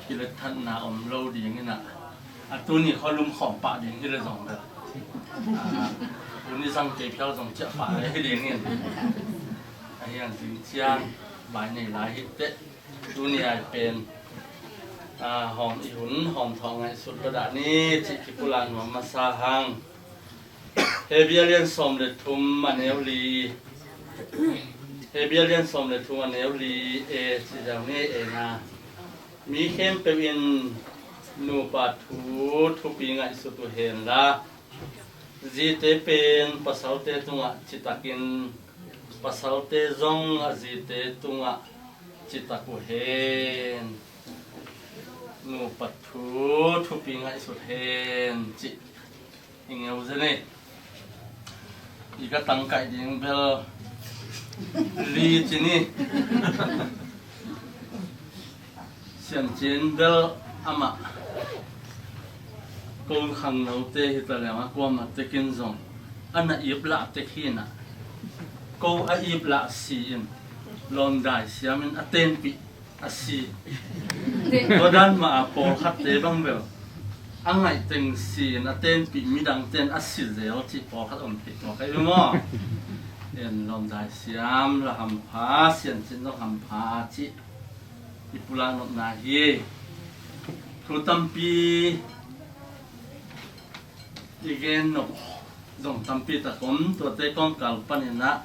kilethatna om lo dingin ah, a tuni khaw lumkhawm pah ding hi le zong bel, a, tuni zang kei phiau zong ciah pah le hi dingin. A hiang zingciang bai nei lai hi teh. Tuni ai pen, a, hawm i hun hawm thawh ngaihsut lo dah ni cih kipulak nuam masa hang. Hebru lian sawm le thum a neu li. Hebru lian sawm le thum a neu li e ci zau ni e na. Mi khempeuh in nupa thu thupi ngaihsut uh hen la, zite pen pasalte tungah citakin, pasalte zong a zite tungah citak uh hen. Nupa thu thupi ngaihsut hen cih i ngeu zen e. I ka tangkaih ding bel li ci ni. Siancin bel amah ko khangnote hi ta leng a, kuamah tekin zong a na iplah tek hi na. Ko a iplah si in lawmdai siamin a tenpih a si. Tua dan mah a pawlkhatte bang bel a ngaih teng si in a tenpih, midangte in a si zel cih pawlkhat om thei tuak ahi maw? En lawmdai siam la hampha, siancin zong hampha cih i pulak nopna hi. Thu tampi i gen nop zong tampi tak om, tuate kawngkal panin ah,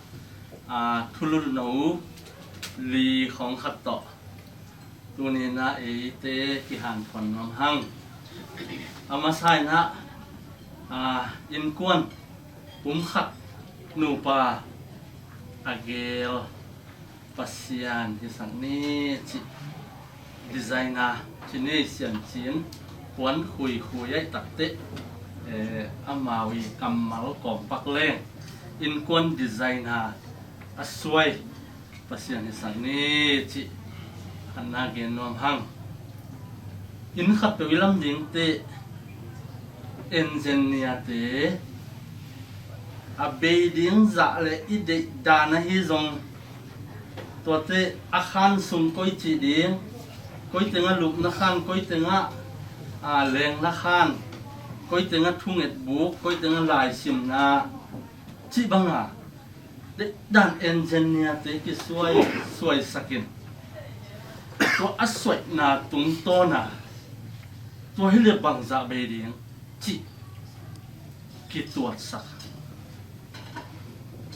a, thulutno li khawng khat tawh tuni in ah eite kihanthawn nuam hang. A masa in ah, a, innkuan pumkhat nupa a gel Pasian hisak ni cih designer ci ni, siancin puan khuikhui aih takteh, eh, amau i kammal kawmpak leng innkuan designer a suai Pasian hisak ni cih khatna gen nuam hang. Inn khatpeuh i lam dingte, engineer-te a bei ding zah le i deih dan ahi zong, tuate a khan sung koi cih ding, koi tengah lupna khan, koi tengah, a, lengna khan, koi tengah thunget buk, koi tengah laisimna cih banga deihdan engineer-te kisuai suaisakin, tua a suaihna tungtawna tua hi le bangzah bei ding cih kituatsak.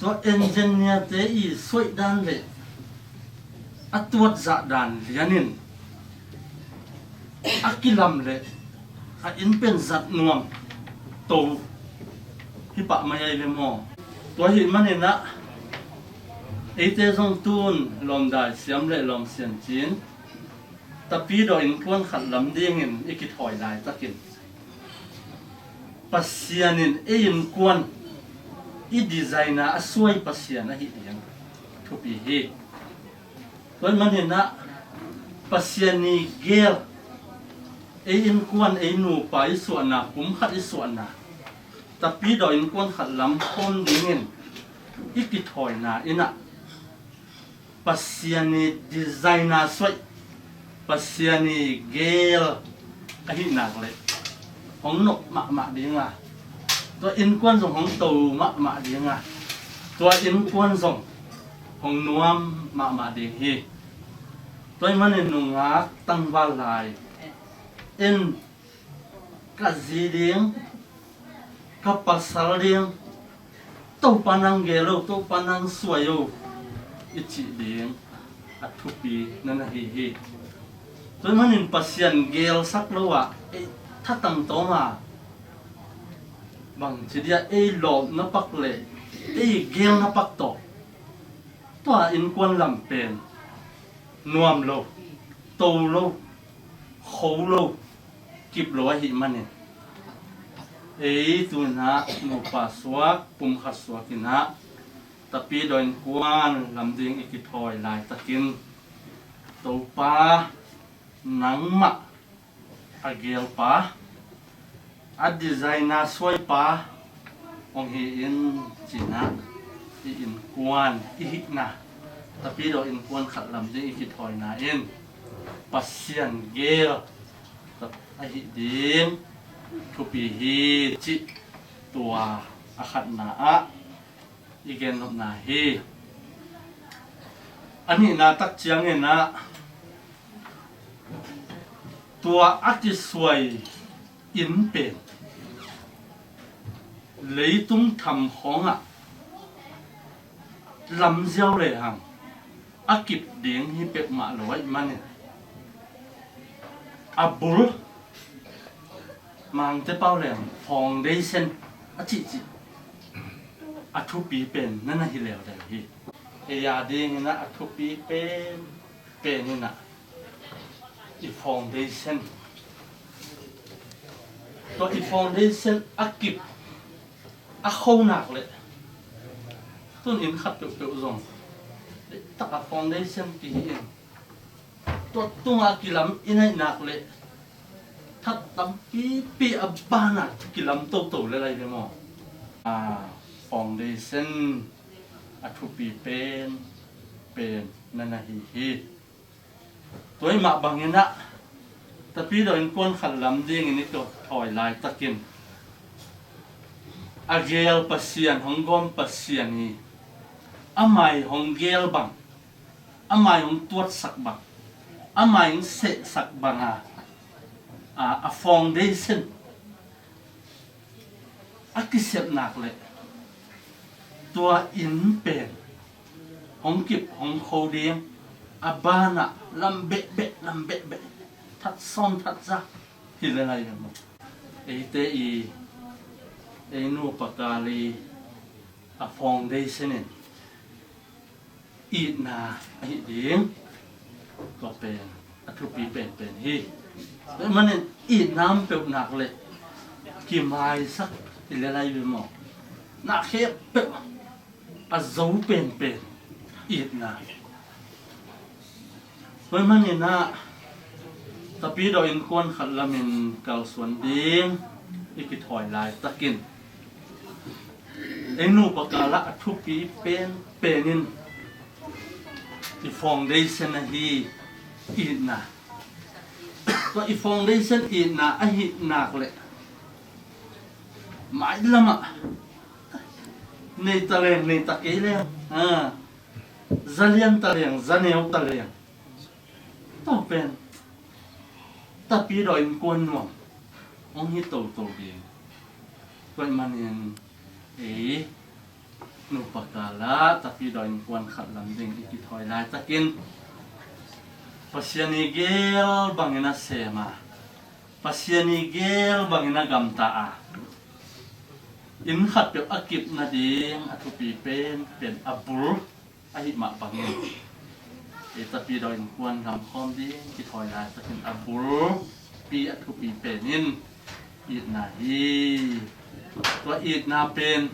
Tua engineer-te i suaihdan le a tuatzah dan lianin a kilam le a inn pen zat nuam to hi pah mai ai ve maw? Tua hi manin ah eite zong tun lawmdai siam le lawm siancin tapidaw innkuan khat lam dingin i kithawi laitakin Pasian in ei innkuan i designer a suai Pasian ahi ding thupi hi. Tua manin ah Pasian i gel, ei innkuan, ei nupa i suahna, pumkhat i suahna, tapidaw innkuan khat lam khawm dingin i kithawina in ah Pasian i designer suaih, Pasian i gel ahih nak leh hong nop mahmah ding a, tua innkuan zong hong to mahmah ding a, tua innkuan zong hong nuam mahmah ding hi. Tua ahih manin nungak tangval lai in ka zi ding, ka pasal ding, Topa nang gel o, Topa nang suai o i cih ding a thupi na na hi hi. Tua ahih manin Pasian gelsak lo ah ei thatang tawm a bangci dia ei lawpna pak le ei gelna pak tawh tua innkuan lam pen nuam lo, to lo, kho lo, kip lo ahih manin, ei tu-in ah nupa suak, pumkhat suak in ah Tapidaw innkuan lam ding i kithawi laitakin, Topa, nangmah a gelpa, a designer suaipa hong hi in, ci-in ah i innkuan i hihna, Tapidaw innkuan khat lam ding i kithawina in Pasian gel ahih ding thupi hi, cih tua a khatna ah i gennopna hi. A nihna tak ciangin ah, tua a kisuai inn pen leitung tham khawngah lamziau lehang a kip ding hi peuhmah lo ahih manin, a bul, Mangte pau leng foundation a cihcih a thupi pen na na hi leuleu hi. Ei a dingin ah a thupi pen, pen in ah i foundation, tua i foundation a kip a kho nak leh, tun inn khat peuhpeuh zong tak a foundation kihi in, tua tungah kilam i neih nak leh that tampipi a banah kilam toto le lai ve maw? A foundation a thupi pen, pen na na hi hi. Tua ahih mah bangin ah Tapidaw innkuan khat lam dingin i kithawi laitakin, a gel Pasian, hong gawm Pasian hi. Amah i hong gel bang, amah i hong tuatsak bang, amah i hong sehsak bang a, a, a foundation a kisep nak leh, tua inn pen hong kip hong kho ding, a banah lam behbeh, lam behbeh, that sawm that za hi le lai ve maw? Eite i, ei nupa kal i a foundation in itna ahih ding, tua pen a thupi penpen hi. Tua ahih manin itna om peuh nak leh kimaisak hi le lai ve maw? Na khempeuh a zo penpen itna. Tua ahih manin ah Tapidaw innkuan khat lamin kalsuan ding i kithawi laitakin, ei nupa kal ah a thupi penpen in i foundation ahi itna. Tua i foundation itna ahih nak leh, mailam ah nei ta leng, nei ta kei leng, a, za lian ta leng, za neu ta leng, tua pen Tapidaw innkuan nuam hong hi toto ding. Tua ahih manin ei nupa kal ah Tapidaw innkuan khat lam ding i kithawi laitakin, Pasian i gel bangin a sem a, Pasian i gel bangin a gamta a, inn khatpeuh a kip nading a thupi penpen a bul ahih mah bangin, ei Tapidaw innkuan lamkhawm ding kithawi laitakin a bulpi a thupi pen in itna hi. Tua itna pen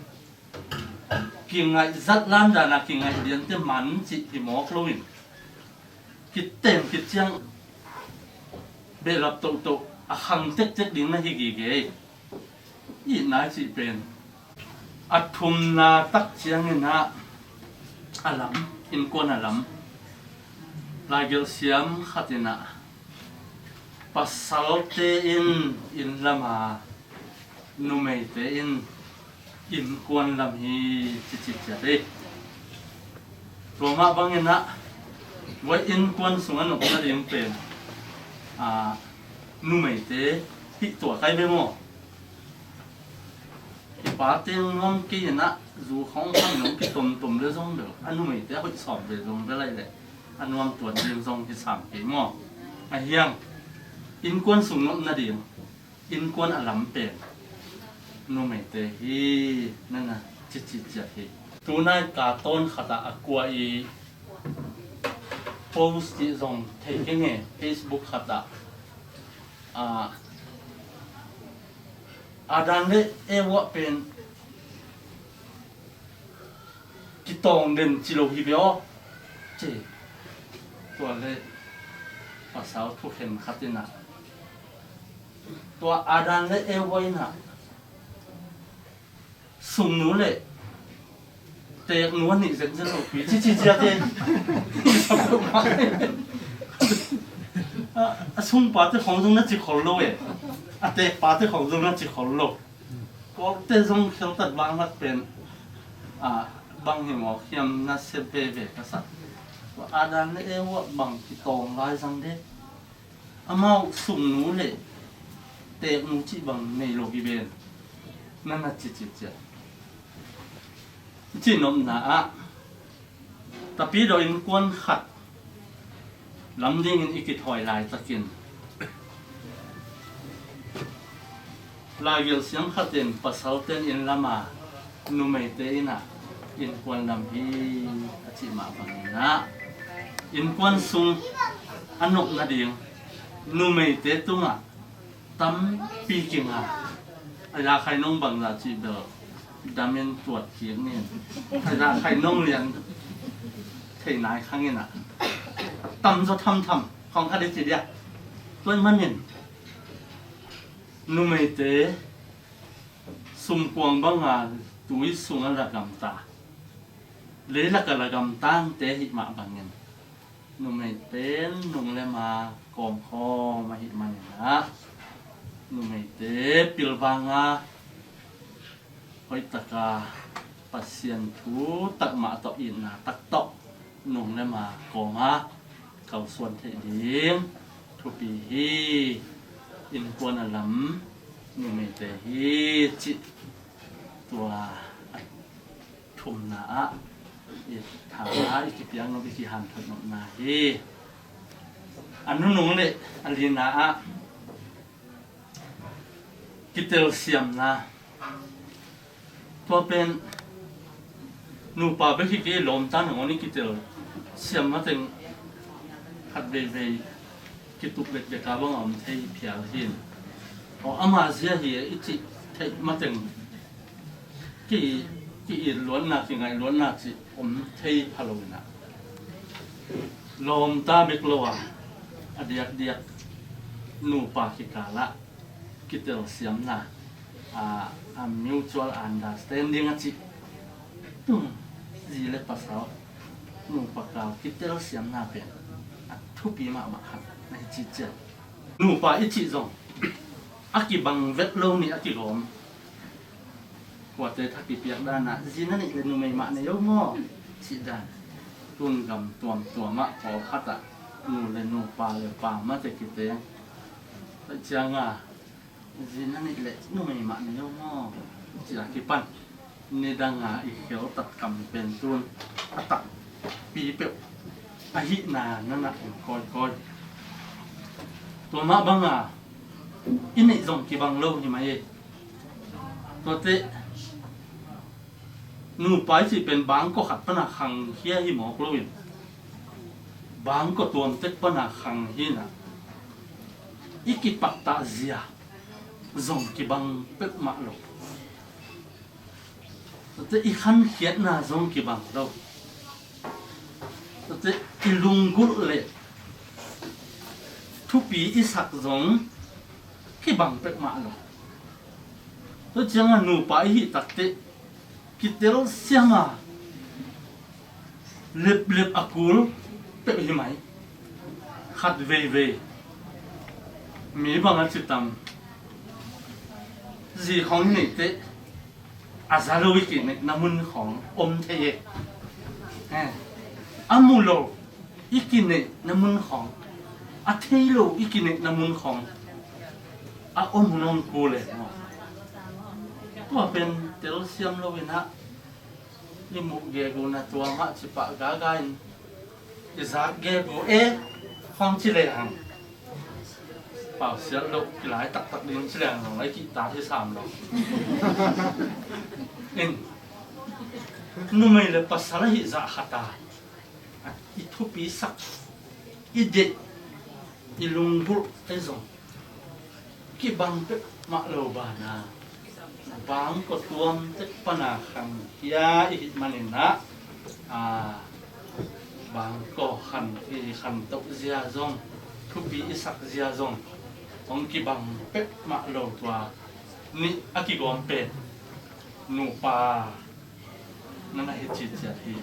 kingaih zat lamdang a kingaih liante man cih hi mawk loin, kiteng kiciang behlap tohtoh a khang tektek ding na hi gige. Itna i cih pen a thumna tak ciangin ah a lam, innkuan a lam, laigelh siam khat in ah pasalte in inn lam a, numeite in innkuan lam hi, ci cih ciat hi. Tua mah bangin ah tua innkuan sung a nop nading pen, a, numeite hih tua kai ve maw? I pa teng nuam kei in ah zu khawng kham in hong kitomtom le zong bel a numeite a hoih sawm ve zong bel lai leh a nuam tuan ding zong hi sam kei maw? A hiang, innkuan sung nop nading, innkuan a lam pen Numeite hi, nana cici ciat hi. Tunai ka tawn khatah a kua i post cih zong thei keng e, Facebook khatah. A, Adam le Eva pen kitawng den ci lo hi ve aw. Ci. Tua le pasal thukhen khat inah, tua Adam le Eva inah sumnu le teeknu a nih zenzen lo pi cici ciate. A, a sungpate khong zong na ci khol lo e. A teekpate khong zong na ci khol lo. Kawlte zong kheltat vanglat pen, a, bang hi mawk hiam na sia veve ka sak. Adam le Eva bang kitawng lai zang de. Amau sumnu le teeknu cih bang nei lo hi ven. Nana cici ciat. Cihnopna ah Tapidaw innkuan khat lam dingin i kithawi laitakin, laigelh siam khat in pasalte'n inn lama numeite inah innkuan lam hi a cih mah bangin ah, innkuan sung a nop nading numeite tungah tampi kinga. A yakhai nong bangzah cih bel damin tuat kik nin. A yakhai nong lian thei nai khang inah, tamzaw thamtham khong khat i ci dia. Tua ahih manin numeite sumkuang banga tui sungah la gamta, leilakah la gamtangte ahih mah bangin, numei pen nung le ma kawmkhawm ahih manin ah, numeite pilvanga hoihtaka Pasian thu tak mah tawh, itna tak tawh nung le ma kawma kalsuan theih ding thupi hi. Innkuan a lam numeite hi cih tua a thumna ah i tha i kipiak nop, i kihanthawn nopna hi. A nunung le a lina ah kitelsiamna. Tua pen nupa bek hi kei, lawmta nangawn i kitelsiam mateng khat veivei kitup bekbek a bang a om thei phial hi. Aw, ama zia hi i cih theih mateng ki, ki-it luatna, kingaih luatna cih om thei pha lo inah, lawmta bek lo a, a diakdiak nupa kikalah kitelsiamna, a, a mutual understanding a cih, tung zi le pasal nupa kal kitelsiamna pen a thupi mahmah khat na hi cih ciang. Nupa i cih zong a kibang vet lo nih a kigawm. Kuate thak i piak dan ah, zi na neih le numei mah nei o maw, cih dan. Tun gam tuamtuam ah pawlkhat ah nu le nu, pa le pa mate kiteng. Tua ciang a, zi na neih le numei mah nei o maw, cih a kipan nidang a i kheltat kam pen tun a takpi peuh ahihna na na en kawikawi. Tua mah bang a i neih zong kibang lo hi mai e. Tuate nupa i cih pen bangkua khat pan a khangkhia hi mawk lo in, bangkua tuamtek pan a khang hi inah, i kipattah zia zong kibang peuhmah lo. Tuate i khankhiatna zong kibang lo. Tuate i lunggulh le thupi i sak zong kibang peuhmah lo. Tua ciang a nupa i hih takteh kitelsiam a, leplep a kul peuh hi mai. Khat veivei mi bang a citam, zi khawng i neih teh a za lo i kineihna mun khawng om thei e. Eh, a mu lo i kineihna mun khawng, a thei lo i kineihna mun khawng a om hun om kul e maw. Tua pen telsiam lo inah, i muh gegu na tua mah cipah gaga in, i zak gegu e khawng ci lehang, Pausiat loh kilai taktak ding ci leng zong lai kihta hi sam lo. In, numei le pasal ahi zah khat a i thupi sak, i deih, i lunggulh ahi zong kibang peuhmah lo banah bangkua tuam tek pana khankhia i hih manin ah, a, bangkua khan i khantoh zia zong, thupi i sak zia zong hong kibang peuhmah lo. Tua nih a kigawm pen nupa na na hi ciciat hi.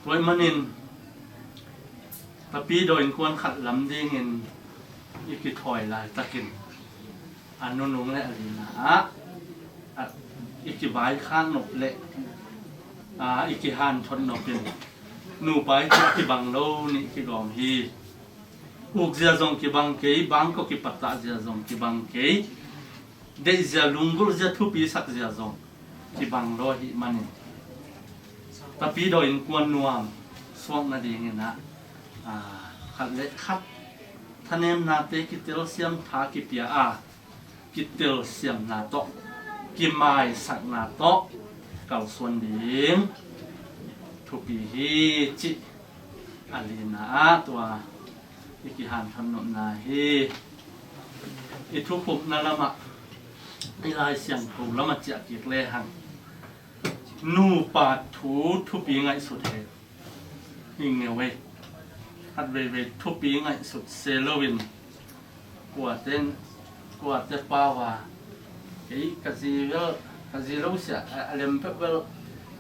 Tua ahih manin Tapidaw innkuan khat lam dingin i kithawi laitakin a nunung le a lina ah, a, i kivaikhak nop le, a, i kihanthot nop in nupa i kibang lo nih kigawm hi. Ukzia zong kibang kei, bangkua kipattah zia zong kibang kei, deihzia, lunggulhzia, thupisakzia zong kibang lo ahih manin Tapidaw innkuan nuam suak nadingin ah, a, khat le khat thanemnate kitelsiam tha kipia a, kitelsiamna tawh, kimaisakna tawh kalsuan ding thupi hi cih a lina ah tua i kihanthot nopna hi. I thukhupna lamah, i Lai Siangtho lamah ciah kik lehang nupa thu thupi ngaihsut hi. Hi ngeu ei. Khat veivei thupi ngaihsut se loin kuate, kuate pau a, kei ka zi vel, ka zi lo sia, a, a lem peuh vel,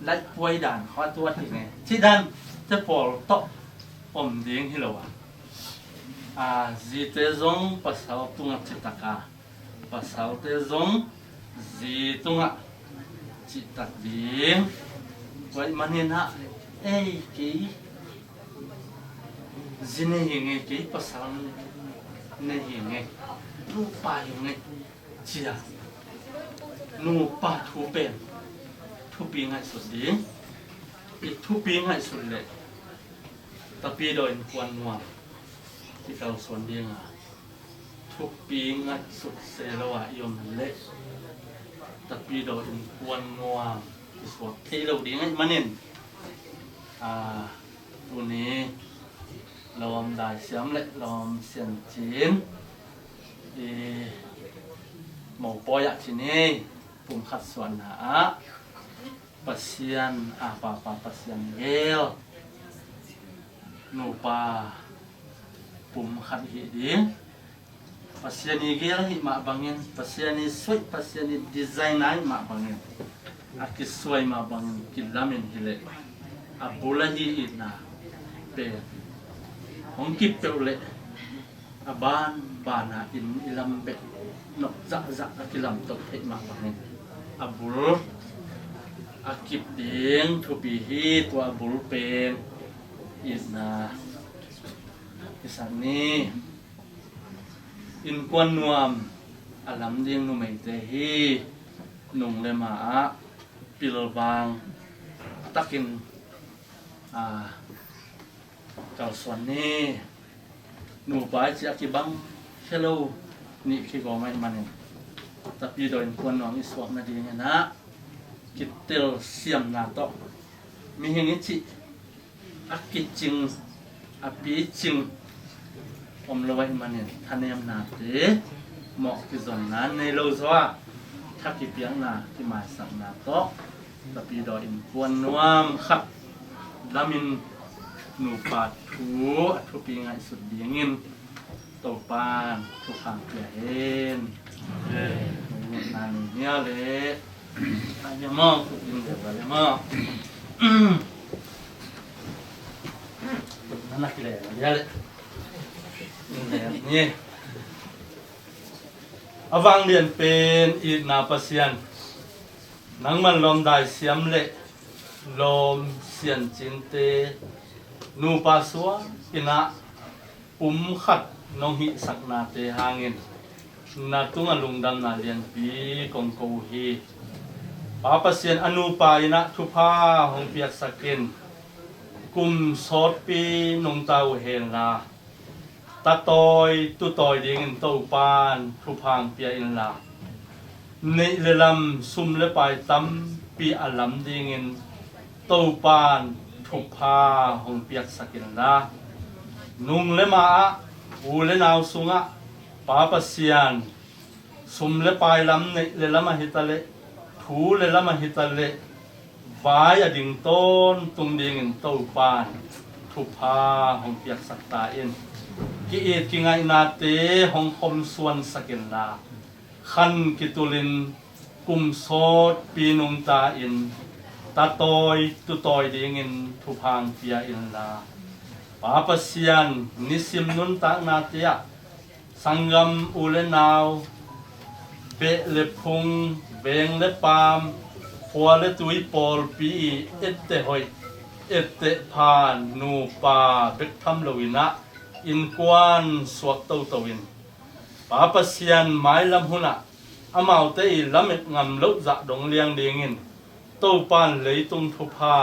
laih puai dan khua tua ti nge, ci dan te pawl tawh om ding hi lo a. A, zite zong pasal tungah citak a, pasalte zong zi tungah citak ding. Tua ahih manin ah, ei, kei zi nei hi ngei, kei pasal nei hi ngei, nupa hi ngei, cia nupa thu pen thupi ngaihsut ding. I thupi ngaihsut leh Tapidaw innkuan nuam i kalsuan ding a, thupi ngaihsut se lo a i om leh Tapidaw innkuan nuam i suak thei lo ding ahih manin, a, tuni lawm daisiam le lawm siancin i mopawi ah ci ni, pumkhat suahna ah Pasian, a, papa Pasian gel nupa pumkhat hi ding. Pasian i gel ahih mah bangin, Pasian i suaih, Pasian i design ahih mah bangin, a kisuai mah bangin kilamin hileh a bul ahi itna pen hong kip peuh leh a banbana in i lam bek nop zahzah a kilamto theih mah bangin a bul a kip ding thupi hi. Tua a bul pen itna i sak ni. Innkuan nuam a lam ding numeite hi. Nung le ma ah pilvang takin, a, kalsuan ni. Nupa i cih a kibang khia lo nih kigawm ahih manin Tapidaw innkuan nuam i suak nadingin ah kitelsiamna tawh, mihing i cih a kicing, a picing om lo ahih manin thanemnate, mawh kizonna nei lo zaw a, tha kipiakna, kimaisakna tawh Tapidaw innkuan nuam khat lamin nupa thu a thupi ngaihsut dingin Topa'n thukhang pia hen. Amen. Nungngatna nei nia leh a leh maw, thukim leh a leh maw. Nana kileh a leh. Ni. A vanglian pen itna Pasian, nangman lawm daisiam le lawm siancinte nupa suak in ah pumkhat nong hihsaknate hangin na tungah lungdamna lianpi kong ko uh hi. Pa Pasian, a nupa in ah thupha hong piaksak in, kum sawtpi nungta uh henla, Tatawi tutawi dingin Topan thupha hong pia inla, neih le lam, sum le pai tampi a lam dingin Topan thupha hong piaksak inla, nung le ma ah, u le nau sungah Pa Pasian sum le pai lam, neih le lam ahi ta leh, thu le lam ahi ta leh, vai a ding tawntung dingin Topan thupha hong piaksak ta in. Ki-it kingaihnate hong khomsuansak inla, khan kitulin kum sawtpi nungta in tatawi tutawi dingin thupha hong pia inla, Pa Pasian nisim nuntaknate ah sanggam, u le nau, beh le phung, veng le paam, khua le tui pawlpi i etteh hoih, etteh pha nupa bek tham loin ah innkuan suak toto in, Pa Pasian mailam hunah amaute i lamet ngam loh zah dong liang dingin Topan leitung thupha,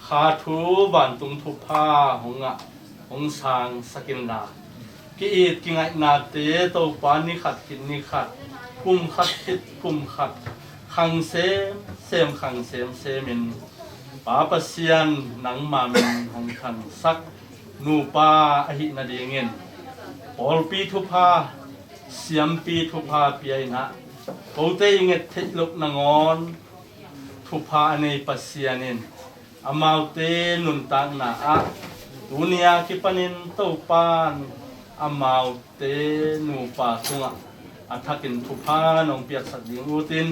kha thu vantung thupha hong ngah, hong sangsak inla, ki-it kingaihnate Topa ni khat khit ni khat, kum khat khit kum khat, khang semsem, khang semsem in Pa Pasian nangma min hong thangsak nupa ahih nadingin pawlpi thupha, siampi thupha pia in ah, kote i nget theih loh nangawn thupha a nei Pasian in amaute nuntakna ah tuni a kipanin Topan amaute nupa tungah a thakin thupha nong piaksak ding utin,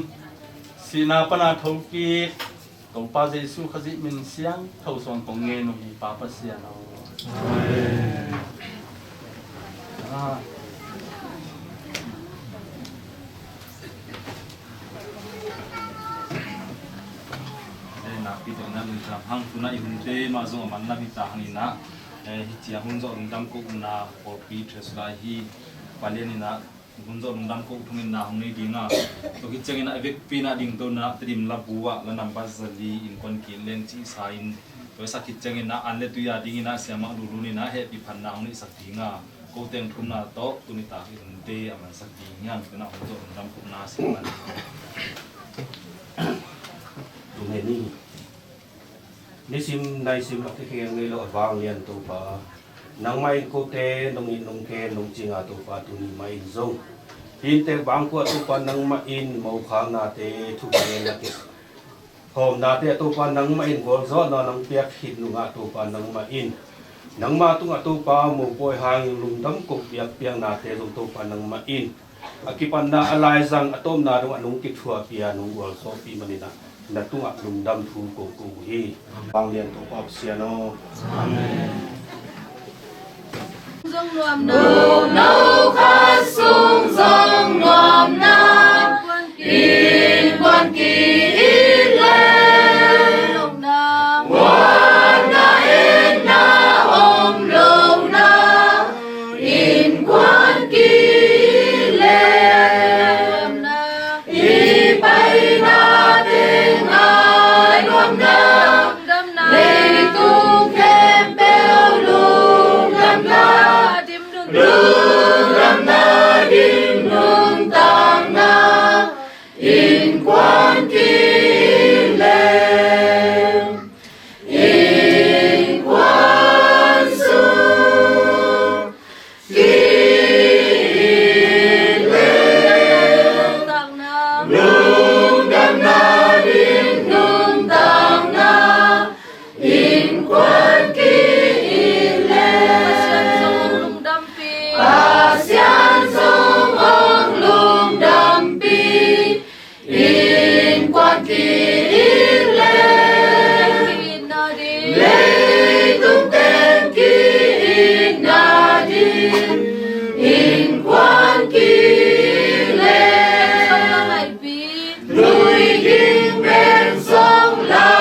sihna pana thokik Topa Jesu Khazih min siangtho suang kong ngen uh hi, Pa Pasian aw. Amen. Ah. Eh, nakpi tawh na lungdam hang, tuna i hunte mah zong a man lam hi ta hang in ah, eh, hi ciang hun zawh lungdam kohna pawlpi Thresulai hi palian in ah, hun zawh lungdam koh thungin na hong nei ding a, tua khit ciangin ah a vekpi in ah dingto in ah Tedim labu ah la nambat zali innkuan ki-it leng cih sa in, tua i sak khit ciangin ah an le tui a dingin ah Siamah Lulun in ah hehpih phatna hong neihsak ding a, ko teng thumna tawh tuni tak i hunte a mansak ding hiam, tua in ah hun zawh lungdam kohna siamah. Tung hen ni. Nisim naisim a kikhel ngei lo a vanglian Topa, nangmah in kote nong it nong khen nong cing a Topa, tuni mah in zong hih inntek vangkhua ah Topa nangmah in mokhaknate thupha ngen lakih hawmnate ah Topa nangmah in gualzawhna nong piak khit nungah Topa nangmah in nangmah tungah Topa mopawi hangin lungdam koh biakpiaknate zong Topa nangmah in a kipatna a laizang a tawpna dongah nong kithuahpih a nong gualzawhpih manin ah na tungah lungdam thu ko ko uh hi. Vanglian Topa Pasian aw. Amen. Zong nuamna. Nungno khat sung zong nuamna. Innkuan ki-it leh. Muanna etna om lohna. Innkuan ki-it leh i paina teng a nuamna, leitung khempeuh lungdamna, lungdamna dim nuntakna, innkuan ki-it leh. Innkuan sung ki-it leh. Lungdamna dim nuntakna, innkuan ki-it leh. Pasian zong hong lungdampih. Pasian zong hong lungdampih. Innkuan ki-it leh. Leitung teng ki-itna ding. Innkuan ki-it leh. Lui ging bek zong la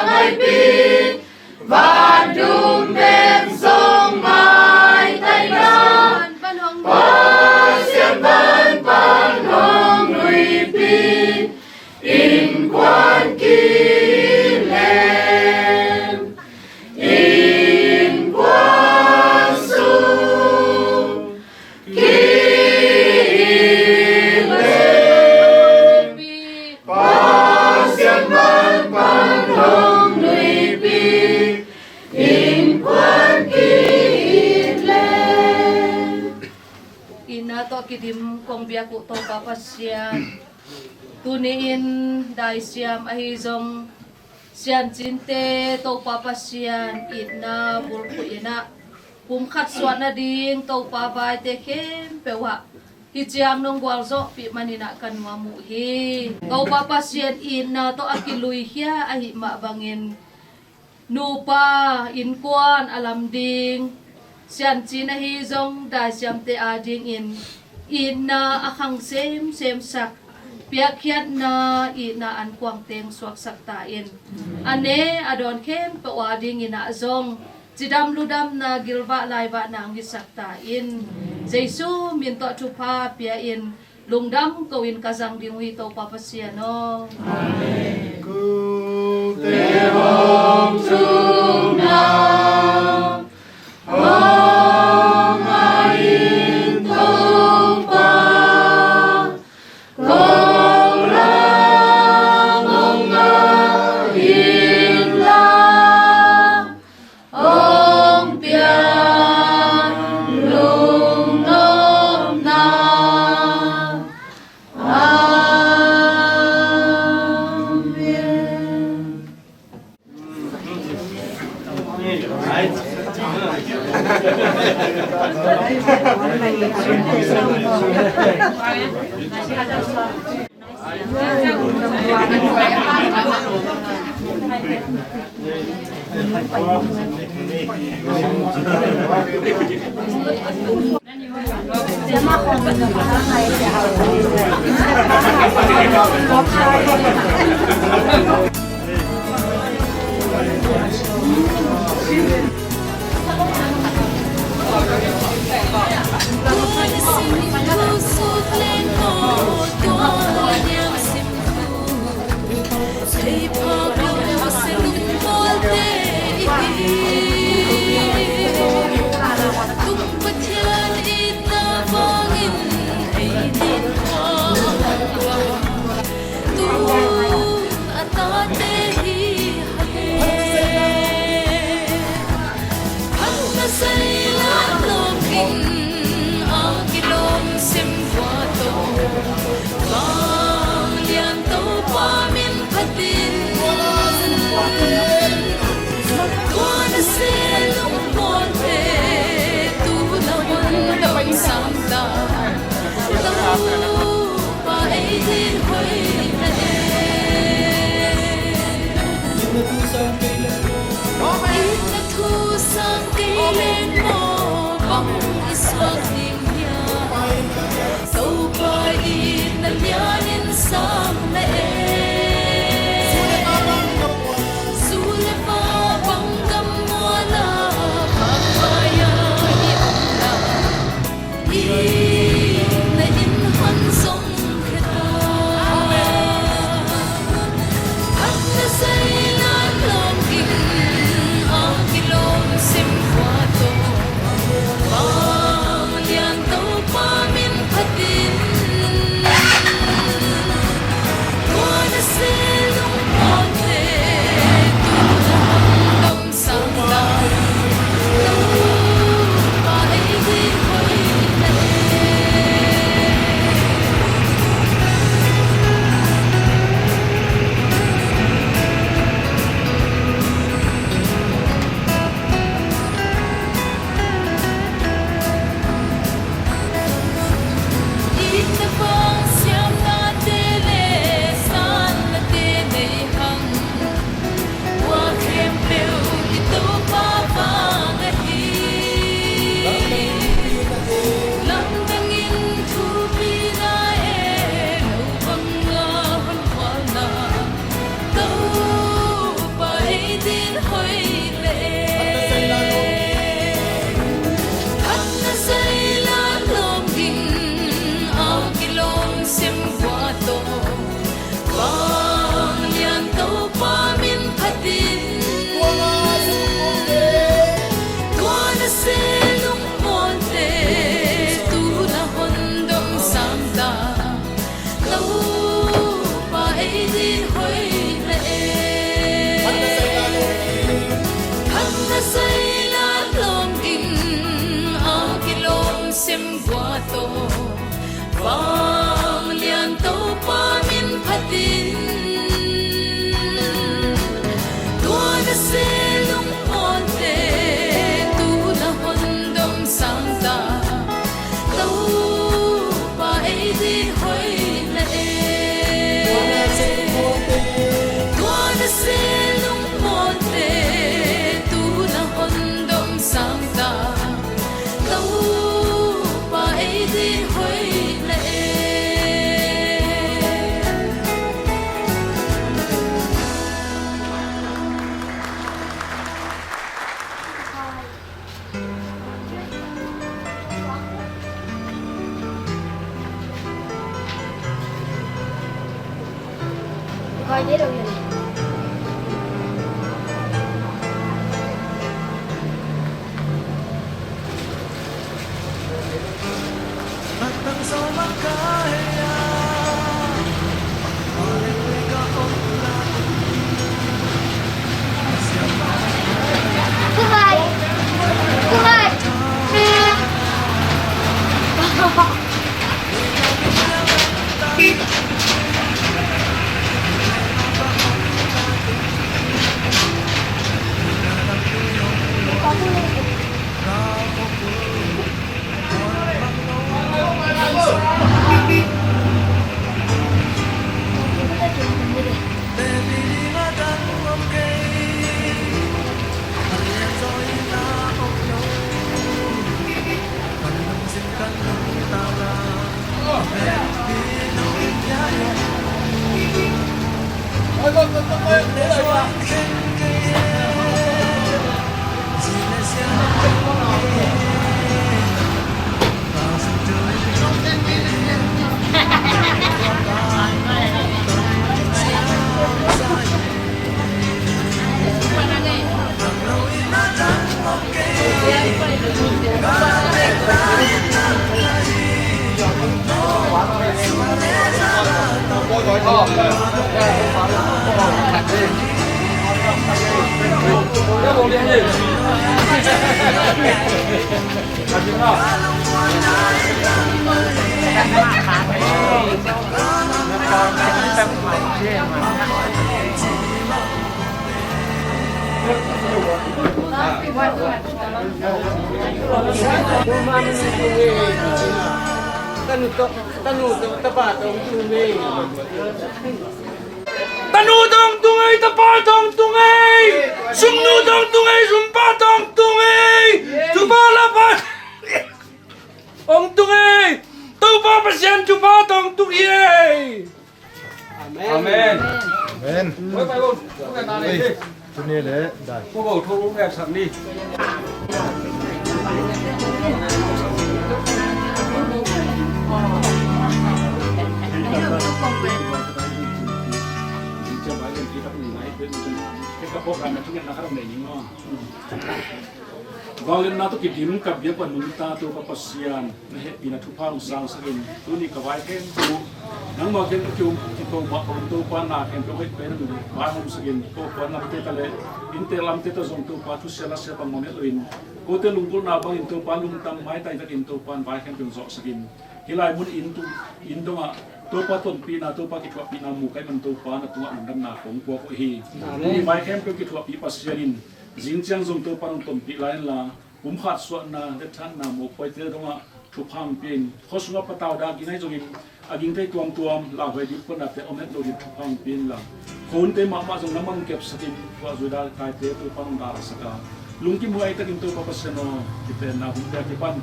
ngaihpih. Van dum bek zong maitaina, Pasian van pan hong luipih, innkuan ki-it leh, innkuan sung. Tawh kidim kong biak uh Topa Pasian, tuni-in daisiam ahi zong siancinte Topa Pasian itna bulphuh in ah pumkhat suah nading Topa vaite khempeuh ah hih ciang nong gualzawhpih manin ah ka nuam uh hi. Topa Pasian itna tawh a kiluikhia ahih mah bangin nupa innkuan a lam ding siancin ahi zong daisiamte adingin itna a khang semsemsak, piakkhiatna itna ankuang teng suaksak ta in. A ne a dawn khempeuh adingin ah zong cidam ludamna gilvah laivahna hong hisak ta in. Jesu min tawh thupha pia-in lungdam ko-in ka zang ding uh hi Topa Pasian aw. Amen. Kute hong thumna hong a in Topa, kong lam hong a in la, hong piang lungnopna. Amen. Vanglian Topa min phatin, tua na si lungmuante tu na hon dom sangta. Topa ei ding hoih na e. Tua na si lungmuante tu na hon dom sangta. Topa ei ding hoih na e. Tanu tawh, tanu tawh tapa tawh tung ei. Tanu tawh tung ei, tapa tawh tung ei. Sumnu tawh tung ei, sumpa tawh tung ei. Tupa lapa tawh tung ei. Topa Pasian tupa tawh tung ei. Amen. Amen. Amen. Oi, pai bo. Oi, tuni le dai. Ko bo thu sak ni. Vangliatna tawh kidim ka biakpa nungta Topa Pasian, na hehpihna thupha hong sangsakin tuni ka vai khempeuh uh nangmah kiang ka ki-um kiko mah bangin Topa, na khempeuh hoih pen a nung vai hong sakin, ko puan lamte ta le innte lamte ta zong Topa thusia lasia bang mawh met loin, kote lunggulhna bangin Topa lungdam maitai takin Topa in vai khempeuh hong zawhsakin, hih lai mun inn tung inn dongah Topa tonpihna, Topa kithuahpihna mu ka hih man Topa na tungah lungdamna kong puak uh hi. Amen. Tuni vai khempeuh kithuahpih Pasian in zing ciang zong Topa nong tonpih lai inla, pumkhat suahna, letthanna, mawhpuaite dongah thupha hong pia in, khua sungah patau dah ging ahi zongin a ging thei tuamtuam, lauhuai ding puannate om het lo ding thupha hong pia inla, khuahunte mahmah zong nangmah hong kepsakin, khuahzui dah kaite Topa nong dalsak a, lungkim huai takin Topa Pasian aw, kitenna hun pia kipan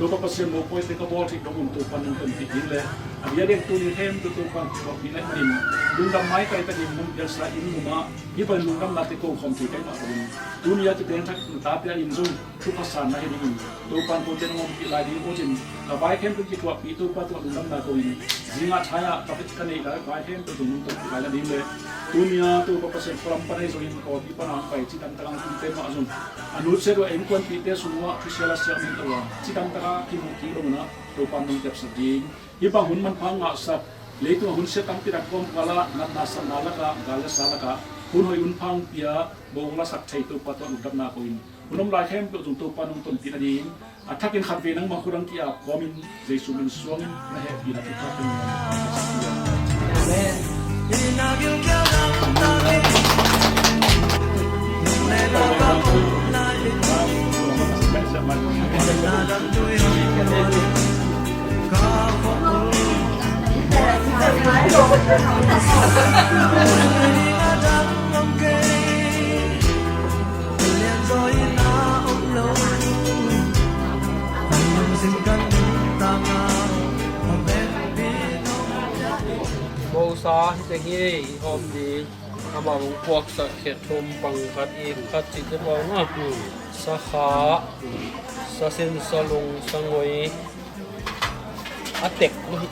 Topa Pasian, mawhpuaite ka bawl theih dong un Topa nong tonpih ding le a diakdiak tuni khempeuh Topa kithuahpih lai manin lungdam maitai takin mun piaksa inn mumah hih bangin lungdamnate ko khawm thei ka hih mah bangin tuni a kiteng thak na tate a inn zong thupha sanna hi dingin Topa in kote nong ompih lai ding ut in, ka vai khempeuh kithuahpih Topa tungah lungdamna ko in, zingah thai-ah ka neih lai vai khempeuh zong nong tonpih lai na ding le tuni a Topa Pasian khualam pan ahi zongin kawpi pan a hong pai citamtak a hong tumte mah zong a nutsia dua innkuanpihte sung uah thusia lasia om hen lo a, citamtak a kimuh kik lo munah Topa nong kepsak ding. Hih bang hun manpha ngahsak, leitungah hun sia tampi tak kawmkal ah natna satna lakah, gal le sa lakah hun hoih hun pha hong pia, bo hong lasak thei Topa tungah lungdamna ko in, hun om lai khempeuh zong Topa nong tonpih nading A thakin khatvei nangmah khut hong ki-ap kawmin Jesu min suangin na hehpihna thupha pia. Mosa hi teng hi, i hawm ding. Amah hong puaksak khe thum, pang khat, ip khat cih te pawl na. Sakha, sasin, salung, sangoi, a tek mah hi.